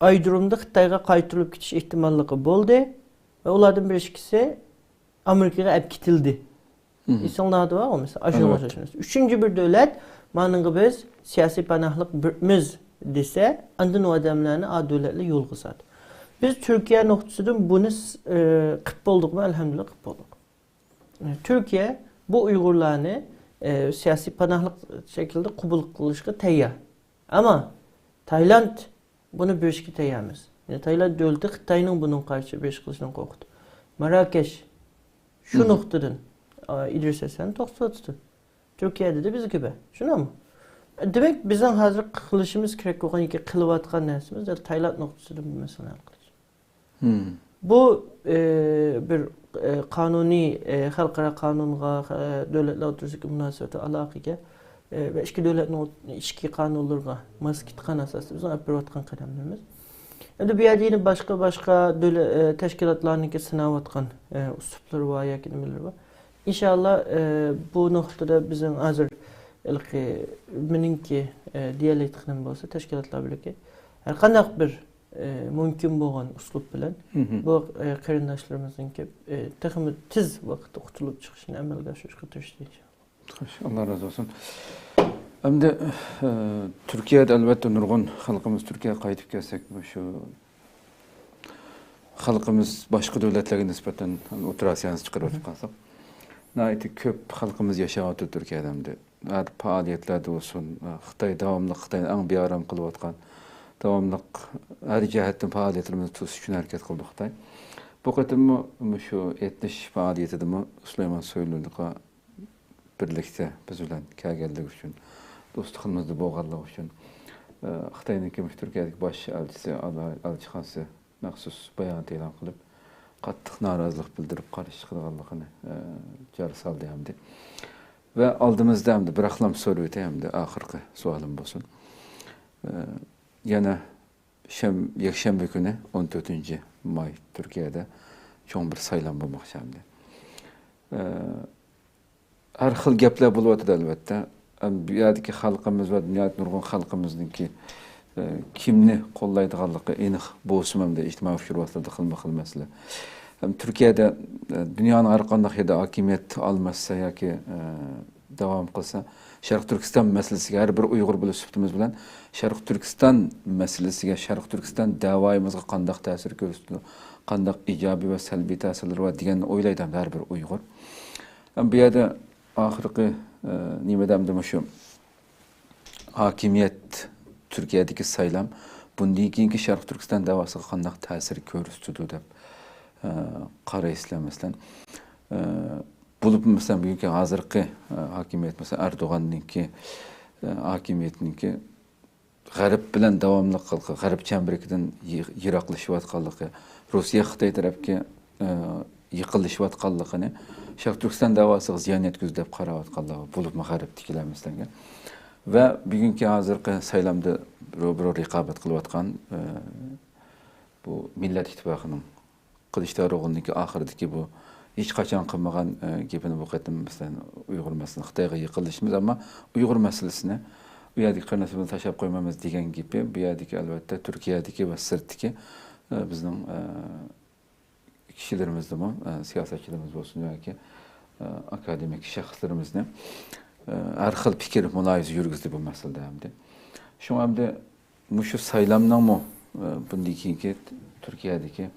ئايرودرومدا خىتايغا قايتۇرۇلۇپ كېتىش ئېھتىماللىقى بولدى ۋە ئۇلاردىن بىر ئىككىسى ئامېرىكىغا ئەپ كېتىلدى. ئېسىڭلاردا بارغۇ، مىسال، ئاشۇنىڭغا ئوخشاش نەرسە. ئۈچىنچى بىر دۆلەت، مانىڭغا بىز سىياسىي پاناھلىق بېرىمىز دېسە، ئاندىن ئۇ ئادەملەرنى ئا دۆلەتلەر يولغا سالدى. بىز تۈركىيە نۇقتىسىدىن بۇنى س-، ئى، قىپ بولدۇقمۇ؟ ئەلھەمدۇلىللا، قىپ بولدۇق. تۈركىيە بۇ ئۇيغۇرلارنى، ئە، سىياسىي پاناھلىق شەكلىدە قوبۇل قىلىشقا تەييار. ئەمما تايلاند بۇنى بېرىشكە تەييار ئەمەس. يەنى تايلاند دۆلىتى خىتاينىڭ بۇنىڭغا قارشى بىر ئىش قىلىشىدىن قورقىدۇ. ماراكەش شۇ نۇقتىدىن، ئا، ئىدرىس ھەسەننى توختىتىۋاتىدۇ. تۈركىيە دېدى، بىزگە بەر. شۇنداقمۇ؟ دېمەك، بىزنىڭ ھازىر قىلىشىمىز كېرەك بولغان ياكى قىلىۋاتقان نەرسىمىز تايلاند نۇقتىسىدىن بۇ مەسىلىنى ھەل قىلىش. بۇ، ئى، بىر، ئى، قانۇنىي، ئى، خەلقئارا قانۇنغا، خە-، دۆلەتلەر ئوتتۇرىسىدىكى مۇناسىۋەتكە ئالاقىگە، ئى، ۋە ئىككى دۆلەتنىڭ ئوت-، ئىچكى قانۇنلىرىغا ماس كېتىدىغان ئاساستا بىزنىڭ ئېلىپ بېرىۋاتقان قەدەملىرىمىز. ئەمدى بۇ يەردە يەنە باشقا، باشقا دۆلە-، ئى، تەشكىلاتلارنىڭكى سىناۋاتقان، ئى، ئۇسلۇبلىرى بار ياكى نېمىلىرى بار. ئىنشاللا، ئى، بۇ نۇقتىدا بىزنىڭ ھازىر ھېلىقى مېنىڭكى، ئى، دېيەلەيدىغىنىم بولسا، تەشكىلاتلار بىرلىكى ھەر قانداق بىر ئى، مۇمكىن بولغان ئۇسلۇب بىلەن بۇ، ئى، قېرىنداشلىرىمىزنىڭكى، ئى، تېخىمۇ تېز ۋاقىتتا قۇتۇلۇپ چىقىشىنى ئەمەلگە ئاشۇرۇشقا تىرىشىدۇ، ئىنشاللا. خوش، ئاللا رازى بولسۇن. ئەمدى، ئى، تۈركىيەدە ئەلۋەتتە نۇرغۇن خەلقىمىز تۈركىيەگە قايتىپ كەلسەك، مۇشۇ خەلقىمىز باشقا دۆلەتلەرگە نىسبەتەن ئوتتۇرا ئاسىيانى چىقىرىپ ئۆتۈپ قالساق، ناھايىتى كۆپ خەلقىمىز ياشاۋاتىدۇ تۈركىيەدە ئەمدى. ھەر پائالىيەتلەردە بولسۇن، خىتاي داۋاملىق خىتاينى ئەڭ بىئارام قىلىۋاتقان، داۋاملىق ھەر جەھەتتىن پائالىيەتلىرىمىزنى توسۇش ئۈچۈن ھەرىكەت قىلىدۇ خىتاي. بۇ قېتىممۇ مۇشۇ ئېيتىلىش پائالىيىتىدىمۇ سۇلايمان سويلۇنىغا بىرلىكتە بىز بىلەن كەلگەنلىكى ئۈچۈن، دوستلۇقىمىزدا بولغانلىقى ئۈچۈن، ئى، خىتاينىڭكى مۇشۇ تۈركىيەدىكى باش ئەلچىسى، ئەلا-، ئەلچىخانىسى مەخسۇس بايانات ئېلان قىلىپ، قاتتىق نارازىلىق بىلدۈرۈپ قارشى چىقىدىغانلىقىنى، ئى، جار سالدى ئەمدى. ۋە ئالدىمىزدا ئەمدى بىراقلام سورىۋېتەي ئەمدى ئاخىرقى سوئالىم بولسۇن. ئى، يەنە شەم-، يەكشەنبە كۈنى، ئون تۆتىنچى ماي، تۈركىيەدە چوڭ بىر سايلام بولماقچى ئەمدى. ئى، ھەر خىل گەپلەر بولۇۋاتىدۇ، ئەلۋەتتە. ئەم، بۇ يەردىكى خەلقىمىز ۋە دۇنيادىكى نۇرغۇن خەلقىمىزنىڭكى، ئە، كىمنى قوللايدىغانلىقى ئېنىق بولسىمۇ، ئەمدى ئىجتىمائىي ئۇچۇر ۋاسىتىلىرىدا خىلمۇ خىل مەسىلە. ئەم، تۈركىيەدە، ئە، دۇنيانىڭ ھەر قانداق يېرىدە ھاكىمىيەت ئالماشسا ياكى، ئە، داۋام قىلسا، شەرقىي تۈركىستان مەسىلىسىگە ھەر بىر ئۇيغۇر بولۇش سۈپىتىمىز بىلەن شەرقىي تۈركىستان مەسىلىسىگە، شەرقىي تۈركىستان دەۋايىمىزغا قانداق تەسىر كۆرسىتىدۇ، قانداق ئىجابىي ۋە سەلبىي تەسىرلىرى بار دېگەننى ئويلايدۇ ھەر بىر ئۇيغۇر. بۇ يەردە ئاخىرقى، ئە، نېمىدە ئەمدى مۇشۇ ھاكىمىيەت، تۈركىيەدىكى سايلام بۇندىن كېيىنكى شەرقىي تۈركىستان دەۋاسىغا قانداق تەسىر كۆرسىتىدۇ دەپ، ئە، قارايسىلەر، مەسىلەن. ئە، بولۇپمۇ، مەسىلەن، بۈگۈنكى ھازىرقى، ئە، ھاكىمىيەت، مەسىلەن، ئەردوغاننىڭكى، ئە، ھاكىمىيەتنىڭكى غەرب بىلەن داۋاملىق، غەرب چەمبىرىكىدىن يى-، يىراقلىشىۋاتقانلىقى، روسىيە، خىتاي تەرەپكە، ئە، يېقىنلىشىۋاتقانلىقىنى، شەرقىي تۈركىستان دەۋاسىغا زىيان يەتكۈزدى دەپ قاراۋاتقانلىقى، بولۇپمۇ غەربتىكىلەر، مەسىلەن. ۋە بۈگۈنكى ھازىرقى سايلامدا روبىرو رىقابەت قىلىۋاتقان، ئە، بۇ مىللەت ئىتتىپاقىنىڭ قىلىچداروغلۇنىڭكى ئاخىرىدىكى بۇ ھېچقاچان قىلمىغان، ئە، گېپىنى بۇ قېتىم، مەسىلەن، ئۇيغۇر مەسىلىسىنى خىتايغا يېقىنلىشىمىز، ئەمما ئۇيغۇر مەسىلىسىنى ئۇ يەردىكى قېرىنداشلىرىمىزنى تاشلاپ قويمايمىز دېگەن گېپى بۇ يەردىكى، ئەلۋەتتە، تۈركىيەدىكى ۋە سىرتتىكى، ئە، بىزنىڭ، ئە، كىشىلىرىمىزدىمۇ، ئە، سىياسەتچىلىرىمىز بولسۇن ياكى، ئە، ئاكادېمىك شەخسلىرىمىزنى ھەر خىل پىكىر، مۇلاھىزە يۈرگۈزدى بۇ مەسىلىدە ئەمدى. شۇڭا ئەمدى مۇشۇ سايلامنىڭمۇ، ئە، بۇندىن كېيىنكى تۈركىيەدىكى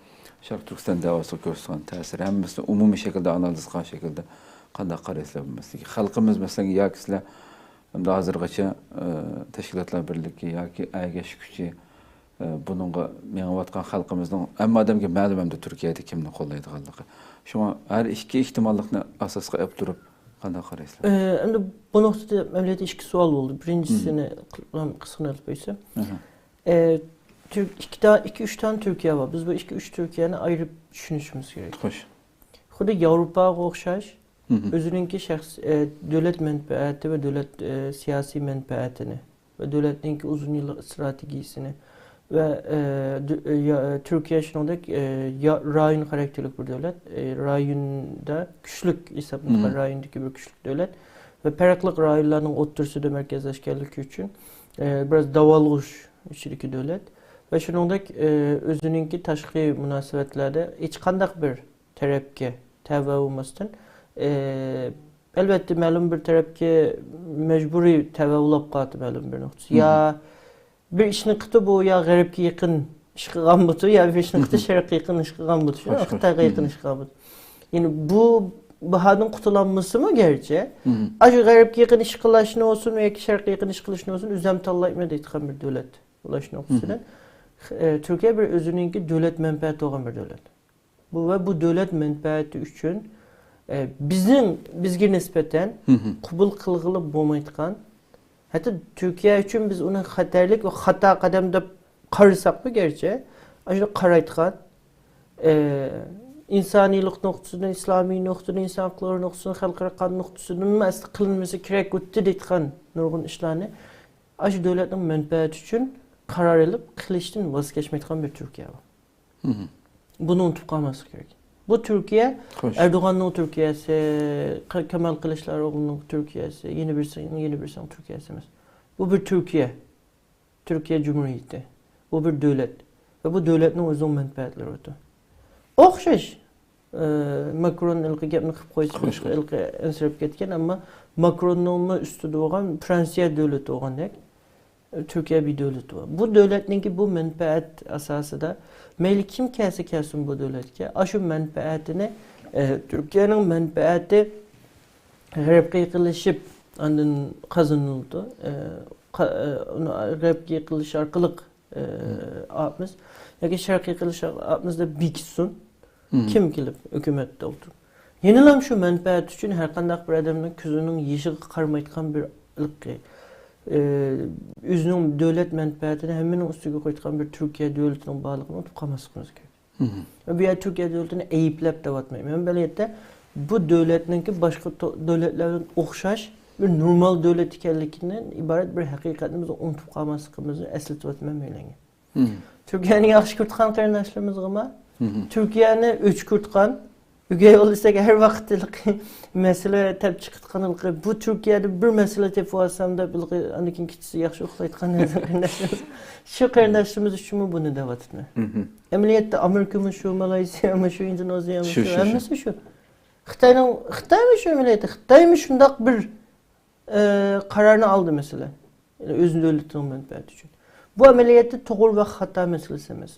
شەرقىي تۈركىستان دەۋاسىغا كۆرسىتىدىغان تەسىرى، ھەممىسىنى ئومۇمىي شەكىلدە ئانالىز قىلغان شەكىلدە قانداق قارايسىلەر بۇ مەسىلىگە؟ خەلقىمىز، مەسىلەن، ياكى سىلەر ئەمدى ھازىرغىچە، ئە، تەشكىلاتلار بىرلىكى ياكى ئەگەشكۈچى، ئە، بۇنىڭغا مېڭىۋاتقان خەلقىمىزنىڭ ھەممە ئادەمگە مەلۇم ئەمدى تۈركىيەدە كىمنى قوللايدىغانلىقى. شۇڭا ھەر ئىككى ئېھتىماللىقنى ئاساس قىلىپ تۇرۇپ قانداق قارايسىلەر؟ ئە، ئەمدى بۇ نۇقتىدا ئەمەلىيەتتە ئىككى سوئال بولدى. بىرىنچىسىنى قىسقىنى ئېيتىپ قويسام. ئە، تۈرك-، ئىككى تا-، ئىككى، ئۈچ دانە تۈركىيە بار. بىز بۇ ئىككى، ئۈچ تۈركىيەنى ئايرىپ چۈشىنىشىمىز كېرەك. خوش. خۇددى ياۋروپاغا ئوخشاش، ئۆزىنىڭكى شەخس-، ئە، دۆلەت مەنپەئەتى ۋە دۆلەت، ئە، سىياسىي مەنپەئەتىنى ۋە دۆلەتنىڭكى ئۇزۇن يىللىق ئىستراتېگىيىسىنى ۋە، ئە، دۆ-، ئە، يا-، تۈركىيە شۇنىڭدەك، ئە، يا-، رايون خاراكتېرلىك بىر دۆلەت، ئە، رايوندا كۈچلۈك ھېسابلىنىدىغان رايوندىكى بىر كۈچلۈك دۆلەت ۋە پەرقلىق رايونلارنىڭ ئوتتۇرىسىدا مەركەزلەشكەنلىكى ئۈچۈن، ئە، بىراز داۋالغۇش ئىچىدىكى دۆلەت ۋە شۇنىڭدەك، ئە، ئۆزىنىڭكى تاشقى مۇناسىۋەتلەردە ھېچقانداق بىر تەرەپكە تەۋە بولماستىن، ئە، ئەلۋەتتە، مەلۇم بىر تەرەپكە مەجبۇرىي تەۋە بولاپ قالدى مەلۇم بىر نۇقتىسى. يا بىر ئىشنى قىلدى بۇ، يا غەربكە يېقىن ئىش قىلغان بۇتۇ، يا بىر ئىشنى قىلدى شەرققە يېقىن ئىش قىلغان بۇتۇ، شۇ خىتايغا يېقىن ئىش قىلغان بۇتۇ. يەنى بۇ باھادىن قۇتۇلالمىسىمۇ گەرچە، ئاشۇ غەربكە يېقىن ئىش قىلىشنى بولسۇن ياكى شەرققە يېقىن ئىش قىلىشنى بولسۇن، ئۆزۈم تاللايمەن دەيدىغان بىر دۆلەت بولۇش نۇقتىسىدىن، ئە، تۈركىيە بىر ئۆزىنىڭكى دۆلەت مەنپەئەتى بولغان بىر دۆلەت. بۇ ۋە بۇ دۆلەت مەنپەئەتى ئۈچۈن، ئە، بىزنىڭ، بىزگە نىسبەتەن قوبۇل قىلغىلى بولمايدىغان، ھەتتا تۈركىيە ئۈچۈن بىز ئۇنى خەتەرلىك ۋە خاتا قەدەم دەپ قارىساقمۇ گەرچە، ئاشۇنداق قارايدىغان، ئە، ئىنسانىيلىق نۇقتىسىدىن، ئىسلامىي نۇقتىدىن، ئىنسان ھەقلىرى نۇقتىسىدىن، خەلقئارا قانۇن نۇقتىسىدىنمۇ ئەسلى قىلىنمىسا كېرەك ئۇتتى دەيدىغان نۇرغۇن ئىشلارنى ئاشۇ دۆلەتنىڭ مەنپەئەتى ئۈچۈن قارار ئېلىپ قىلىشتىن ۋاز كەچمەيدىغان بىر تۈركىيە بار. بۇنى ئۇنتۇپ قالماسلىق كېرەك. بۇ تۈركىيە ئەردوغاننىڭ تۈركىيەسى، ق-، كامال قىلىچداروغلۇنىڭ تۈركىيەسى، يەنە بىرسىنىڭ، يەنە بىرسىنىڭ تۈركىيەسى ئەمەس. بۇ بىر تۈركىيە. تۈركىيە جۇمھۇرىيىتى. بۇ بىر دۆلەت. ۋە بۇ دۆلەتنىڭ ئۆزىنىڭ مەنپەئەتلىرى بار. ئوخشاش. ئە، ماكرون ھېلىقى گەپنى قىلىپ قويسا، ھېلىقى ئەنسىرەپ كەتكەن، ئەمما ماكروننىڭمۇ ئۈستىدە بولغان فرانسىيە دۆلىتى بولغاندەك، تۈركىيە بىر دۆلىتى بار. بۇ دۆلەتنىڭكى بۇ مەنپەئەت ئاساسىدا مەيلى كىم كەلسە كەلسۇن بۇ دۆلەتكە، ئاشۇ مەنپەئەتىنى، ئە، تۈركىيەنىڭ مەنپەئەتى غەربكە يېقىنلىشىپ ئاندىن قازىنىلىدۇ. ئە، قا-، ئە، ئۇنى غەربكە يېقىنلىشىش ئارقىلىق، ئە، ئاپمىز ياكى شەرقىي قىلىش ئاپمىز دەپ بېكىتسۇن. كىم كېلىپ ھۆكۈمەتتە ئولتۇرۇپ. يەنىلا شۇ مەنپەئەت ئۈچۈن ھەرقانداق بىر ئادەمنىڭ كۆزىنىڭ يېشىغا قارىمايدىغان بىر ھېلىقى، ئە، ئۆزىنىڭ دۆلەت مەنپەئەتىنى ھەممىنىڭ ئۈستىگە قويىدىغان بىر تۈركىيە دۆلىتىنىڭ بارلىقىنى ئۇنتۇپ قالماسلىقىمىز كېرەك. ۋە بۇ يەردە تۈركىيە دۆلىتىنى ئەيىبلەپ دەۋاتمايمەن. مەن بۇ يەردە بۇ دۆلەتنىڭكى باشقا تو-، دۆلەتلەر بىلەن ئوخشاش بىر نورمال دۆلەت ئىكەنلىكىدىن ئىبارەت بىر ھەقىقەتنى بىز ئۇنتۇپ قالماسلىقىمىزنى ئەسلىتىۋاتىمەن مەيلەنگە. تۈركىيەنى ياخشى كۆرىدىغان قېرىنداشلىرىمىزغىمۇ، تۈركىيەنى ئۆچ كۆرىدىغان، ئۆگەي بولساق ھەر ۋاقىت ھېلىقى مەسىلە دەپ چىقىدىغان ھېلىقى، بۇ تۈركىيەدە بىر مەسىلە تېپىۋالسام دەپ ھېلىقى ئاندىن كېيىن كېچىسى ياخشى ئۇخلايدىغان قېرىنداشلىرىمىز. شۇ قېرىنداشلىرىمىز ئۈچۈنمۇ بۇنى دەۋاتىمەن. ئەمەلىيەتتە ئامېرىكىمۇ شۇ، مالايزىيەمۇ شۇ، ئىندونېزىيەمۇ شۇ، شۇ، شۇ، شۇ. ھەممىسى شۇ. خىتاينىڭ، خىتايمۇ شۇ ئەمەلىيەتتە. خىتايمۇ شۇنداق بىر، ئە، قارارنى ئالدى مەسىلەن. يەنى ئۆز دۆلىتىنىڭ مەنپەئەتى ئۈچۈن. بۇ ئەمەلىيەتتە توغرا ۋە خاتا مەسىلىسى ئەمەس.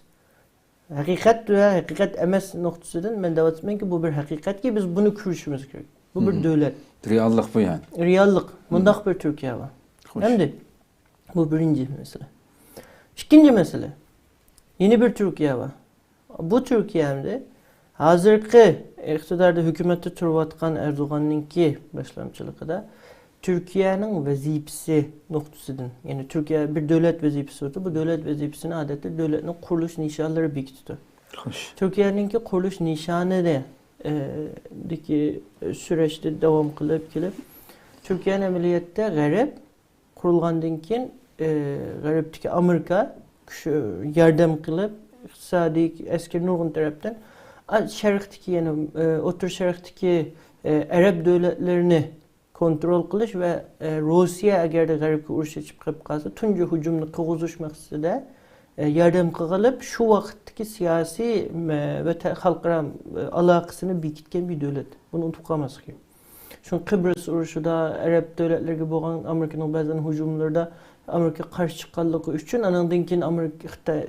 ھەقىقەت ۋە ھەقىقەت ئەمەس نۇقتىسىدىن مەن دەۋاتىمەنكى، بۇ بىر ھەقىقەتكى بىز بۇنى كۆرۈشىمىز كېرەك. بۇ بىر دۆلەت. رېئاللىق بۇ يەنى. رېئاللىق. مۇنداق بىر تۈركىيە بار. ئەمدى بۇ بىرىنچى مەسىلە. ئىككىنچى مەسىلە. يەنە بىر تۈركىيە بار. بۇ تۈركىيە ئەمدى ھازىرقى ئىقتىداردا ھۆكۈمەتتە تۇرۇۋاتقان ئەردوغاننىڭكى باشلامچىلىقىدا تۈركىيەنىڭ ۋەزىپىسى نۇقتىسىدىن، يەنى تۈركىيە بىر دۆلەت ۋەزىپىسى بولسا، بۇ دۆلەت ۋەزىپىسىنى ئادەتتە دۆلەتنىڭ قۇرۇلۇش نىشانلىرى بېكىتىدۇ. خوش. تۈركىيەنىڭكى قۇرۇلۇش نىشانىنى، ئە، دىكى سۈرۈشتە داۋام قىلىپ كېلىپ، تۈركىيەنى ئەمەلىيەتتە غەرب قۇرۇلغاندىن كېيىن، ئى، غەربتىكى ئامېرىكا كۈچ، ياردەم قىلىپ، ئىقتىسادىي، ئەسكىرىي نۇرغۇن تەرەپتىن، ئا، شەرقتىكى، يەنى، ئى، ئوتتۇرا شەرقتىكى، ئى، ئەرەب دۆلەتلىرىنى كونترول قىلىش ۋە، ئى، روسىيە ئەگەردە غەربكە ئۇرۇش ئېچىپ قېلىپ قالسا، تۇنجى ھۇجۇمنى قىلغۇزۇش مەقسىتىدە، ئى، ياردەم قىلغىلىپ، شۇ ۋاقىتتىكى سىياسىي، مە-، ۋە تە-، خەلقئارا، ئى، ئالاقىسىنى بېكىتكەن بىر دۆلەت. بۇنى ئۇنتۇپ قالماسلىق كېرەك. شۇڭا قىبرىس ئۇرۇشىدا ئەرەب دۆلەتلىرىگە بولغان ئامېرىكىنىڭ بەزەن ھۇجۇملىرىدا ئامېرىكا قارشى چىققانلىقى ئۈچۈن، ئانىڭدىن كېيىن ئامېرىكا، خىتاي،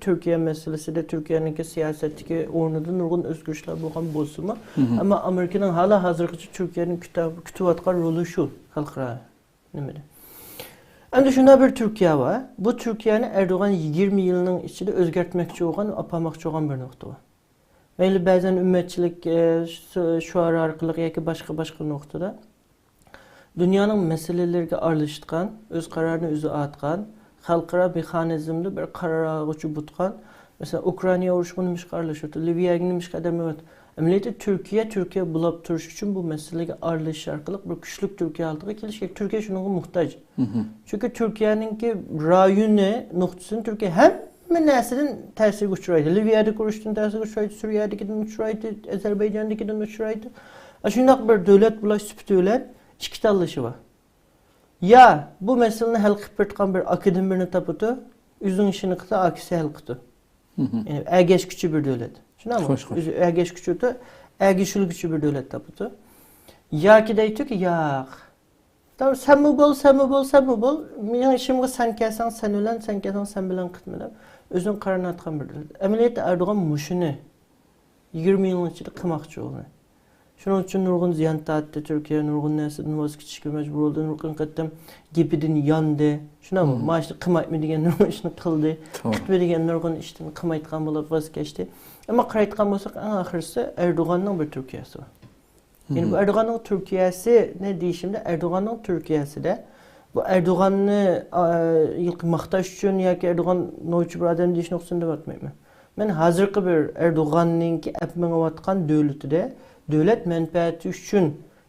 تۈركىيە مەسىلىسىدە تۈركىيەنىڭكى سىياسەتتىكى ئورنىدا نۇرغۇن ئۆزگىرىشلەر بولغان بولسىمۇ، ئەمما ئامېرىكىنىڭ ھالا ھازىرغىچە تۈركىيەنىڭ كۈتە-، كۈتۈۋاتقان رولى شۇ خەلقئارا نېمىدە. ئەمدى شۇنداق بىر تۈركىيە بار. بۇ تۈركىيەنى ئەردوغان يىگىرمە يىلنىڭ ئىچىدە ئۆزگەرتمەكچى بولغان، ئاپارماقچى بولغان بىر نۇقتا بار. مەيلى بەزەن ئۈممەتچىلىك، ئە، شۇ-، شوئارى ئارقىلىق ياكى باشقا، باشقا نۇقتىدا دۇنيانىڭ مەسىلىلىرىگە ئارىلىشىدىغان، ئۆز قارارىنى ئۆزى ئاتقان، خەلقئارا مېخانىزمدا بىر قارار ئالغۇچى بولىدىغان، مەسىلەن، ئۇكرائىنا ئۇرۇشىغا نېمىشقا ئارىلىشىۋاتىدۇ، لىۋىيەگە نېمىشقا ئادەم بېرىۋاتىدۇ؟ ئەمەلىيەتتە تۈركىيە، تۈركىيە بولاپ تۇرۇش ئۈچۈن بۇ مەسىلىگە ئارىلىشىش ئارقىلىق بىر كۈچلۈك تۈركىيە ھالىتىگە كېلىشى كېرەك. تۈركىيە شۇنىڭغا موھتاج. چۈنكى تۈركىيەنىڭكى رايونى نۇقتىسىدىن تۈركىيە ھەممە نەرسىدىن تەسىرگە ئۇچرايدۇ. لىۋىيەدىكى ئۇرۇشتىن تەسىرگە ئۇچرايدۇ، سۈرىيەدىكىدىن ئۇچرايدۇ، ئەزەربەيجاندىكىدىن ئۇچرايدۇ. ئاشۇنداق بىر دۆلەت بولۇش سۈپىتى بىلەن ئىككى تاللىشى بار. يا بۇ مەسىلىنى ھەل قىلىپ بېرىدىغان بىر ئاكىدىن بىرنى تاپىدۇ، ئۆزىنىڭ ئىشىنى قىلسا، ئاكىسى ھەل قىلىدۇ. يەنى ئەگەشكۈچى بىر دۆلەت. شۇنداقمۇ؟ خوش، خوش. ئۆزى ئەگەشكۈچى ئۆتە، ئەگىشىلگۈچى بىر دۆلەت تاپىدۇ. ياكى دەيدۇكى، ياق. تامام، سەنمۇ بول، سەنمۇ بول، سەنمۇ بول. مېنىڭ ئىشىمغا سەن كەلسەڭ، سەن بىلەن، سەن كەلسەڭ، سەن بىلەن قىلما دەپ، ئۆزىنىڭ قارارىنى ئاتقان بىر دۆلەت. ئەمەلىيەتتە ئەردوغان مۇشۇنى يىگىرمە يىلنىڭ ئىچىدە قىلماقچى بولدى. شۇنىڭ ئۈچۈن نۇرغۇن زىيان تارتتى تۈركىيە، نۇرغۇن نەرسىدىن ۋاز كېچىشكە مەجبۇر بولدى، نۇرغۇن قېتىم گېپىدىن ياندى. شۇنداقمۇ؟ مم. مانا شۇنى قىلمايمەن دېگەن نۇرغۇن ئىشنى قىلدى. توغرا. قىلمايمەن دېگەن نۇرغۇن ئىشتىن قىلمايدىغان بولۇپ ۋاز كەچتى. ئەمما قارايدىغان بولساق، ئەڭ ئاخىرسى ئەردوغاننىڭ بىر تۈركىيەسى بار. يەنى بۇ مم. ئەردوغاننىڭ تۈركىيەسىنى دېيىشىمدە، ئەردوغاننىڭ تۈركىيەسىدە بۇ ئەردوغاننى، ئا، ماختاش ئۈچۈن ياكى ئەردوغان نوچى بىر ئادەم دېيىش نۇقتىسىدىن دەۋاتمايمەن. مەن ھازىرقى بىر ئەردوغاننىڭكى ئەپ مېڭىۋاتقان دۆلىتىدە دۆلەت مەنپەئەتى ئۈچۈن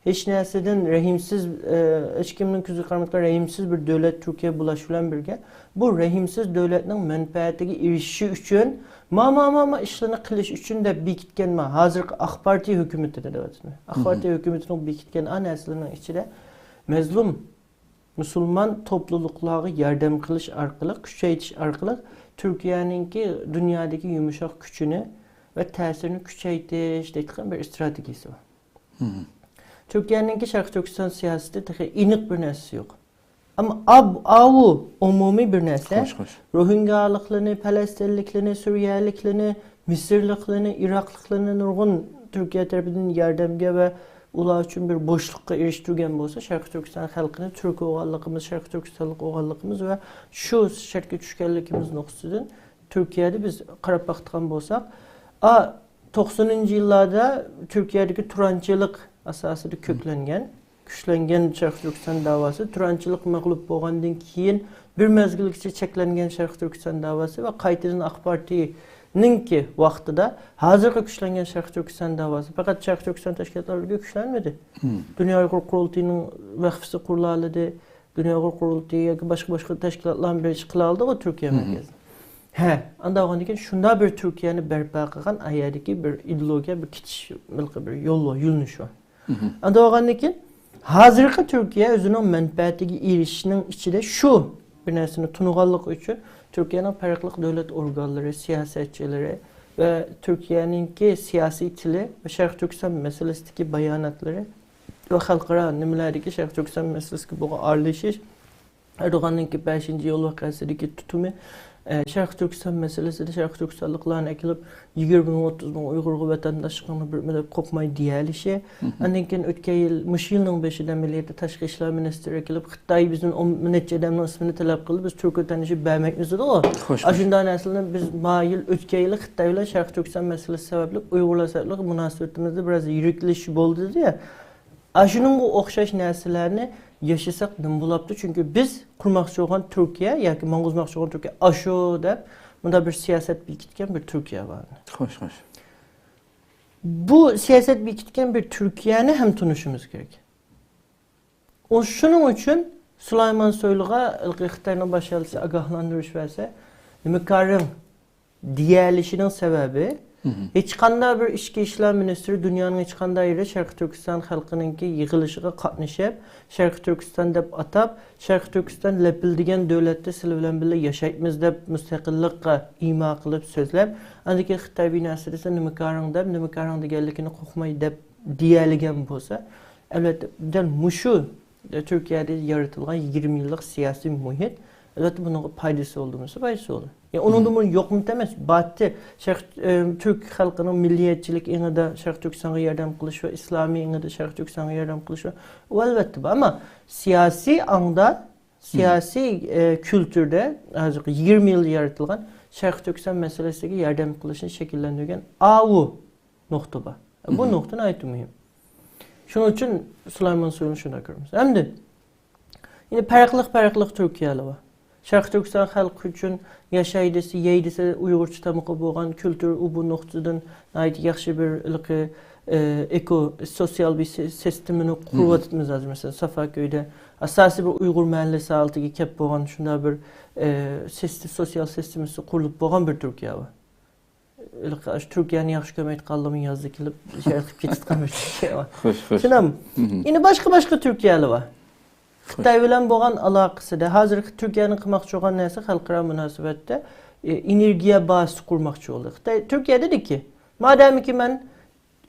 ھېچ نەرسىدىن رەھىمسىز، ئە، ھېچكىمنىڭ كۆزىگە قارىمايدىغان رەھىمسىز بىر دۆلەت تۈركىيە بولۇش بىلەن بىرگە، بۇ رەھىمسىز دۆلەتنىڭ مەنپەئەتىگە ئېرىشىشى ئۈچۈن ما، ما، ما، ما ئىشلارنى قىلىش ئۈچۈن دەپ بېكىتكەن ما ھازىرقى ئاق پارتىيە ھۆكۈمىتىدە دەۋاتىمەن. ئاق مم. پارتىيە ھۆكۈمىتىنىڭ بېكىتكەن ئا نەرسىلىرىنىڭ ئىچىدە مەزلۇم مۇسۇلمان توپلۇلۇقلارغا ياردەم قىلىش ئارقىلىق، كۈچەيتىش ئارقىلىق تۈركىيەنىڭكى دۇنيادىكى يۇمشاق كۈچىنى ۋە تەسىرىنى كۈچەيتىش دەيدىغان بىر ئىستراتېگىيىسى بار. مم. تۈركىيەنىڭكى شەرقىي تۈركىستان سىياسىتى تېخى ئېنىق بىر نەرسىسى يوق. ئەمما ئاب-، ئاۋۇ ئومۇمىي بىر نەرسە. خوش، خوش. روھىنگالىقلىرىنى، پەلەستىنلىكلىرىنى، سۈرىيەلىكلىرىنى، مىسىرلىقلىرىنى، ئىراقلىقلىرىنى نۇرغۇن تۈركىيە تەرىپىدىن ياردەمگە ۋە ئۇلار ئۈچۈن بىر بوشلۇققا ئېرىشتۈرگەن بولسا، شەرقىي تۈركىستان خەلقىنى تۈرك بولغانلىقىمىز، شەرقىي تۈركىستانلىق بولغانلىقىمىز ۋە شۇ شەرتكە چۈشكەنلىكىمىز نۇقتىسىدىن تۈركىيەدە بىز قاراپ باقىدىغان بولساق، ئا، توقسىنىنچى يىللاردا تۈركىيەدىكى تۇرانچىلىق ئاساسىدا كۆكلەنگەن، كۈچلەنگەن شەرقىي تۈركىستان داۋاسى، تۇرانچىلىق مەغلۇپ بولغاندىن كېيىن بىر مەزگىلگىچە چەكلەنگەن شەرقىي تۈركىستان داۋاسى ۋە قايتىدىن ئاق پارتىيىنىڭكى ۋاقتىدا ھازىرقى كۈچلەنگەن شەرقىي تۈركىستان داۋاسى. پەقەت شەرقىي تۈركىستان تەشكىلاتلىرىدىكى كۈچلەنمىدى. مم. دۇنيا ئۇيغۇر قۇرۇلتىيىنىڭ ۋەقفىسى قۇرۇلالىدى. دۇنيا ئۇيغۇر قۇرۇلتىيى ياكى باشقا، باشقا تەشكىلاتلارمۇ بىر ئىش قىلالىدىغۇ تۈركىيە مەركەزىدە. ھە، ئانداق بولغاندىن كېيىن شۇنداق بىر تۈركىيەنى بەرپا قىلغان ئا يەردىكى بىر ئىدېئولوگىيە، بىر كېتىش، بىر يول، يۆنىلىش بار. ئانداق بولغاندىن كېيىن ھازىرقى تۈركىيە ئۆزىنىڭ مەنپەئەتىگە ئېرىشىشنىڭ ئىچىدە شۇ بىر نەرسىنى تونۇغانلىقى ئۈچۈن تۈركىيەنىڭ پەرقلىق دۆلەت ئورگانلىرى، سىياسەتچىلىرى ۋە تۈركىيەنىڭكى سىياسىي تىلى ۋە شەرقىي تۈركىستان مەسىلىسىدىكى باياناتلىرى ۋە خەلقئارا نېمىلەردىكى شەرقىي تۈركىستان مەسىلىسىگە بولغان ئارىلىشىش، ئەردوغاننىڭكى بەشىنچى ئىيۇل ۋەقەسىدىكى تۇتۇمى، ئە، شەرقىي تۈركىستان مەسىلىسىدە شەرقىي تۈركىستانلىقلارنى ئەكېلىپ، يىگىرمە مىڭ، ئوتتۇز مىڭ ئۇيغۇرغا ۋەتەنداشلىقىڭنى بېرىمەن دەپ قورقماي دېيەلىشى. ئاندىن كېيىن ئۆتكەن يىل، مۇشۇ يىلنىڭ بېشىدا ئەمەلىيەتتە تاشقى ئىشلار مىنىستىرى ئەكېلىپ، خىتاي بىزدىن ئون نەچچە ئادەمنىڭ ئىسمىنى تەلەپ قىلدى، بىز تۈرك ۋەتەندىشى بەرمەيمىز دېدىغۇ. خوش، خوش. ئاشۇنداق نەرسىلەرنى بىز ما يىل، ئۆتكەن يىلى خىتاي بىلەن شەرقىي تۈركىستان مەسىلىسى سەۋەبلىك، ئۇيغۇرلار سەۋەبلىك مۇناسىۋىتىمىزدە بىراز يىرىكلىشىش بولدى دېدى. ئاشۇنىڭغا ئوخشاش نەرسىلەرنى ياشىساق نېمە بولاپتۇ؟ چۈنكى بىز قۇرماقچى بولغان تۈركىيە ياكى ماڭغۇزماقچى بولغان تۈركىيە ئاشۇ دەپ مۇنداق بىر سىياسەت بېكىتكەن بىر تۈركىيە بار. خوش، خوش. بۇ سىياسەت بېكىتكەن بىر تۈركىيەنى ھەم تونۇشىمىز كېرەك. ئۇ شۇنىڭ ئۈچۈن سۇلايمان سويلۇغا ھېلىقى خىتاينىڭ باش ئەلچىسى ئاگاھلاندۇرۇش بەرسە، نېمە كارىڭ دېيەلىشىنىڭ سەۋەبى، ھېچقانداق بىر ئىچكى ئىشلار مىنىستىرى دۇنيانىڭ ھېچقانداق يېرى شەرقىي تۈركىستان خەلقىنىڭكى يىغىلىشىغا قاتنىشىپ، شەرقىي تۈركىستان دەپ ئاتاپ، شەرقىي تۈركىستان لەپىلدىگەن دۆلەتتە سىلەر بىلەن بىللە ياشايمىز دەپ مۇستەقىللىققا ئىما قىلىپ سۆزلەپ، ئاندىن كېيىن خىتاي بىناسى دېسە، نېمە كارىڭ دەپ، نېمە كارىڭ دېگەنلىكىنى قورقماي دەپ دېيەلىگەن بولسا، ئەلۋەتتە، دەل مۇشۇ تۈركىيەدە يارىتىلغان يىگىرمە يىللىق سىياسىي مۇھىت، ئەلۋەتتە، بۇنىڭغا پايدىسى بولدىمۇ، پايدىسى بولدى. يەنى ئۇنىڭدىن بۇرۇن يوقمۇ ئەمەس، بارتى. شەرق، ئە، تۈرك خەلقىنىڭ مىللىيەتچىلىك ئېڭىدا شەرقىي تۈركىستانغا ياردەم قىلىش ۋە ئىسلامىي ئېڭىدا شەرقىي تۈركىستانغا ياردەم قىلىش ۋە ئۇ ئەلۋەتتە بار. ئەمما سىياسىي ئاڭدا، سىياسىي، ئە، كۈلتۈردە ھازىرقى يىگىرمە يىلدا يارىتىلغان شەرقىي تۈركىستان مەسىلىسىگە ياردەم قىلىشنى شەكىللەندۈرگەن ئاۋۇ نۇقتا بار. بۇ نۇقتا ناھايىتى مۇھىم. شۇنىڭ ئۈچۈن سۇلايمان سويلۇنى شۇنداق كۆرىمىز. ئەمدى يەنە پەرقلىق-پەرقلىق تۈركىيەلەر بار. شەرقىي تۈركىستان خەلقى ئۈچۈن ياشاي دېسە، يەي دېسە، ئۇيغۇرچە تامىقى بولغان، كۈلتۈر، ئۇ بۇ نۇقتىدىن ناھايىتى ياخشى بىر ھېلىقى، ئېكو، سوتسىيال بىر سى-، سىستېمىنى قۇرۇۋاتىمىز ھازىر، مەسىلەن، سافاكۆيدە. ئاساسىي بىر ئۇيغۇر مەھەللىسى ھالىتىگە كەپ بولغان شۇنداق بىر، ئى، سىستې-، سوتسىيال سىستېمىسى قۇرۇلۇپ بولغان بىر تۈركىيە بار. ھېلىقى ئاشۇ تۈركىيەنى ياخشى كۆرمەيدىغانلىرىمۇ يازدا كېلىپ شەرەت قىلىپ كېتىدىغان بىر تۈركىيە بار. خوش، خوش. شۇنداقمۇ؟ يەنە باشقا-باشقا تۈركىيەلەر بار. خىتاي بىلەن بولغان ئالاقىسىدا، ھازىرقى تۈركىيەنىڭ قىلماقچى بولغان نەرسە خەلقئارا مۇناسىۋەتتە، ئى، ئېنېرگىيە بازىسى قۇرماقچى بولدى. خىتاي، تۈركىيە دېدىكى، مادەمكى مەن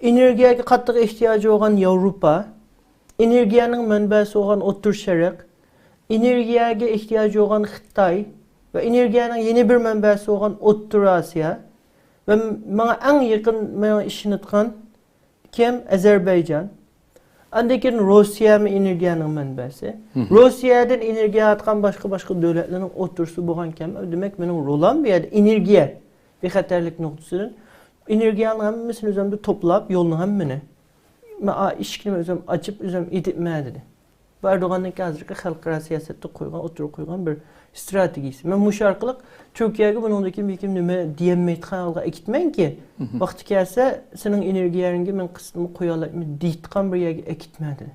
ئېنېرگىيەگە قاتتىق ئېھتىياجى بولغان ياۋروپا، ئېنېرگىيەنىڭ مەنبەسى بولغان ئوتتۇرا شەرق، ئېنېرگىيەگە ئېھتىياجى بولغان خىتاي ۋە ئېنېرگىيەنىڭ يەنە بىر مەنبەسى بولغان ئوتتۇرا ئاسىيا ۋە ماڭا ئەڭ يېقىن، ماڭا ئىشىنىدىغان كىم؟ ئەزەربەيجان. ئاندىن كېيىن روسىيەمۇ ئېنېرگىيەنىڭ مەنبەسى. روسىيەدىن ئېنېرگىيە ئالىدىغان باشقا-باشقا دۆلەتلەرنىڭ ئوتتۇرىسى بولغان كەم. دېمەك، مېنىڭ رولام بۇ يەردە ئېنېرگىيە بىخەتەرلىك نۇقتىسىدىن ئېنېرگىيەنىڭ ھەممىسىنى ئۆزۈمدە توپلاپ، يولنىڭ ھەممىنى، مەن ئا-، ئىشىكنى ئۆزۈم ئاچىپ، ئۆزۈم ئېتىپمەن دېدى. بۇ ئەردوغاننىڭكى ھازىرقى خەلقئارا سىياسەتتە قويغان، ئوتتۇرىغا قويغان بىر ئىستراتېگىيىسى. مەن مۇشۇ ئارقىلىق تۈركىيەگە بۇنىڭدىن كېيىن بەلكىم نېمە دېيەلمەيدىغان ھالغا ئەكىتمەنكى، ۋاقتى كەلسە سېنىڭ ئېنېرگىيەڭگە مەن قىسىتما قويالايمەن دەيدىغان بىر يەرگە ئەكىتمە دېدى.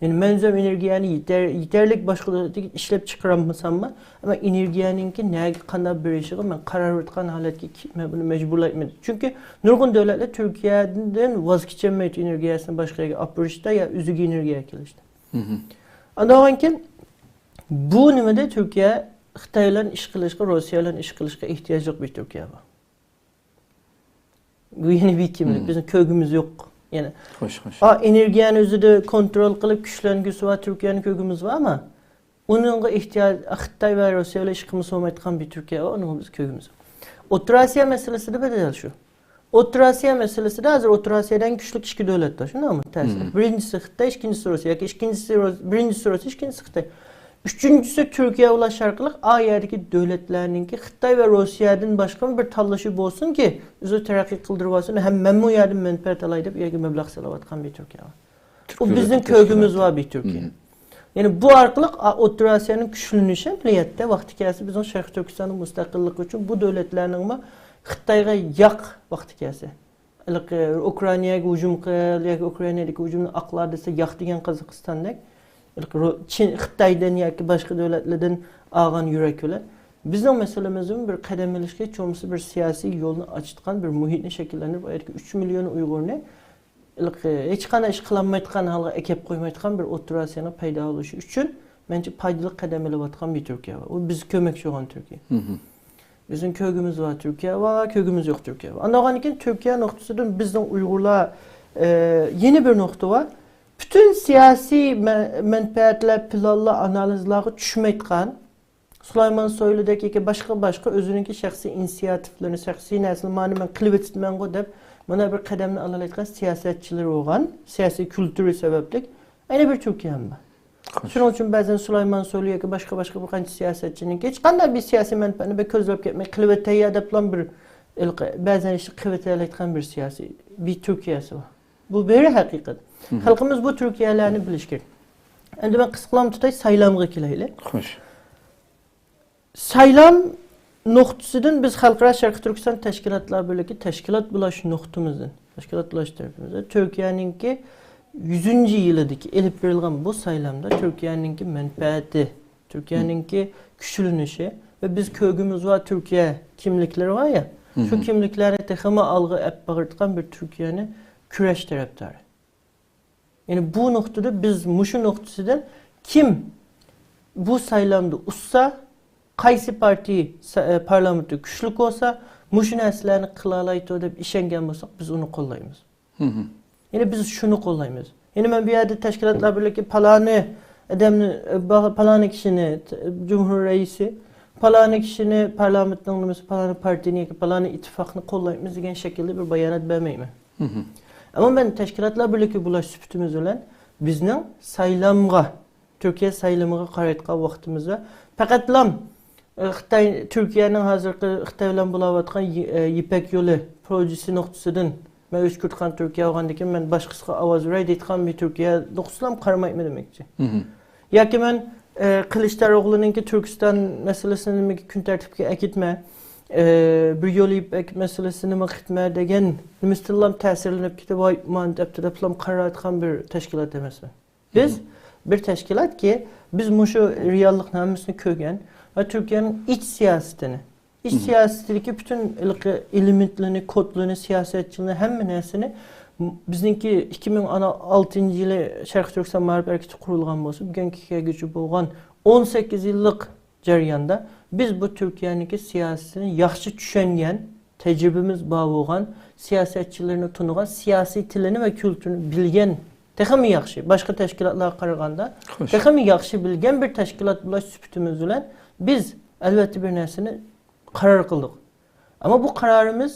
يەنى مەن ئۆزۈم ئېنېرگىيەنى يېتەر-، يېتەرلىك باشقا دۆلەتتىكى ئىشلەپ چىقىرالمىساممۇ، ئەمما ئېنېرگىيەنىڭكى نەگە قانداق بېرىشىغا مەن قارار بېرىدىغان ھالەتكە كېلىپ، مەن بۇنى مەجبۇرلايمەن. چۈنكى نۇرغۇن دۆلەتلەر تۈركىيەدىن ۋاز كېچەلمەيدۇ ئېنېرگىيەسىنى باشقا يەرگە ئاپىرىشتا يا ئۆزىگە ئېنېرگىيە كېلىشتە. ئاندىن كېيىن بۇ نېمىدە تۈركىيە خىتاي بىلەن ئىش قىلىشقا، روسىيە بىلەن ئىش قىلىشقا ئېھتىياجلىق بىر تۈركىيە بار. بۇ يەنە بىر كىملىك، بىزنىڭ كۆرگۈمىز يوق. يەنە خوش، خوش. ئا، ئېنېرگىيەنى ئۆزىدە كونترول قىلىپ كۈچلەنگۈسى بار تۈركىيەنى كۆرگۈمىز بار، ئەمما ئۇنىڭغا ئېھتىياج، خىتاي ۋە روسىيە بىلەن ئىش قىلمىسا بولمايدىغان بىر تۈركىيە بار، ئۇنىڭغا بىز كۆرگۈمىز يوق. ئوتتۇرا ئاسىيا مەسىلىسىدە بىر دەل شۇ. ئوتتۇرا ئاسىيا مەسىلىسىدە ھازىر ئوتتۇرا ئاسىيادا ئەڭ كۈچلۈك ئىككى دۆلەت بار، شۇنداقمۇ؟ تەسىر. بىرىنچىسى خىتاي، ئىككىنچىسى روسىيە ياكى ئىككىنچىسى روس-، بىرىنچىسى روسىيە، ئىككىنچىسى خىتاي. ئۈچىنچىسى تۈركىيە ئۇلاش ئارقىلىق ئا يەردىكى دۆلەتلەرنىڭكى خىتاي ۋە روسىيەدىن باشقا بىر تاللىشى بولسۇنكى، ئۆزى تەرەققىي قىلدۇرۇۋالسۇن، ھەم مەنمۇ ئۇ يەردىن مەنپەئەت ئالاي دەپ ئۇ يەرگە مەبلەغ سېلىۋاتقان بىر تۈركىيە بار. ئۇ بىزنىڭ كۆزىمىز بار بىر تۈركىيە. يەنى بۇ ئارقىلىق ئا-، ئوتتۇرا ئاسىيانىڭ كۈچلىنىشى ئەمەلىيەتتە ۋاقتى كەلسە بىزنىڭ شەرقىي تۈركىستاننىڭ مۇستەقىللىقى ئۈچۈن بۇ دۆلەتلەرنىڭمۇ خىتايغا ياق ۋاقتى كەلسە. ھېلىقى ئۇكرائىناگە ھۇجۇم قىل ياكى ئۇكرائىنادىكى ھۇجۇمنى ئاقلا دېسە ياق دېگەن قازاقىستاندەك. ھېلىقى رو-، چىن، خىتايدىن ياكى باشقا دۆلەتلەردىن ئالغان يۈرەك بىلەن. بىزنىڭ مەسىلىمىزمۇ بىر قەدەم ئېلىشقا، ھېچ بولمىسا بىر سىياسىي يولنى ئاچىدىغان بىر مۇھىتنى شەكىللەندۈرۈپ، ئۇ يەردىكى ئۈچ مىليون ئۇيغۇرنى ھېلىقى ھېچقانداق ئىش قىلالمايدىغان ھالغا ئەكەپ قويمايدىغان بىر ئوتتۇرا ئاسىيانىڭ پەيدا بولۇشى ئۈچۈن، مەنچە پايدىلىق قەدەم ئېلىۋاتقان بىر تۈركىيە بار. ئۇ بىزگە كۆمەكچى بولغان تۈركىيە. بىزنىڭ كۆرگۈمىز بار تۈركىيە بار، كۆرگۈمىز يوق تۈركىيە بار. ئاندىن كېيىن تۈركىيە نۇقتىسىدىن بىزنىڭ ئۇيغۇرلار، ئە، يەنە بىر نۇقتا بار. پۈتۈن سىياسىي مە-، مەنپەئەتلەر، پىلانلار، ئانالىزلارغا چۈشمەيدىغان، سۇلايمان سويلۇدەك ياكى باشقا، باشقا ئۆزىنىڭكى شەخسىي ئىنىسىياتىپلىرىنى، شەخسىي نەرسىنى، مانا مەن قىلىۋېتىپتىمەنغۇ دەپ، مانا بىر قەدەمنى ئالالايدىغان سىياسەتچىلىرى بولغان، سىياسىي كۈلتۈرى سەۋەبلىك يەنە بىر تۈركىيەم بار. شۇنىڭ ئۈچۈن بەزەن سۇلايمان سويلۇ ياكى باشقا، باشقا بىر قانچە سىياسەتچىنىڭكى ھېچقانداق بىر سىياسىي مەنپەئەتنى بىر كۆزلەپ كەتمەي قىلىۋېتەي يا دەپلا بىر ھېلىقى بەزەن ئىشنى قىلىۋېتەلەيدىغان بىر سىياسىي، بىر تۈركىيەسى بار. بۇ بىر ھەقىقەت. خەلقىمىز بۇ تۈركىيەلەرنى بىلىشى كېرەك. ئەمدى مەن قىسقىلاپ تۇتاي، سايلامغا كېلەيلى. خوش. سايلام نۇقتىسىدىن بىز خەلقئارا شەرقىي تۈركىستان تەشكىلاتلار بىرلىكى تەشكىلات بولاش نۇقتىمىزدىن، تەشكىلات بولاش تەرىپىمىزدىن تۈركىيەنىڭكى يۈزىنچى يىلىدىكى ئېلىپ بېرىلغان بۇ سايلامدا تۈركىيەنىڭكى مەنپەئەتى، تۈركىيەنىڭكى كۈچلىنىشى ۋە بىز كۆرگۈمىز بار تۈركىيە كىملىكلىرى بار يا، شۇ كىملىكلەرنى تېخىمۇ ئالغا ئەپ بارىدىغان بىر تۈركىيەنى كۈرەش تەرەپدارى. يەنى بۇ نۇقتىدا بىز مۇشۇ نۇقتىسىدىن كىم بۇ سايلامدا ئۇتسا، قايسى پارتىيە سا-، ئە، پارلامېنتتا كۈچلۈك بولسا، مۇشۇ نەرسىلەرنى قىلالايدۇ دەپ ئىشەنگەن بولساق، بىز ئۇنى قوللايمىز. يەنى بىز شۇنى قوللايمىز. يەنى مەن بۇ يەردە تەشكىلاتلار بىرلىكى پالانى ئادەمنى، پالانى كىشىنى، جۇمھۇر رەئىسى، پالانى كىشىنى پارلامېنتنىڭ نېمىسى، پالانى پارتىيىنى ياكى پالانى ئىتتىپاقنى قوللايمىز دېگەن شەكىلدە بىر بايانات بەرمەيمەن. ئەمما مەن تەشكىلاتلار بىرلىكى بولۇش سۈپىتىمىز بىلەن بىزنىڭ سايلامغا، تۈركىيە سايلىمىغا قارايدىغان ۋاقتىمىزدا پەقەتلام، ئە، خىتاي، تۈركىيەنىڭ ھازىرقى خىتاي بىلەن بولاۋاتقان ي-، ئە، يىپەك يولى پروژىسى نۇقتىسىدىن مەن ئۆچ كۆرىدىغان تۈركىيە بولغاندىن كېيىن مەن باشقىسىغا ئاۋاز بېرەي دەيدىغان بىر تۈركىيە نۇقتىسىدىن قارىمايمەن دېمەكچى. ياكى مەن، ئە، قىلىچداروغلۇنىڭكى تۈركىستان مەسىلىسىنى نېمىگە كۈن تەرتىپكە ئەكىتمە، ئە، بىر يول يىپەك مەسىلىسىنى نېمە قىتمە دېگەن نېمىسىدىنلام تەسىرلىنىپ كېتىپ، ۋاي، مان دەپتۇ دەپلام قارىۋاتقان بىر تەشكىلات ئەمەسمەن. بىز بىر تەشكىلاتكى، بىز مۇشۇ رېئاللىقنى ھەممىسىنى كۆرگەن ۋە تۈركىيەنىڭ ئىچ سىياسىتىنى، ئىچ سىياسىتىدىكى پۈتۈن ھېلىقى ئېلېمېنتلىرىنى، كودلىرىنى، سىياسەتچىلىرىنى، ھەممە نەرسىنى، بىزنىڭكى ئىككى مىڭ ئالتىنچى يىلى شەرقىي تۈركىستان مائارىپ ھەرىكىتى قۇرۇلغان بولسا، بۈگۈنگە كەلگۈچە بولغان ئون سەككىز يىللىق جەرياندا بىز بۇ تۈركىيەنىڭكى سىياسىتىنى ياخشى چۈشەنگەن، تەجرىبىمىز بار بولغان، سىياسەتچىلىرىنى تونۇغان، سىياسىي تىلىنى ۋە كۈلتۈرىنى بىلگەن، تېخىمۇ ياخشى، باشقا تەشكىلاتلارغا قارىغاندا تېخىمۇ ياخشى بىلگەن بىر تەشكىلات بولۇش سۈپىتىمىز بىلەن بىز، ئەلۋەتتە، بىر نەرسىنى قارار قىلدۇق. ئەمما بۇ قارارىمىز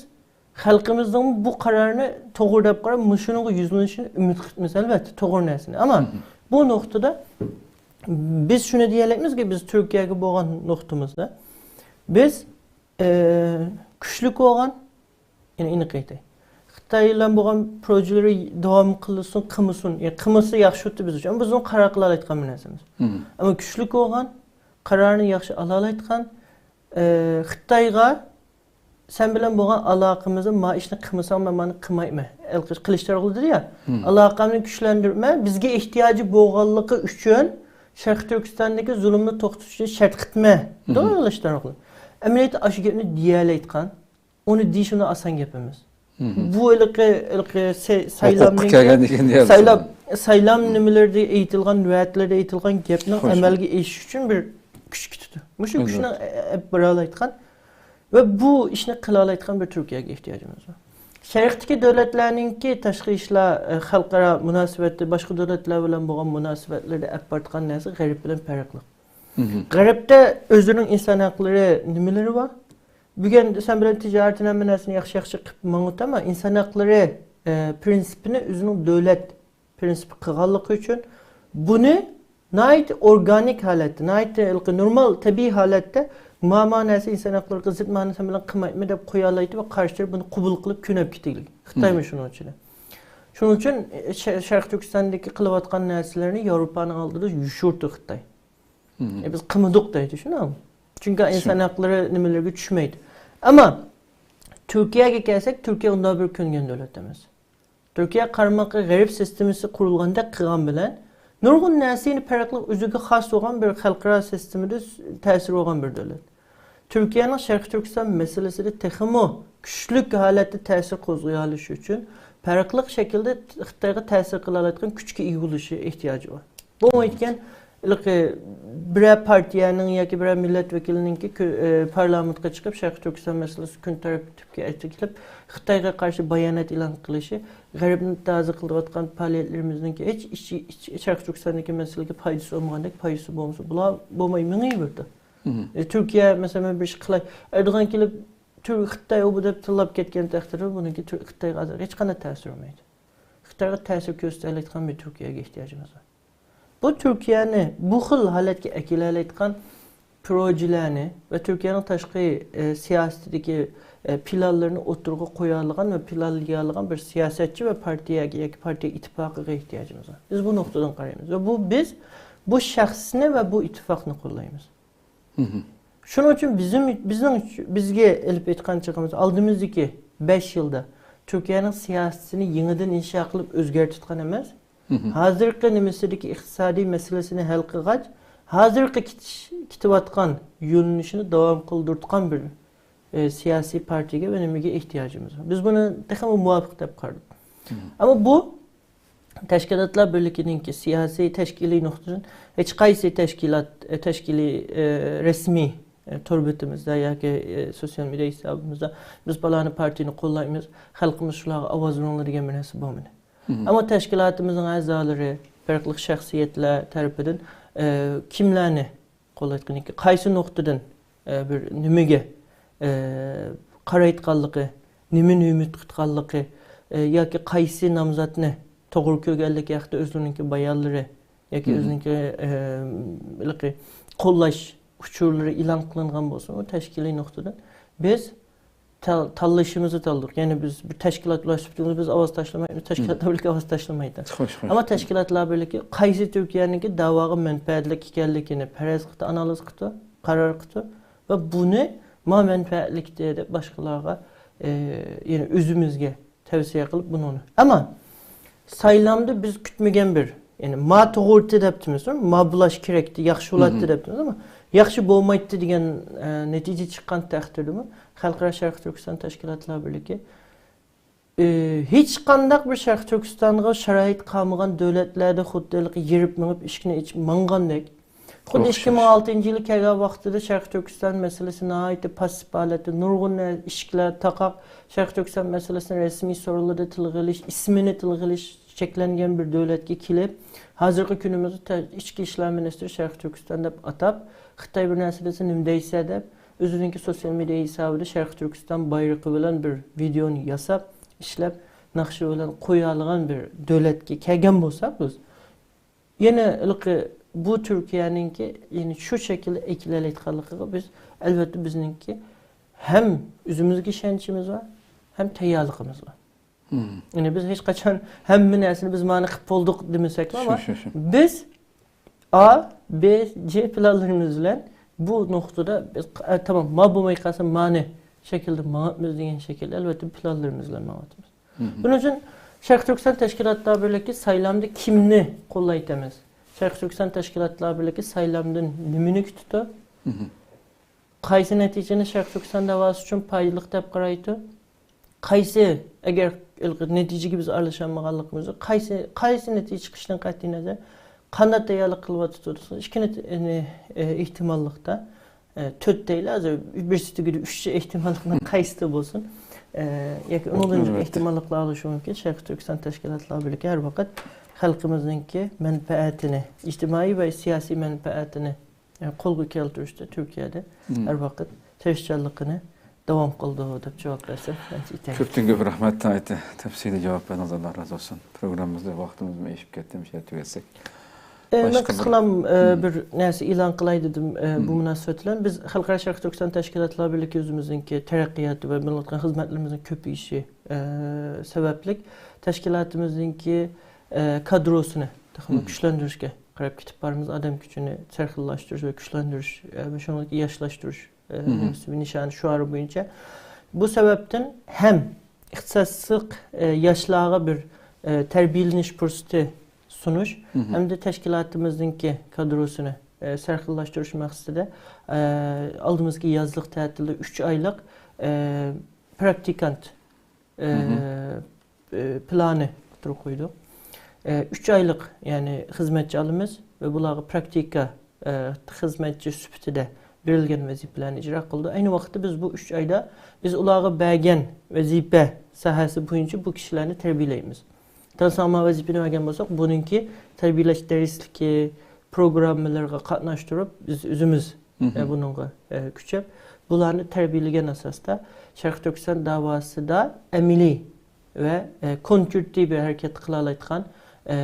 خەلقىمىزنىڭ بۇ قارارنى توغرا دەپ قاراپ، مۇشۇنىڭغا يۈزلىنىشىنى ئۈمىد قىلىمىز، ئەلۋەتتە، توغرا نەرسىنى. ئەمما بۇ نۇقتىدا بىز شۇنى دېيەلەيمىزكى، بىز تۈركىيەگە بولغان نۇقتىمىزدا بىز، ئە، كۈچلۈك بولغان، يەنە ئېنىق ئېيتاي، خىتاي بىلەن بولغان پروژىلىرى داۋام قىلسۇن، قىلمىسۇن، يەنى قىلمىسا ياخشى ئوتتى بىز ئۈچۈن. ئەمما بىزنىڭ قارار قىلالايدىغان بىر نەرسىمىز. ئەمما كۈچلۈك بولغان، قارارنى ياخشى ئالالايدىغان، ئە، خىتايغا سەن بىلەن بولغان ئالاقىمىزدا ما ئىشنى قىلمىساڭ، مەن مانى قىلمايمەن. قىلىچداروغلۇ دېدى يا، ئالاقەمنى كۈچلەندۈرمە، بىزگە ئېھتىياجى بولغانلىقى ئۈچۈن شەرقىي تۈركىستاندىكى زۇلۇمنى توختىتىش ئۈچۈن شەرت قىتمە. دېدى قىلىچداروغلۇ. ئەمەلىيەتتە ئاشۇ گەپنى دېيەلەيدىغان، ئۇنى دېيىش ئۇنداق ئاسان گەپ ئەمەس. بۇ ھېلىقى، ھېلىقى ساي-، سايلامنىڭ، سايلام، سايلام نېمىلىرىدە ئېيتىلغان، ۋەدىلەردە ئېيتىلغان گەپنىڭ ئەمەلگە ئېشىش ئۈچۈن بىر كۈچ كېتىدۇ. مۇشۇ كۈچنى ئە-، ئە-، ئەپ بېرەلەيدىغان ۋە بۇ ئىشنى قىلالايدىغان بىر تۈركىيەگە ئېھتىياجىمىز بار. شەرقتىكى دۆلەتلەرنىڭكى تاشقى ئىشلار، ئە، خەلقئارا مۇناسىۋەتتە باشقا دۆلەتلەر بىلەن بولغان مۇناسىۋەتلىرىدە ئەپ بارىدىغان نەرسە غەرب بىلەن پەرقلىق. غەربتە ئۆزىنىڭ ئىنسان ھەقلىرى نېمىلىرى بار؟ بۈگۈن سەن بىلەن تىجارەتتىن ھەممە نەرسىنى ياخشى ياخشى قىلىپ ماڭىدۇ، ئەمما ئىنسان ھەقلىرى، ئە، پرىنسىپىنى ئۆزىنىڭ دۆلەت پرىنسىپى قىلغانلىقى ئۈچۈن بۇنى ناھايىتى ئورگانىك ھالەتتە، ناھايىتى ھېلىقى نورمال، تەبىئىي ھالەتتە ما، ما نەرسە ئىنسان ھەقلىرىگە زىت، مانى سەن بىلەن قىلمايمەن دەپ قويالايدۇ ۋە قارشى تەرەپ بۇنى قوبۇل قىلىپ كۆنۈپ كېتىدۇ. خىتايمۇ شۇنىڭ ئىچىدە. شۇنىڭ ئۈچۈن، ئە، شە-، شەرقىي تۈركىستاندىكى قىلىۋاتقان نەرسىلەرنى ياۋروپانىڭ ئالدىدا يوشۇرىدۇ خىتاي. ئە، بىز قىلمىدۇق دەيدۇ، شۇنداقمۇ؟ چۈنكى ئىنسان ھەقلىرى نېمىلىرىگە چۈشمەيدۇ. ئەمما تۈركىيەگە كەلسەك، تۈركىيە ئۇنداق بىر كۆنگەن دۆلەت ئەمەس. تۈركىيە قارىماققا غەرب سىستېمىسى قۇرۇلغاندەك قىلغان بىلەن، نۇرغۇن نەرسىنى پەرقلىق، ئۆزىگە خاس بولغان بىر خەلقئارا سىستېمىدا س-، تەسىرى بولغان بىر دۆلەت. تۈركىيەنىڭ شەرقىي تۈركىستان مەسىلىسىدە تېخىمۇ كۈچلۈك ھالەتتە تەسىر قوزغىيالىشى ئۈچۈن پەرقلىق شەكىلدە خىتايغا تەسىر قىلالايدىغان كۈچكە ئىگە بولۇشى ئېھتىياجى بار. بولمايدىكەن، ھېلىقى بىرەر پارتىيەنىڭ ياكى بىرەر مىللەت ۋەكىلىنىڭكى كۆ-، ئە، پارلامېنتقا چىقىپ، شەرقىي تۈركىستان مەسىلىسى كۈن تەرتىپكە ئەكىلىپ، خىتايغا قارشى بايانات ئېلان قىلىشى، غەربنى تازا قىلىۋاتقان پائالىيەتلىرىمىزنىڭكى ھېچ ئىچ-، ئىچ-، شەرقىي تۈركىستاندىكى مەسىلىگە پايدىسى بولمىغاندەك، پايدىسى بولمىسا، بۇلار بولماي مېڭىۋېرىدۇ. ئە، تۈركىيە، مەسىلەن، مەن بىر ئىش قىلاي، ئەردوغان كېلىپ، تۈر-، خىتاي ئۇ بۇ دەپ تىللاپ كەتكەن تەقدىردە، بۇنىڭكى تۈر-، خىتايغا ھازىر ھېچقانداق تەسىرى بولمايدۇ. خىتايغا تەسىر كۆرسىتەلەيدىغان بىر تۈركىيەگە ئېھتىياجىمىز بار. بۇ تۈركىيەنى بۇ خىل ھالەتكە ئەكېلەلەيدىغان پروژىلەرنى ۋە تۈركىيەنىڭ تاشقى، ئە، سىياسىتىدىكى، ئە، پىلانلىرىنى ئوتتۇرىغا قويالىغان ۋە پىلانلىيالىغان بىر سىياسەتچى ۋە پارتىيەگە ياكى پارتىيە ئىتتىپاقىغا ئېھتىياجىمىز بار. بىز بۇ نۇقتىدىن قارايمىز. ۋە بۇ، بىز بۇ شەخسنى ۋە بۇ ئىتتىپاقنى قوللايمىز. شۇنىڭ ئۈچۈن بىزنىڭ، بىزنىڭ، بىزگە ئېلىپ ئېيتقان چېغىمىز، ئالدىمىزدىكى بەش يىلدا تۈركىيەنىڭ سىياسىتىنى يېڭىدىن ئىنشا قىلىپ ئۆزگەرتىدىغان ئەمەس. ھازىرقى نېمىسىدىكى ئىقتىسادىي مەسىلىسىنى ھەل قىلغاچ، ھازىرقى كېتىش، كېتىۋاتقان يۆنىلىشىنى داۋام قىلدۇرىدىغان بىر، ئە، سىياسىي پارتىيەگە ۋە نېمىگە ئېھتىياجىمىز بار. بىز بۇنى تېخىمۇ مۇۋاپىق دەپ قارىدۇق. ئەمما بۇ تەشكىلاتلار بىرلىكىنىڭكى سىياسىي، تەشكىلىي نۇقتىدىن ھېچقايسى تەشكىلات، ئە، تەشكىلىي، ئە، رەسمىي، ئە، تور بېتىمىزدا ياكى، ئە، سوتسىيال مېدىيا ھېسابىمىزدا بىز پالانى پارتىيىنى قوللايمىز، خەلقىمىز شۇلارغا ئاۋاز بېرىڭلار دېگەن بىر نەرسە بولمىدى. مم. ئەمما تەشكىلاتىمىزنىڭ ئەزالىرى، پەرقلىق شەخسىيەتلەر تەرىپىدىن، ئە، كىملەرنى قوللايدىغانلىكى، قايسى نۇقتىدىن، ئە، بىر نېمىگە، ئە، قارايدىغانلىقى، نېمىنى ئۈمىد قىلىدىغانلىقى، ئە، ياكى قايسى نامزاتنى توغرا كۆرگەنلىكى ھەققىدە ئۆزلىرىنىڭكى بايانلىرى ياكى مم. ئۆزىنىڭكى، ئە، ھېلىقى قوللاش ئۇچۇرلىرى ئېلان قىلىنغان بولسىمۇ، تەشكىلىي نۇقتىدىن بىز تا-، تاللىشىمىزنى تاللىدۇق. يەنى بىز بىر تەشكىلاتلار سۈپىتىمىز بىز ئاۋاز تاشلىمايمىز، تەشكىلاتلار بىرلىكى ئاۋاز تاشلىمايدۇ. خوش، خوش. ئەمما تەشكىلاتلار بىرلىكى قايسى تۈركىيەنىڭكى داۋاغا مەنپەئەتلىك ئىكەنلىكىنى پەرەز قىلىدۇ، ئانالىز قىلىدۇ، قارار قىلىدۇ ۋە بۇنى ما مەنپەئەتلىكتە دەپ باشقىلارغا، ئە، يەنى ئۆزىمىزگە تەۋسىيە قىلىپ بۇنىڭنى. ئەمما سايلامدا بىز كۈتمىگەن بىر، يەنى ما توغرىتى دەپتىمىز، ما بۇلاش كېرەكتى، ياخشى بولاتتى مم. دەپتىمىز، ئەمما ياخشى بولمايتتى دېگەن، ئە، نەتىجە چىققان تەقدىردىمۇ خەلقئارا شەرقىي تۈركىستان تەشكىلاتلار بىرلىكى، ئە، ھېچقانداق بىر شەرقىي تۈركىستانغا شارائىت قالمىغان دۆلەتلەردە خۇددى ھېلىقى يېرىپ مېڭىپ ئىشىكنى ئېچىپ ماڭغاندەك، خۇددى ئوخشاش. ئىككى مىڭ ئالتىنچى يىلى كەلگەن ۋاقتىدا شەرقىي تۈركىستان مەسىلىسى ناھايىتى پاسسىپ ھالەتتە، نۇرغۇن ئىشىكلەر تاقاق، شەرقىي تۈركىستان مەسىلىسىنى رەسمىي سورۇنلاردا تىلغا ئېلىش، ئىسمىنى تىلغا ئېلىش چەكلەنگەن بىر دۆلەتكە كېلىپ، ھازىرقى كۈنىمىزدە تە-، ئىچكى ئىشلار مىنىستىرى شەرقىي تۈركىستان دەپ ئاتاپ، خىتاي بىر نەرسە دېسە، نېمە دەيسە دەپ، ئۆزىنىڭكى سوتسىيال مېدىيا ھېسابىدا شەرقىي تۈركىستان بايرىقى بىلەن بىر ۋىدېئونى ياساپ، ئىشلەپ، ناخشا بىلەن قويالىغان بىر دۆلەتكە كەلگەن بولساق بىز، يەنە ھېلىقى بۇ تۈركىيەنىڭكى، يەنى شۇ شەكىلدە ئەكېلەلەيدىغانلىقىغا بىز، ئەلۋەتتە، بىزنىڭكى ھەم ئۆزىمىزگە ئىشەنچىمىز بار، ھەم تەييارلىقىمىز بار. مم. يەنى بىز ھېچقاچان ھەممە نەرسىنى بىز مانا قىلىپ بولدۇق دېمىسەكمۇ، شۇ، ئەمما شۇ، شۇ. بىز ئا، بې، جې پىلانلىرىمىز بىلەن بۇ نۇقتىدا بىز، ئە، تامام، ما بولماي قالسا مانى شەكىلدە ماڭاتمىز دېگەن شەكىلدە، ئەلۋەتتە، پىلانلىرىمىز بىلەن ماڭاتىمىز. مم. بۇنىڭ ئۈچۈن شەرقىي تۈركىستان تەشكىلاتلار بىرلىكى سايلامدا كىمنى قوللايتتىمىز؟ شەرقىي تۈركىستان تەشكىلاتلار بىرلىكى سايلامدىن نېمىنى كۈتىدۇ؟ مم. قايسى نەتىجىنى شەرقىي تۈركىستان داۋاسى ئۈچۈن پايدىلىق دەپ قارايدۇ؟ قايسى، ئەگەر نەتىجىگە بىز ئارىلىشالمىغانلىقىمىزدا، قايسى، قەيسى نەتىجە چىقىشىدىن قەتئىينەزەر، قانداق تەييارلىق قىلىۋاتىدۇ دېسىڭىز، ئىككى نەت-، ئە، ئېھتىماللىقتا، ئە، تۆت دەيلى، ھازىر بىرسى تۈگىدى، ئۈچ ئېھتىماللىقنىڭ قايسىسى بولسۇن، ئە، ياكى ئۇنىڭدىن ئېھتىماللىقلار بولۇشى مۇمكىن. شەرقىي تۈركىستان تەشكىلاتلار بىرلىكى ھەر ۋاقىت خەلقىمىزنىڭكى مەنپەئەتىنى، ئىجتىمائىي ۋە سىياسىي مەنپەئەتىنى، ئە، قولغا كەلتۈرۈشتە تۈركىيەدە ھەر ۋاقىت تىرىشچانلىقىنى داۋام قىلىدۇ دەپ جاۋاب بەرسەم، مەنچە يېتەرلىك. كۆپتىن كۆپ رەھمەت، ناھايىتى تەپسىلىي جاۋاب بەردىڭىز، ئاللا رازى بولسۇن. پروگراممىمىزدا ۋاقتىمىزمۇ ئېشىپ كەتتى، مۇشۇ يەردە تۈگەتسەك. ئە، باشقا قىسقىلام، بىر، ئە، بىر نەرسە ئېلان قىلاي دېدىم، ئە، بۇ مۇناسىۋەت بىلەن. بىز خەلقئارا شەرقىي تۈركىستان تەشكىلاتلار بىرلىكى ئۆزىمىزنىڭكى تەرەققىياتى ۋە بىلىۋاتقان خىزمەتلىرىمىزنىڭ كۆپىيىشى، ئە، سەۋەبلىك تەشكىلاتىمىزنىڭكى، ئە، كادروسىنى تېخىمۇ كۈچلەندۈرۈشكە قاراپ كېتىپ بارىمىز. ئادەم كۈچىنى سەرخىللاشتۇرۇش ۋە كۈچلەندۈرۈش، ئە، ۋە شۇنىڭدىكى ياشلاشتۇرۇش، ئە، نىشان شوئارى بويىچە. بۇ سەۋەبتىن ھەم ئىختىساسلىق، ئە، ياشلارغا بىر، ئە، تەربىيەلىنىش پۇرسىتى سۇنۇش ھەمدە تەشكىلاتىمىزنىڭكى كادروسىنى، ئە، سەرخىللاشتۇرۇش مەقسىتىدە، ئە، ئالدىمىزدىكى يازلىق تەتىلدە ئۈچ ئايلىق، ئە، پراكتىكانت، ئە، ئە، پىلانى ئوتتۇرىغا قويدۇق. ئە، ئۈچ ئايلىق، يەنى خىزمەتچى ئالىمىز ۋە بۇلارغا پراكتىكا، ئە، خىزمەتچى سۈپىتىدە بېرىلگەن ۋەزىپىلەرنى ئىجرا قىلىدۇ. ئەينى ۋاقىتتا بىز بۇ ئۈچ ئايدا بىز ئۇلارغا بەرگەن ۋەزىپە ساھەسى بويىچە بۇ كىشىلەرنى تەربىيەلەيمىز. تەڭساڭما ۋەزىپىنى بەرگەن بولساق، بۇنىڭكى تەربىيەلەش دەرسلىكى، پروگراممىلىرىغا قاتناشتۇرۇپ، بىز ئۆزىمىز، ئە، بۇنىڭغا، ئە، كۈچەپ، بۇلارنى تەربىيەلىگەن ئاساستا شەرقىي تۈركىستان داۋاسىدا ئەمەلىي ۋە، ئە، كونكرېتتىي بىر ھەرىكەت قىلالايدىغان، ئە،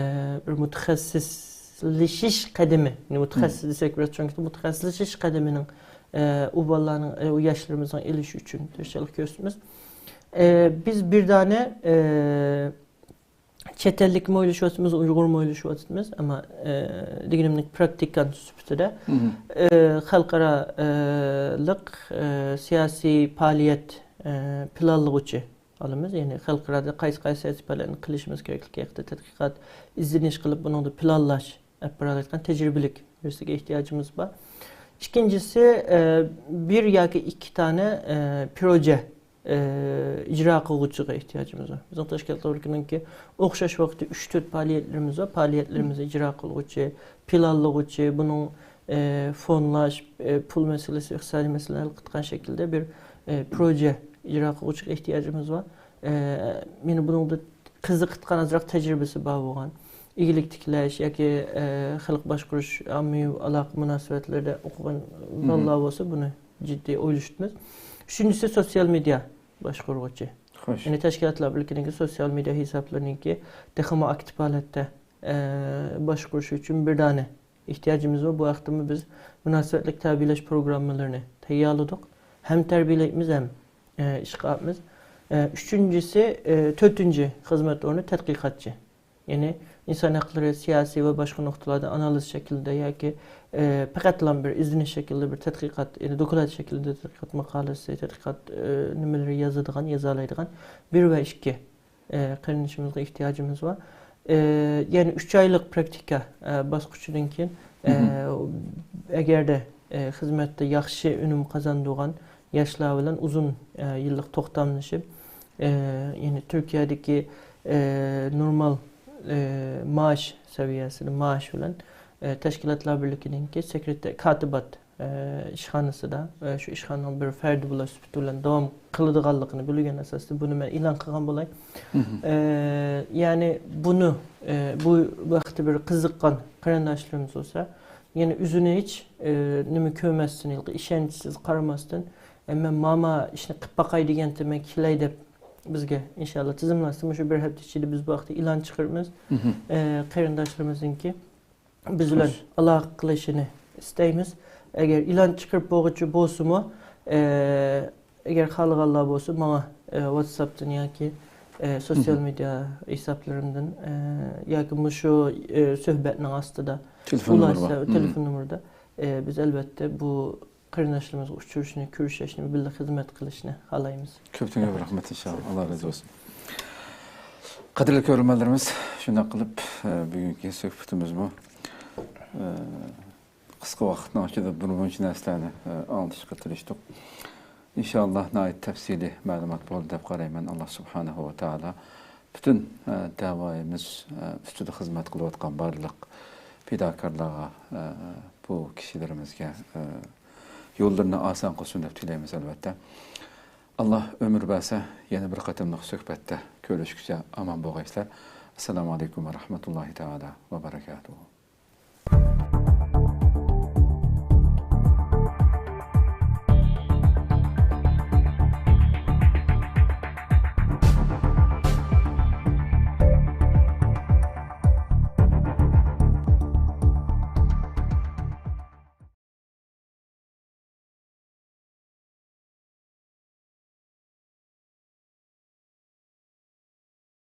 بىر مۇتەخەسسىسلىشىش قەدىمى، يەنى مۇتەخەسسىس دېسەك بىراز چوڭ كېتىدۇ، مۇتەخەسسىسلىشىش قەدىمىنىڭ، ئە، ئۇ بالىلارنىڭ، ئە، ئۇ ياشلىرىمىزنىڭ ئېلىشى ئۈچۈن تىرىشچانلىق كۆرسىتىمىز. ئە، بىز بىر دانە، ئە، چەت ئەللىكمۇ ئويلىشىۋاتىمىز، ئۇيغۇرمۇ ئويلىشىۋاتىمىز، ئەمما، ئە، دېگىنىمدەك پراكتىكانت سۈپىتىدە، ئە، خەلقئارالىق، ئە، سىياسىي پائالىيەت، ئە، پىلانلىغۇچى ئالىمىز، يەنى خەلقئارادا قايسى، قايسى سىياسىي پائالىيەتنى قىلىشىمىز كېرەكلىكى ھەققىدە تەتقىقات، ئىزدىنىش قىلىپ، بۇنىڭدا پىلانلاش ئەپ بېرەلەيدىغان تەجرىبىلىك بىرسىگە ئېھتىياجىمىز بار. ئىككىنچىسى، ئە، بىر ياكى ئىككى دانە، ئە، پروژە ئى، ئىجرا قىلغۇچىغا ئېھتىياجىمىز بار. بىزنىڭ تەشكىلاتلار بىرلىكىنىڭكى ئوخشاش ۋاقىتتا ئۈچ، تۆت پائالىيەتلىرىمىز بار. پائالىيەتلىرىمىزنى ئىجرا قىلغۇچى، پىلانلىغۇچى، بۇنىڭ، ئى، فوندلاش، ئى، پۇل مەسىلىسى، ئىقتىسادىي مەسىلىلەرنى ھەل قىلىدىغان شەكىلدە بىر، ئى، پروژە ئىجرا قىلغۇچىغا ئېھتىياجىمىز بار. ئى، مېنى بۇنىڭدا قىزىقىدىغان، ئازراق تەجرىبىسى بار بولغان، ئىگىلىك تىكلەش ياكى، ئە، خەلق باشقۇرۇش، ئاممىۋى ئالاقە مۇناسىۋەتلىرىدە ئوقۇغان بالىلار بولسا، بۇنى جىددىي ئويلىشىپمىز. ئۈچىنچىسى، سوتسىيال مېدىيا باشقۇرغۇچى. خوش. يەنى تەشكىلاتلار بىرلىكىنىڭكى سوتسىيال مېدىيا ھېسابلىرىنىڭكى تېخىمۇ ئاكتىپ ھالەتتە، ئە، باشقۇرۇشى ئۈچۈن بىر دانە ئېھتىياجىمىز بار. بۇ ھەقتىمۇ بىز مۇناسىۋەتلىك تەربىيەلەش پروگراممىلىرىنى تەييارلىدۇق. ھەم تەربىيەلەيمىز، ھەم، ئە، ئىشقا ئاپمىز. ئە، ئۈچىنچىسى، ئە، تۆتىنچى خىزمەت ئورنى تەتقىقاتچى. يەنى ئىنسان ھەقلىرى سىياسىي ۋە باشقا نۇقتىلاردا ئانالىز شەكلىدە ياكى، ئە، پەقەتلا بىر ئىزدىنىش شەكلىدە بىر تەتقىقات، يەنى دوكلات شەكلىدە تەتقىقات ماقالىسى، تەتقىقات، ئە، نېمىلىرى يازىدىغان، يازالايدىغان بىر ۋە ئىككى، ئە، قېرىندىشىمىزغا ئېھتىياجىمىز بار. ئە، يەنى ئۈچ ئايلىق پراكتىكا، ئە، باسقۇچىدىن كېيىن، ئە، ئەگەردە، ئە، خىزمەتتە ياخشى ئۈنۈم قازاندۇرغان ياشلار بىلەن ئۇزۇن، ئە، يىللىق توختاملىشىپ، ئە، يەنى تۈركىيەدىكى، ئە، نورمال، ئە، مائاش سەۋىيەسىدە مائاش بىلەن، ئە، تەشكىلاتلار بىرلىكىنىڭكى سېكرېتار، كاتىبات، ئە، ئىشخانىسىدا، ئە، شۇ ئىشخانىنىڭ بىر فەردى بولۇش سۈپىتى بىلەن داۋام قىلىدىغانلىقىنى بىلگەن ئاساستا بۇنى مەن ئېلان قىلغان بولاي. ئە، يەنى بۇنى، ئە، بۇ ۋاقىتتا بىر قىزىققان قېرىنداشلىرىمىز بولسا، يەنى ئۆزىنى ھېچ، ئە، نېمە كۆرمەستىن، ھېلىقى ئىشەنچسىز قارىماستىن، ئە، مەن ماما ئىشنى قىلىپ باقاي دېگەنتىم، مەن كېلەي دەپ بىزگە ئىنشاللا تىزىملاتسا، مۇشۇ بىر ھەپتە ئىچىدە بىز بۇ ھەقتە ئېلان چىقىرىمىز. ئە، قېرىنداشلىرىمىزنىڭكى بىز بىلەن ئالاقە قىلىشىنى ئىستەيمىز. ئەگەر ئېلان چىقىرىپ بولغۇچى بولسىمۇ، ئە، ئەگەر خالىغانلار بولسا، ماڭا، ئە، ۋاتساپتىن ياكى، ئە، سوتسىيال مېدىيا ھېسابلىرىمدىن، ئە، ياكى مۇشۇ، ئە، سۆھبەتنىڭ ئاستىدا تېلېفون نومۇرى بار. تېلېفون نومۇرىدا، ئە، بىز ئەلۋەتتە بۇ قېرىنداشلىرىمىزغا ئۇچرىشىشنى، كۆرۈشۈشنى، بىللە خىزمەت قىلىشنى خالايمىز. كۆپتىن كۆپ رەھمەت، ئىنشاللا. ئاللا رازى بولسۇن. قەدىرلىك كۆرۈرمەنلىرىمىز، شۇنداق قىلىپ، ئە، بۈگۈنكى سۆھبىتىمىزمۇ، ئە، قىسقا ۋاقىتنىڭ ئىچىدە بىر مۇنچە نەرسىلەرنى، ئە، ئاڭلىتىشقا تىرىشتۇق. ئىنشاللا ناھايىتى تەپسىلىي مەلۇمات بولدى دەپ قارايمەن. ئاللا سۇبھانەھۇ ۋە تائالا پۈتۈن، ئە، دەۋايىمىز، ئە، ئۈستىدە خىزمەت قىلىۋاتقان بارلىق پىداكارلارغا، ئە، بۇ كىشىلىرىمىزگە، ئە، يوللىرىنى ئاسان قىلسۇن دەپ تىلەيمىز، ئەلۋەتتە. ئاللا ئۆمۈر بەرسە، يەنە بىر قېتىملىق سۆھبەتتە كۆرۈشكۈچە ئامان بولغايسىلەر. ئەسسالامۇ ئەلەيكۇم ۋە رەھمەتۇللاھى تائالا ۋە بەرەكاتۇھۇ.